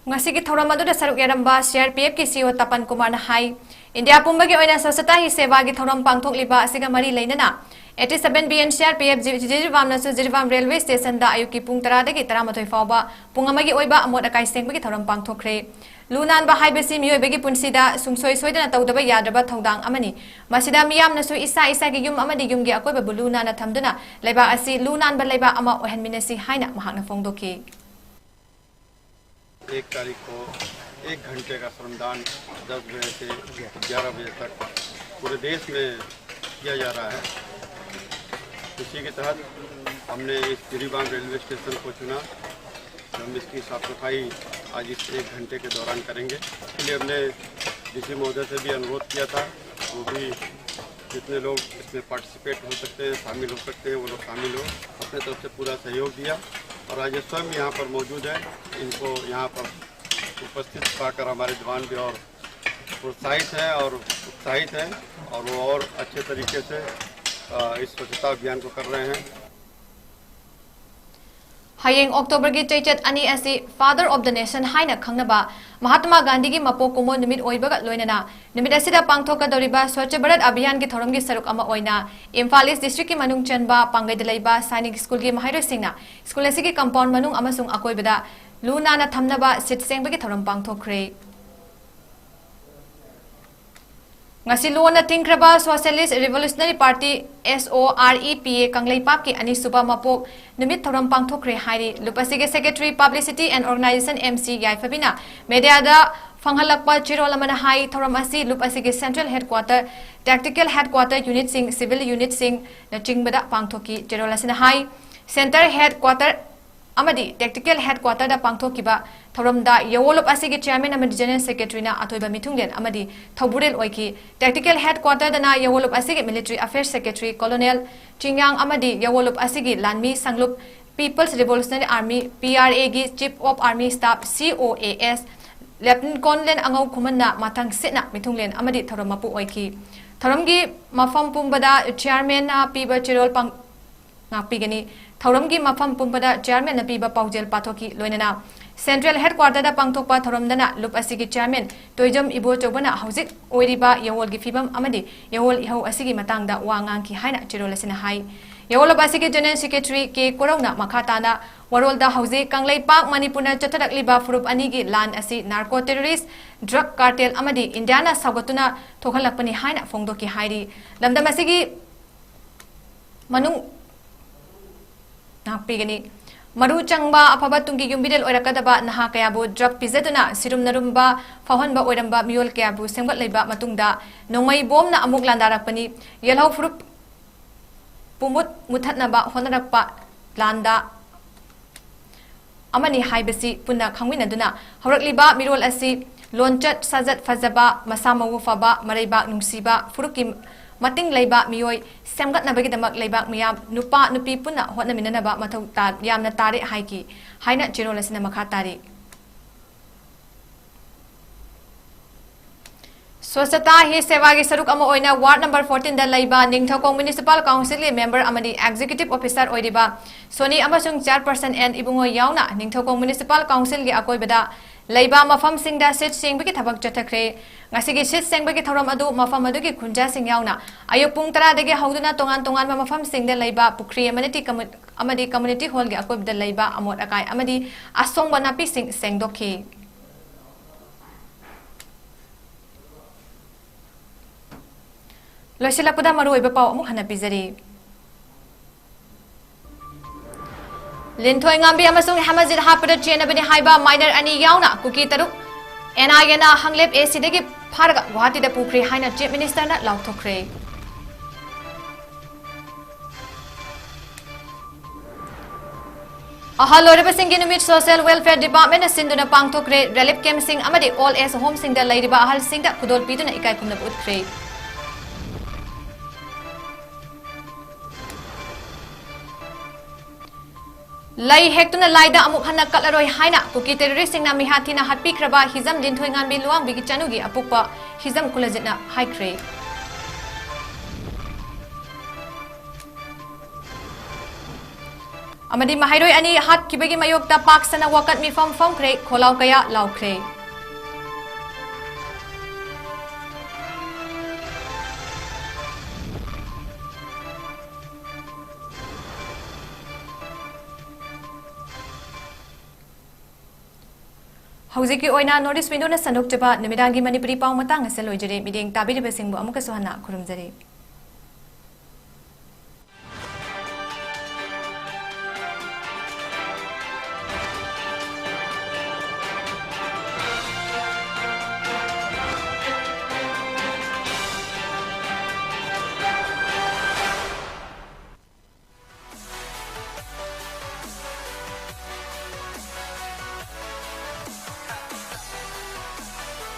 ꯉꯁꯤꯒꯤ ꯊꯧꯔꯝ ꯑꯗꯨꯗ ꯁꯔꯨꯛ ꯌꯥꯔꯝꯕ ꯁꯤ ꯑꯥꯔ ꯄꯤ ꯑꯦꯐꯀꯤ ꯁꯤ ꯏ ꯑꯣ ꯇꯄꯟ ꯀꯨꯃꯥꯔꯅ ꯍꯥꯏ, ꯏꯟꯗꯤꯌꯥ ꯄꯨꯝꯕꯒꯤ ꯑꯣꯏꯅ ꯁ꯭ꯋꯆꯇꯥ ꯍꯤ ꯁꯦꯕꯥꯒꯤ ꯊꯧꯔꯝ ꯄꯥꯡꯊꯣꯛꯂꯤꯕ ꯑꯁꯤꯒ ꯃꯔꯤ ꯂꯩꯅꯅ eighty seven B N C R P F ꯖꯤ-, ꯖꯤꯔꯤꯕꯥꯝꯅꯁꯨ ꯖꯤꯔꯤꯕꯥꯝ ꯔꯦꯜꯋꯦ ꯁ꯭ꯇꯦꯁꯟꯗ ꯑꯌꯨꯛꯀꯤ ꯄꯨꯡ ꯇꯔꯥꯗꯒꯤ ꯇꯔꯥꯃꯥꯊꯣꯏ ꯐꯥꯎꯕ ꯄꯨꯡ ꯑꯃꯒꯤ ꯑꯣꯏꯕ ꯑꯃꯣꯠ ꯑꯀꯥꯏ ꯁꯦꯡꯕꯒꯤ ꯊꯧꯔꯝ ꯄꯥꯡꯊꯣꯛꯈ꯭ꯔꯦ꯫ ꯂꯨ ꯅꯥꯟꯕ ꯍꯥꯏꯕꯁꯤ ꯃꯤꯑꯣꯏꯕꯒꯤ ꯄꯨꯟꯁꯤꯗ ꯁꯨꯡꯁꯣꯏ ꯁꯣꯏꯗꯅ ꯇꯧꯗꯕ ꯌꯥꯗ꯭ꯔꯕ ꯊꯧꯗꯥꯡ ꯑꯃꯅꯤ꯫ ꯃꯁꯤꯗ ꯃꯤꯌꯥꯝꯅꯁꯨ ꯏꯁꯥ ꯏꯁꯥꯒꯤ ꯌꯨꯝ ꯑꯃꯗꯤ ꯌꯨꯝꯒꯤ ꯑꯀꯣꯏꯕꯕꯨ ꯂꯨ ꯅꯥꯟꯅ ꯊꯝꯗꯨꯅ ꯂꯩꯕꯥꯛ ꯑꯁꯤ ꯂꯨ ꯅꯥꯟꯕ ꯂꯩꯕꯥꯛ ꯑꯃ ꯑꯣꯏꯍꯟꯃꯤꯟꯅꯁꯤ ꯍꯥꯏꯅ ꯃꯍꯥꯛꯅ ꯐꯣꯡꯗꯣꯛꯈꯤ꯫ एक तारीख को एक घंटे का श्रमदान दस बजे से ग्यारह बजे तक पूरे देश में किया जा रहा है। इसी के तहत हमने इस जिरीबाम रेलवे स्टेशन को चुना। हम इसकी साफ सफाई आज इस एक घंटे के दौरान करेंगे। इसलिए हमने डीसी महोदय से भी अनुरोध किया था, वो भी जितने लोग इसमें पार्टिसिपेट हो सकते हैं, शामिल हो सकते हैं, वो लोग शामिल हो। अपने तरफ से पूरा सहयोग दिया और आज ये स्वयं यहाँ पर मौजूद है। इनको यहाँ पर उपस्थित पाकर हमारे जवान भी और प्रोत्साहित हैं और उत्साहित हैं और वो और अच्छे तरीके से, अ, इस स्वच्छता अभियान को कर रहे हैं। ꯍꯌꯦꯡ ꯑꯣꯛꯇꯣꯕꯔꯒꯤ ꯆꯩꯆꯠ ꯑꯅꯤ ꯑꯁꯤ Father of the Nation ꯍꯥꯏꯅ ꯈꯪꯅꯕ ꯃꯍꯥꯇꯃꯥ ꯒꯥꯟꯙꯤꯒꯤ ꯃꯄꯣꯛ ꯀꯨꯝꯑꯣꯟ ꯅꯨꯃꯤꯠ ꯑꯣꯏꯕꯒ ꯂꯣꯏꯅꯅ ꯅꯨꯃꯤꯠ ꯑꯁꯤꯗ ꯄꯥꯡꯊꯣꯛꯀꯗꯧꯔꯤꯕ ꯁ꯭ꯋꯆ ꯚꯥꯔꯠ ꯑꯚꯤꯌꯥꯟꯒꯤ ꯊꯧꯔꯝꯒꯤ ꯁꯔꯨꯛ ꯑꯃ ꯑꯣꯏꯅ ꯏꯝꯐꯥꯜ ꯏꯁ ꯗꯤꯁꯇ꯭ꯔꯤꯛꯀꯤ ꯃꯅꯨꯡ ꯆꯟꯕ ꯄꯥꯡꯒꯩꯗ ꯂꯩꯕ ꯁꯥꯏꯅꯤꯛ ꯁ꯭ꯀꯨꯜꯒꯤ ꯃꯍꯩꯔꯣꯏꯁꯤꯡꯅ ꯁ꯭ꯀꯨꯜ ꯑꯁꯤꯒꯤ ꯀꯝꯄꯥꯎꯟ ꯃꯅꯨꯡ ꯑꯃꯁꯨꯡ ꯑꯀꯣꯏꯕꯗ ꯂꯨ ꯅꯥꯟꯅ ꯊꯝꯅꯕ ꯁꯤꯠ ꯁꯦꯡꯕꯒꯤ ꯊꯧꯔꯝ ꯄꯥꯡꯊꯣꯛꯈ꯭ꯔꯦ꯫ ꯉꯁꯤ ꯂꯣꯟꯅ ꯊꯤꯡꯈ꯭ꯔꯕ Socialist Revolutionary Party, S O R E P A, ꯀꯪꯂꯩꯄꯥꯛꯀꯤ ꯑꯅꯤꯁꯨꯕ ꯃꯄꯣꯛ ꯅꯨꯃꯤꯠ ꯊꯧꯔꯝ ꯄꯥꯡꯊꯣꯛꯈ꯭ꯔꯦ ꯍꯥꯏꯔꯤ꯫ ꯂꯨꯞ ꯑꯁꯤꯒꯤ Secretary Publicity and Organization, M C ꯌꯥꯏꯐꯕꯤꯅ mediaꯗ ꯐꯪꯍꯜꯂꯛꯄ ꯆꯦꯔꯣꯜ ꯑꯃꯅ ꯍꯥꯏ, ꯊꯧꯔꯝ ꯑꯁꯤ ꯂꯨꯞ ꯑꯁꯤꯒꯤ Central Headquarter, Tactical Headquarter Unitꯁꯤꯡ, Civil Unitꯁꯤꯡꯅ ꯆꯤꯡꯕꯗ ꯄꯥꯡꯊꯣꯛꯈꯤ꯫ ꯆꯦꯔꯣꯜ ꯑꯁꯤꯅ ꯍꯥꯏ, Central Headquarter ꯑꯃꯗꯤ Tactical Headquarterꯗ ꯄꯥꯡꯊꯣꯛꯈꯤꯕ ꯊꯧꯔꯝꯗ ꯌꯥꯋꯣꯂꯨꯞ ꯑꯁꯤꯒꯤ Chairman ꯑꯃꯗꯤ General Secretaryꯅ ꯑꯊꯣꯏꯕ ꯃꯤꯊꯨꯡꯂꯦꯟ ꯑꯃꯗꯤ ꯊꯧꯕꯨꯔꯦꯜ ꯑꯣꯏꯈꯤ꯫ Tactical Headquarterꯗꯅ ꯌꯥꯋꯣꯂꯨꯞ ꯑꯁꯤꯒꯤ Military Affairs Secretary Colonel ꯆꯤꯡꯌꯥꯡ ꯑꯃꯗꯤ ꯌꯥꯋꯣꯂꯨꯞ ꯑꯁꯤꯒꯤ ꯂꯥꯟꯃꯤ ꯁꯪꯂꯨꯞ People's Revolutionary Army, P R Aꯒꯤ Chief of Army Staff, C O A S, Lieutenant Colonel ꯑꯉꯧ ꯈꯨꯃꯟꯅ ꯃꯊꯪ ꯁꯤꯠꯅ ꯃꯤꯊꯨꯡꯂꯦꯟ ꯑꯃꯗꯤ ꯊꯧꯔꯝ ꯃꯄꯨ ꯑꯣꯏꯈꯤ꯫ ꯊꯧꯔꯝꯒꯤ ꯃꯐꯝ ꯄꯨꯝꯕꯗ Chairmanꯅ ꯄꯤꯕ ꯆꯦꯔꯣꯜ ꯄꯥꯡ-, ꯉꯥꯛꯄꯤꯒꯅꯤ꯫ ꯊꯧꯔꯝꯒꯤ ꯃꯐꯝ ꯄꯨꯝꯕꯗ Chairmanꯅ ꯄꯤꯕ ꯄꯥꯎꯖꯦꯜ ꯄꯥꯊꯣꯛꯈꯤ꯫ ꯂꯣꯏꯅꯅ Central Headquarter ꯗ ꯄꯥꯡꯊꯣꯛꯄ ꯊꯧꯔꯝꯗꯅ ꯂꯨꯞ ꯑꯁꯤꯒꯤ Chairman ꯇꯣꯏꯖꯝ ꯏꯕꯣꯆꯧꯕꯅ ꯍꯧꯖꯤꯛ ꯑꯣꯏꯔꯤꯕ ꯌꯥꯋꯣꯜꯒꯤ ꯐꯤꯕꯝ ꯑꯃꯗꯤ ꯌꯥꯋꯣꯜ ꯏꯍꯧ ꯑꯁꯤꯒꯤ ꯃꯇꯥꯡꯗ ꯋꯥ ꯉꯥꯡꯈꯤ ꯍꯥꯏꯅ ꯆꯦꯔꯣꯜ ꯑꯁꯤꯅ ꯍꯥꯏ꯫ ꯌꯥꯋꯣꯜ ꯂꯨꯞ ꯑꯁꯤꯒꯤ General Secretary ꯀꯦ ꯀꯣꯔꯧꯅ ꯃꯈꯥ ꯇꯥꯅ ꯋꯥꯔꯣꯜꯗ ꯍꯧꯖꯤꯛ ꯀꯪꯂꯩꯄꯥꯛ ꯃꯅꯤꯄꯨꯔꯅ ꯆꯠꯊꯔꯛꯂꯤꯕ ꯐꯨꯔꯨꯞ ꯑꯅꯤꯒꯤ ꯂꯥꯟ ꯑꯁꯤ narco terrorist, drug cartel ꯑꯃꯗꯤ ꯏꯟꯗꯤꯌꯥꯅ ꯁꯧꯒꯠꯇꯨꯅ ꯊꯣꯛꯍꯜꯂꯛꯄꯅꯤ ꯍꯥꯏꯅ ꯐꯣꯡꯗꯣꯛꯈꯤ ꯍꯥꯏꯔꯤ꯫ ꯂꯝꯗꯝ ꯑꯁꯤꯒꯤ ꯃꯅꯨꯡ ꯉꯥꯛꯄꯤꯒꯅꯤ꯫ ꯃꯔꯨ ꯆꯪꯕ ꯑꯐꯕ ꯇꯨꯡꯒꯤ ꯌꯨꯝꯕꯤꯔꯦꯜ ꯑꯣꯏꯔꯛꯀꯗꯕ ꯅꯍꯥ ꯀꯌꯥꯕꯨ drug ꯄꯤꯖꯗꯨꯅ ꯁꯤꯔꯨꯝ ꯅꯔꯨꯝꯕ ꯐꯥꯎꯍꯟꯕ ꯑꯣꯏꯔꯝꯕ ꯃꯤꯑꯣꯏ ꯀꯌꯥꯕꯨ ꯁꯦꯝꯒꯠꯂꯤꯕ ꯃꯇꯨꯡꯗ ꯅꯣꯡꯃꯩ ꯕꯣꯝꯅ ꯑꯃꯨꯛ ꯂꯥꯟꯗꯥꯔꯛꯄꯅꯤ꯫ ꯌꯦꯜꯍꯧ ꯐꯨꯔꯨꯞ ꯄꯨꯃꯨꯠ ꯃꯨꯊꯠꯅꯕ ꯍꯣꯠꯅꯔꯛꯄ ꯂꯥꯟꯗ ꯑꯃꯅꯤ ꯍꯥꯏꯕꯁꯤ ꯄꯨꯟꯅ ꯈꯪꯃꯤꯟꯅꯗꯨꯅ ꯍꯧꯔꯛꯂꯤꯕ ꯃꯤꯔꯣꯜ ꯑꯁꯤ ꯂꯣꯟꯆꯠ ꯁꯥꯖꯠ ꯐꯖꯕ, ꯃꯁꯥ ꯃꯎ ꯐꯕ, ꯃꯔꯩꯕꯥꯛ ꯅꯨꯡꯁꯤꯕ, ꯐꯨꯔꯨꯞꯀꯤ ꯃꯇꯤꯡ ꯂꯩꯕ ꯃꯤꯑꯣꯏ ꯁꯦꯝꯒꯠꯅꯕꯒꯤꯗꯃꯛ ꯂꯩꯕꯥꯛ ꯃꯤꯌꯥꯝ, ꯅꯨꯄꯥ ꯅꯨꯄꯤ ꯄꯨꯟꯅ ꯍꯣꯠꯅꯃꯤꯟꯅꯅꯕ ꯃꯊꯧ ꯇꯥ-, ꯌꯥꯝꯅ ꯇꯥꯔꯦ ꯍꯥꯏꯈꯤ ꯍꯥꯏꯅ ꯆꯦꯔꯣꯜ ꯑꯁꯤꯅ ꯃꯈꯥ ꯇꯥꯔꯤ꯫ ꯁ꯭ꯋꯆꯇꯥ ꯍꯤ ꯁꯦꯕꯥꯒꯤ ꯁꯔꯨꯛ ꯑꯃ ꯑꯣꯏꯅ ward number fourteen ꯗ ꯂꯩꯕ ꯅꯤꯡꯊꯧꯈꯣꯡ Municipal Council ꯒꯤ member ꯑꯃꯗꯤ executive officer ꯑꯣꯏꯔꯤꯕ ꯁꯣꯅꯤ ꯑꯃꯁꯨꯡ chairperson ꯑꯦꯟ ꯏꯕꯨꯡꯉꯣ ꯌꯥꯎꯅ ꯅꯤꯡꯊꯧꯈꯣꯡ Municipal Council ꯒꯤ ꯑꯀꯣꯏꯕꯗ ꯂꯩꯕ ꯃꯐꯝꯁꯤꯡꯗ ꯁꯤꯠ ꯁꯦꯡꯕꯒꯤ ꯊꯕꯛ ꯆꯠꯊꯈ꯭ꯔꯦ꯫ ꯉꯁꯤꯒꯤ ꯁꯤꯠ ꯁꯦꯡꯕꯒꯤ ꯊꯧꯔꯝ ꯑꯗꯨ ꯃꯐꯝ ꯑꯗꯨꯒꯤ ꯈꯨꯟꯖꯥꯁꯤꯡ ꯌꯥꯎꯅ ꯑꯌꯨꯛ ꯄꯨꯡ ꯇꯔꯥꯗꯒꯤ ꯍꯧꯗꯨꯅ ꯇꯣꯉꯥꯟ ꯇꯣꯉꯥꯟꯕ ꯃꯐꯝꯁꯤꯡꯗ ꯂꯩꯕ ꯄꯨꯈ꯭ꯔꯤ ꯑꯃꯗꯤ ꯀꯝꯃꯨ-, ꯑꯃꯗꯤ community hall ꯒꯤ ꯑꯀꯣꯏꯕꯗ ꯂꯩꯕ ꯑꯃꯣꯠ ꯑꯀꯥꯏ ꯑꯃꯗꯤ ꯑꯁꯣꯡꯕ ꯅꯥꯄꯤꯁꯤꯡ ꯁꯦꯡꯗꯣꯛꯈꯤ꯫ ꯂꯣꯏꯁꯤꯜꯂꯛꯄꯗ ꯃꯔꯨꯑꯣꯏꯕ ꯄꯥꯎ ꯑꯃꯨꯛ ꯍꯟꯅ ꯄꯤꯖꯔꯤ꯫ ꯂꯤꯟꯊꯣꯏ ꯉꯥꯝꯕꯤ ꯑꯃꯁꯨꯡ ꯍꯦꯃꯖꯤꯠ ꯍꯥꯠꯄꯗ ꯆꯦꯟꯅꯕꯅꯤ ꯍꯥꯏꯕ minor ꯑꯅꯤ ꯌꯥꯎꯅ ꯀꯨꯀꯤ ꯇꯔꯨꯛ NIA ꯅ ꯍꯪꯂꯦꯞ AC ꯗꯒꯤ ꯐꯥꯔꯒ ꯒꯨꯋꯥꯍꯥꯇꯤꯗ ꯄꯨꯈ꯭ꯔꯦ ꯍꯥꯏꯅ Chief Minister ꯅ ꯂꯥꯎꯊꯣꯛꯈ꯭ꯔꯦ꯫ ꯑꯍꯜ ꯑꯣꯏꯔꯕꯁꯤꯡꯒꯤ ꯅꯨꯃꯤꯠ Social Welfare Department ꯅ ꯁꯤꯟꯗꯨꯅ ꯄꯥꯡꯊꯣꯛꯈ꯭ꯔꯦ꯫ Relief camp ꯁꯤꯡ ꯑꯃꯗꯤ old age home ꯁꯤꯡꯗ ꯂꯩꯔꯤꯕ ꯑꯍꯜꯁꯤꯡꯗ ꯈꯨꯗꯣꯜ ꯄꯤꯗꯨꯅ ꯏꯀꯥꯏ ꯈꯨꯝꯅꯕ ꯎꯠꯈ꯭ꯔꯦ꯫ ꯂꯩ ꯍꯦꯛꯇꯨꯅ ꯂꯥꯏꯗ ꯑꯃꯨꯛ ꯍꯟꯅ ꯀꯠꯂꯔꯣꯏ ꯍꯥꯏꯅ ꯀꯨꯀꯤ terrorist ꯁꯤꯡꯅ ꯃꯤꯍꯥꯠ ꯊꯤꯅ ꯍꯥꯠꯄꯤꯈ꯭ꯔꯕ ꯍꯤꯖꯝ ꯂꯤꯟꯊꯣꯏꯉꯥꯝꯕꯤ ꯂꯨꯋꯥꯡꯕꯤꯒꯤ ꯆꯅꯨꯒꯤ ꯑꯄꯣꯛꯄ ꯍꯤꯖꯝ ꯀꯨꯂꯖꯤꯠꯅ ꯍꯥꯏꯈ꯭ꯔꯦ꯫ ꯑꯃꯗꯤ ꯃꯍꯩꯔꯣꯏ ꯑꯅꯤ ꯍꯥꯠꯈꯤꯕꯒꯤ ꯃꯥꯌꯣꯛꯇ ꯄꯥꯛ ꯁꯟꯅ ꯋꯥꯀꯠ ꯃꯤꯐꯝ ꯐꯝꯈ꯭ꯔꯦ, ꯈꯣꯜꯂꯥꯎ ꯀꯌꯥ ꯂꯥꯎꯈ꯭ꯔꯦ꯫ ꯍꯧꯖꯤꯛꯀꯤ ꯑꯣꯏꯅ North East Window ꯅ ꯁꯟꯗꯣꯛꯆꯕ ꯅꯨꯃꯤꯗꯥꯡꯒꯤ ꯃꯅꯤꯄꯨꯔꯤ ꯄꯥꯎ ꯃꯇꯥꯡ ꯑꯁꯤꯗ ꯂꯣꯏꯖꯔꯦ꯫ ꯃꯤꯠꯌꯦꯡ ꯇꯥꯕꯤꯔꯤꯕꯁꯤꯡꯕꯨ ꯑꯃꯨꯛꯀꯁꯨ ꯍꯟꯅ ꯈꯨꯔꯨꯝꯖꯔꯤ꯫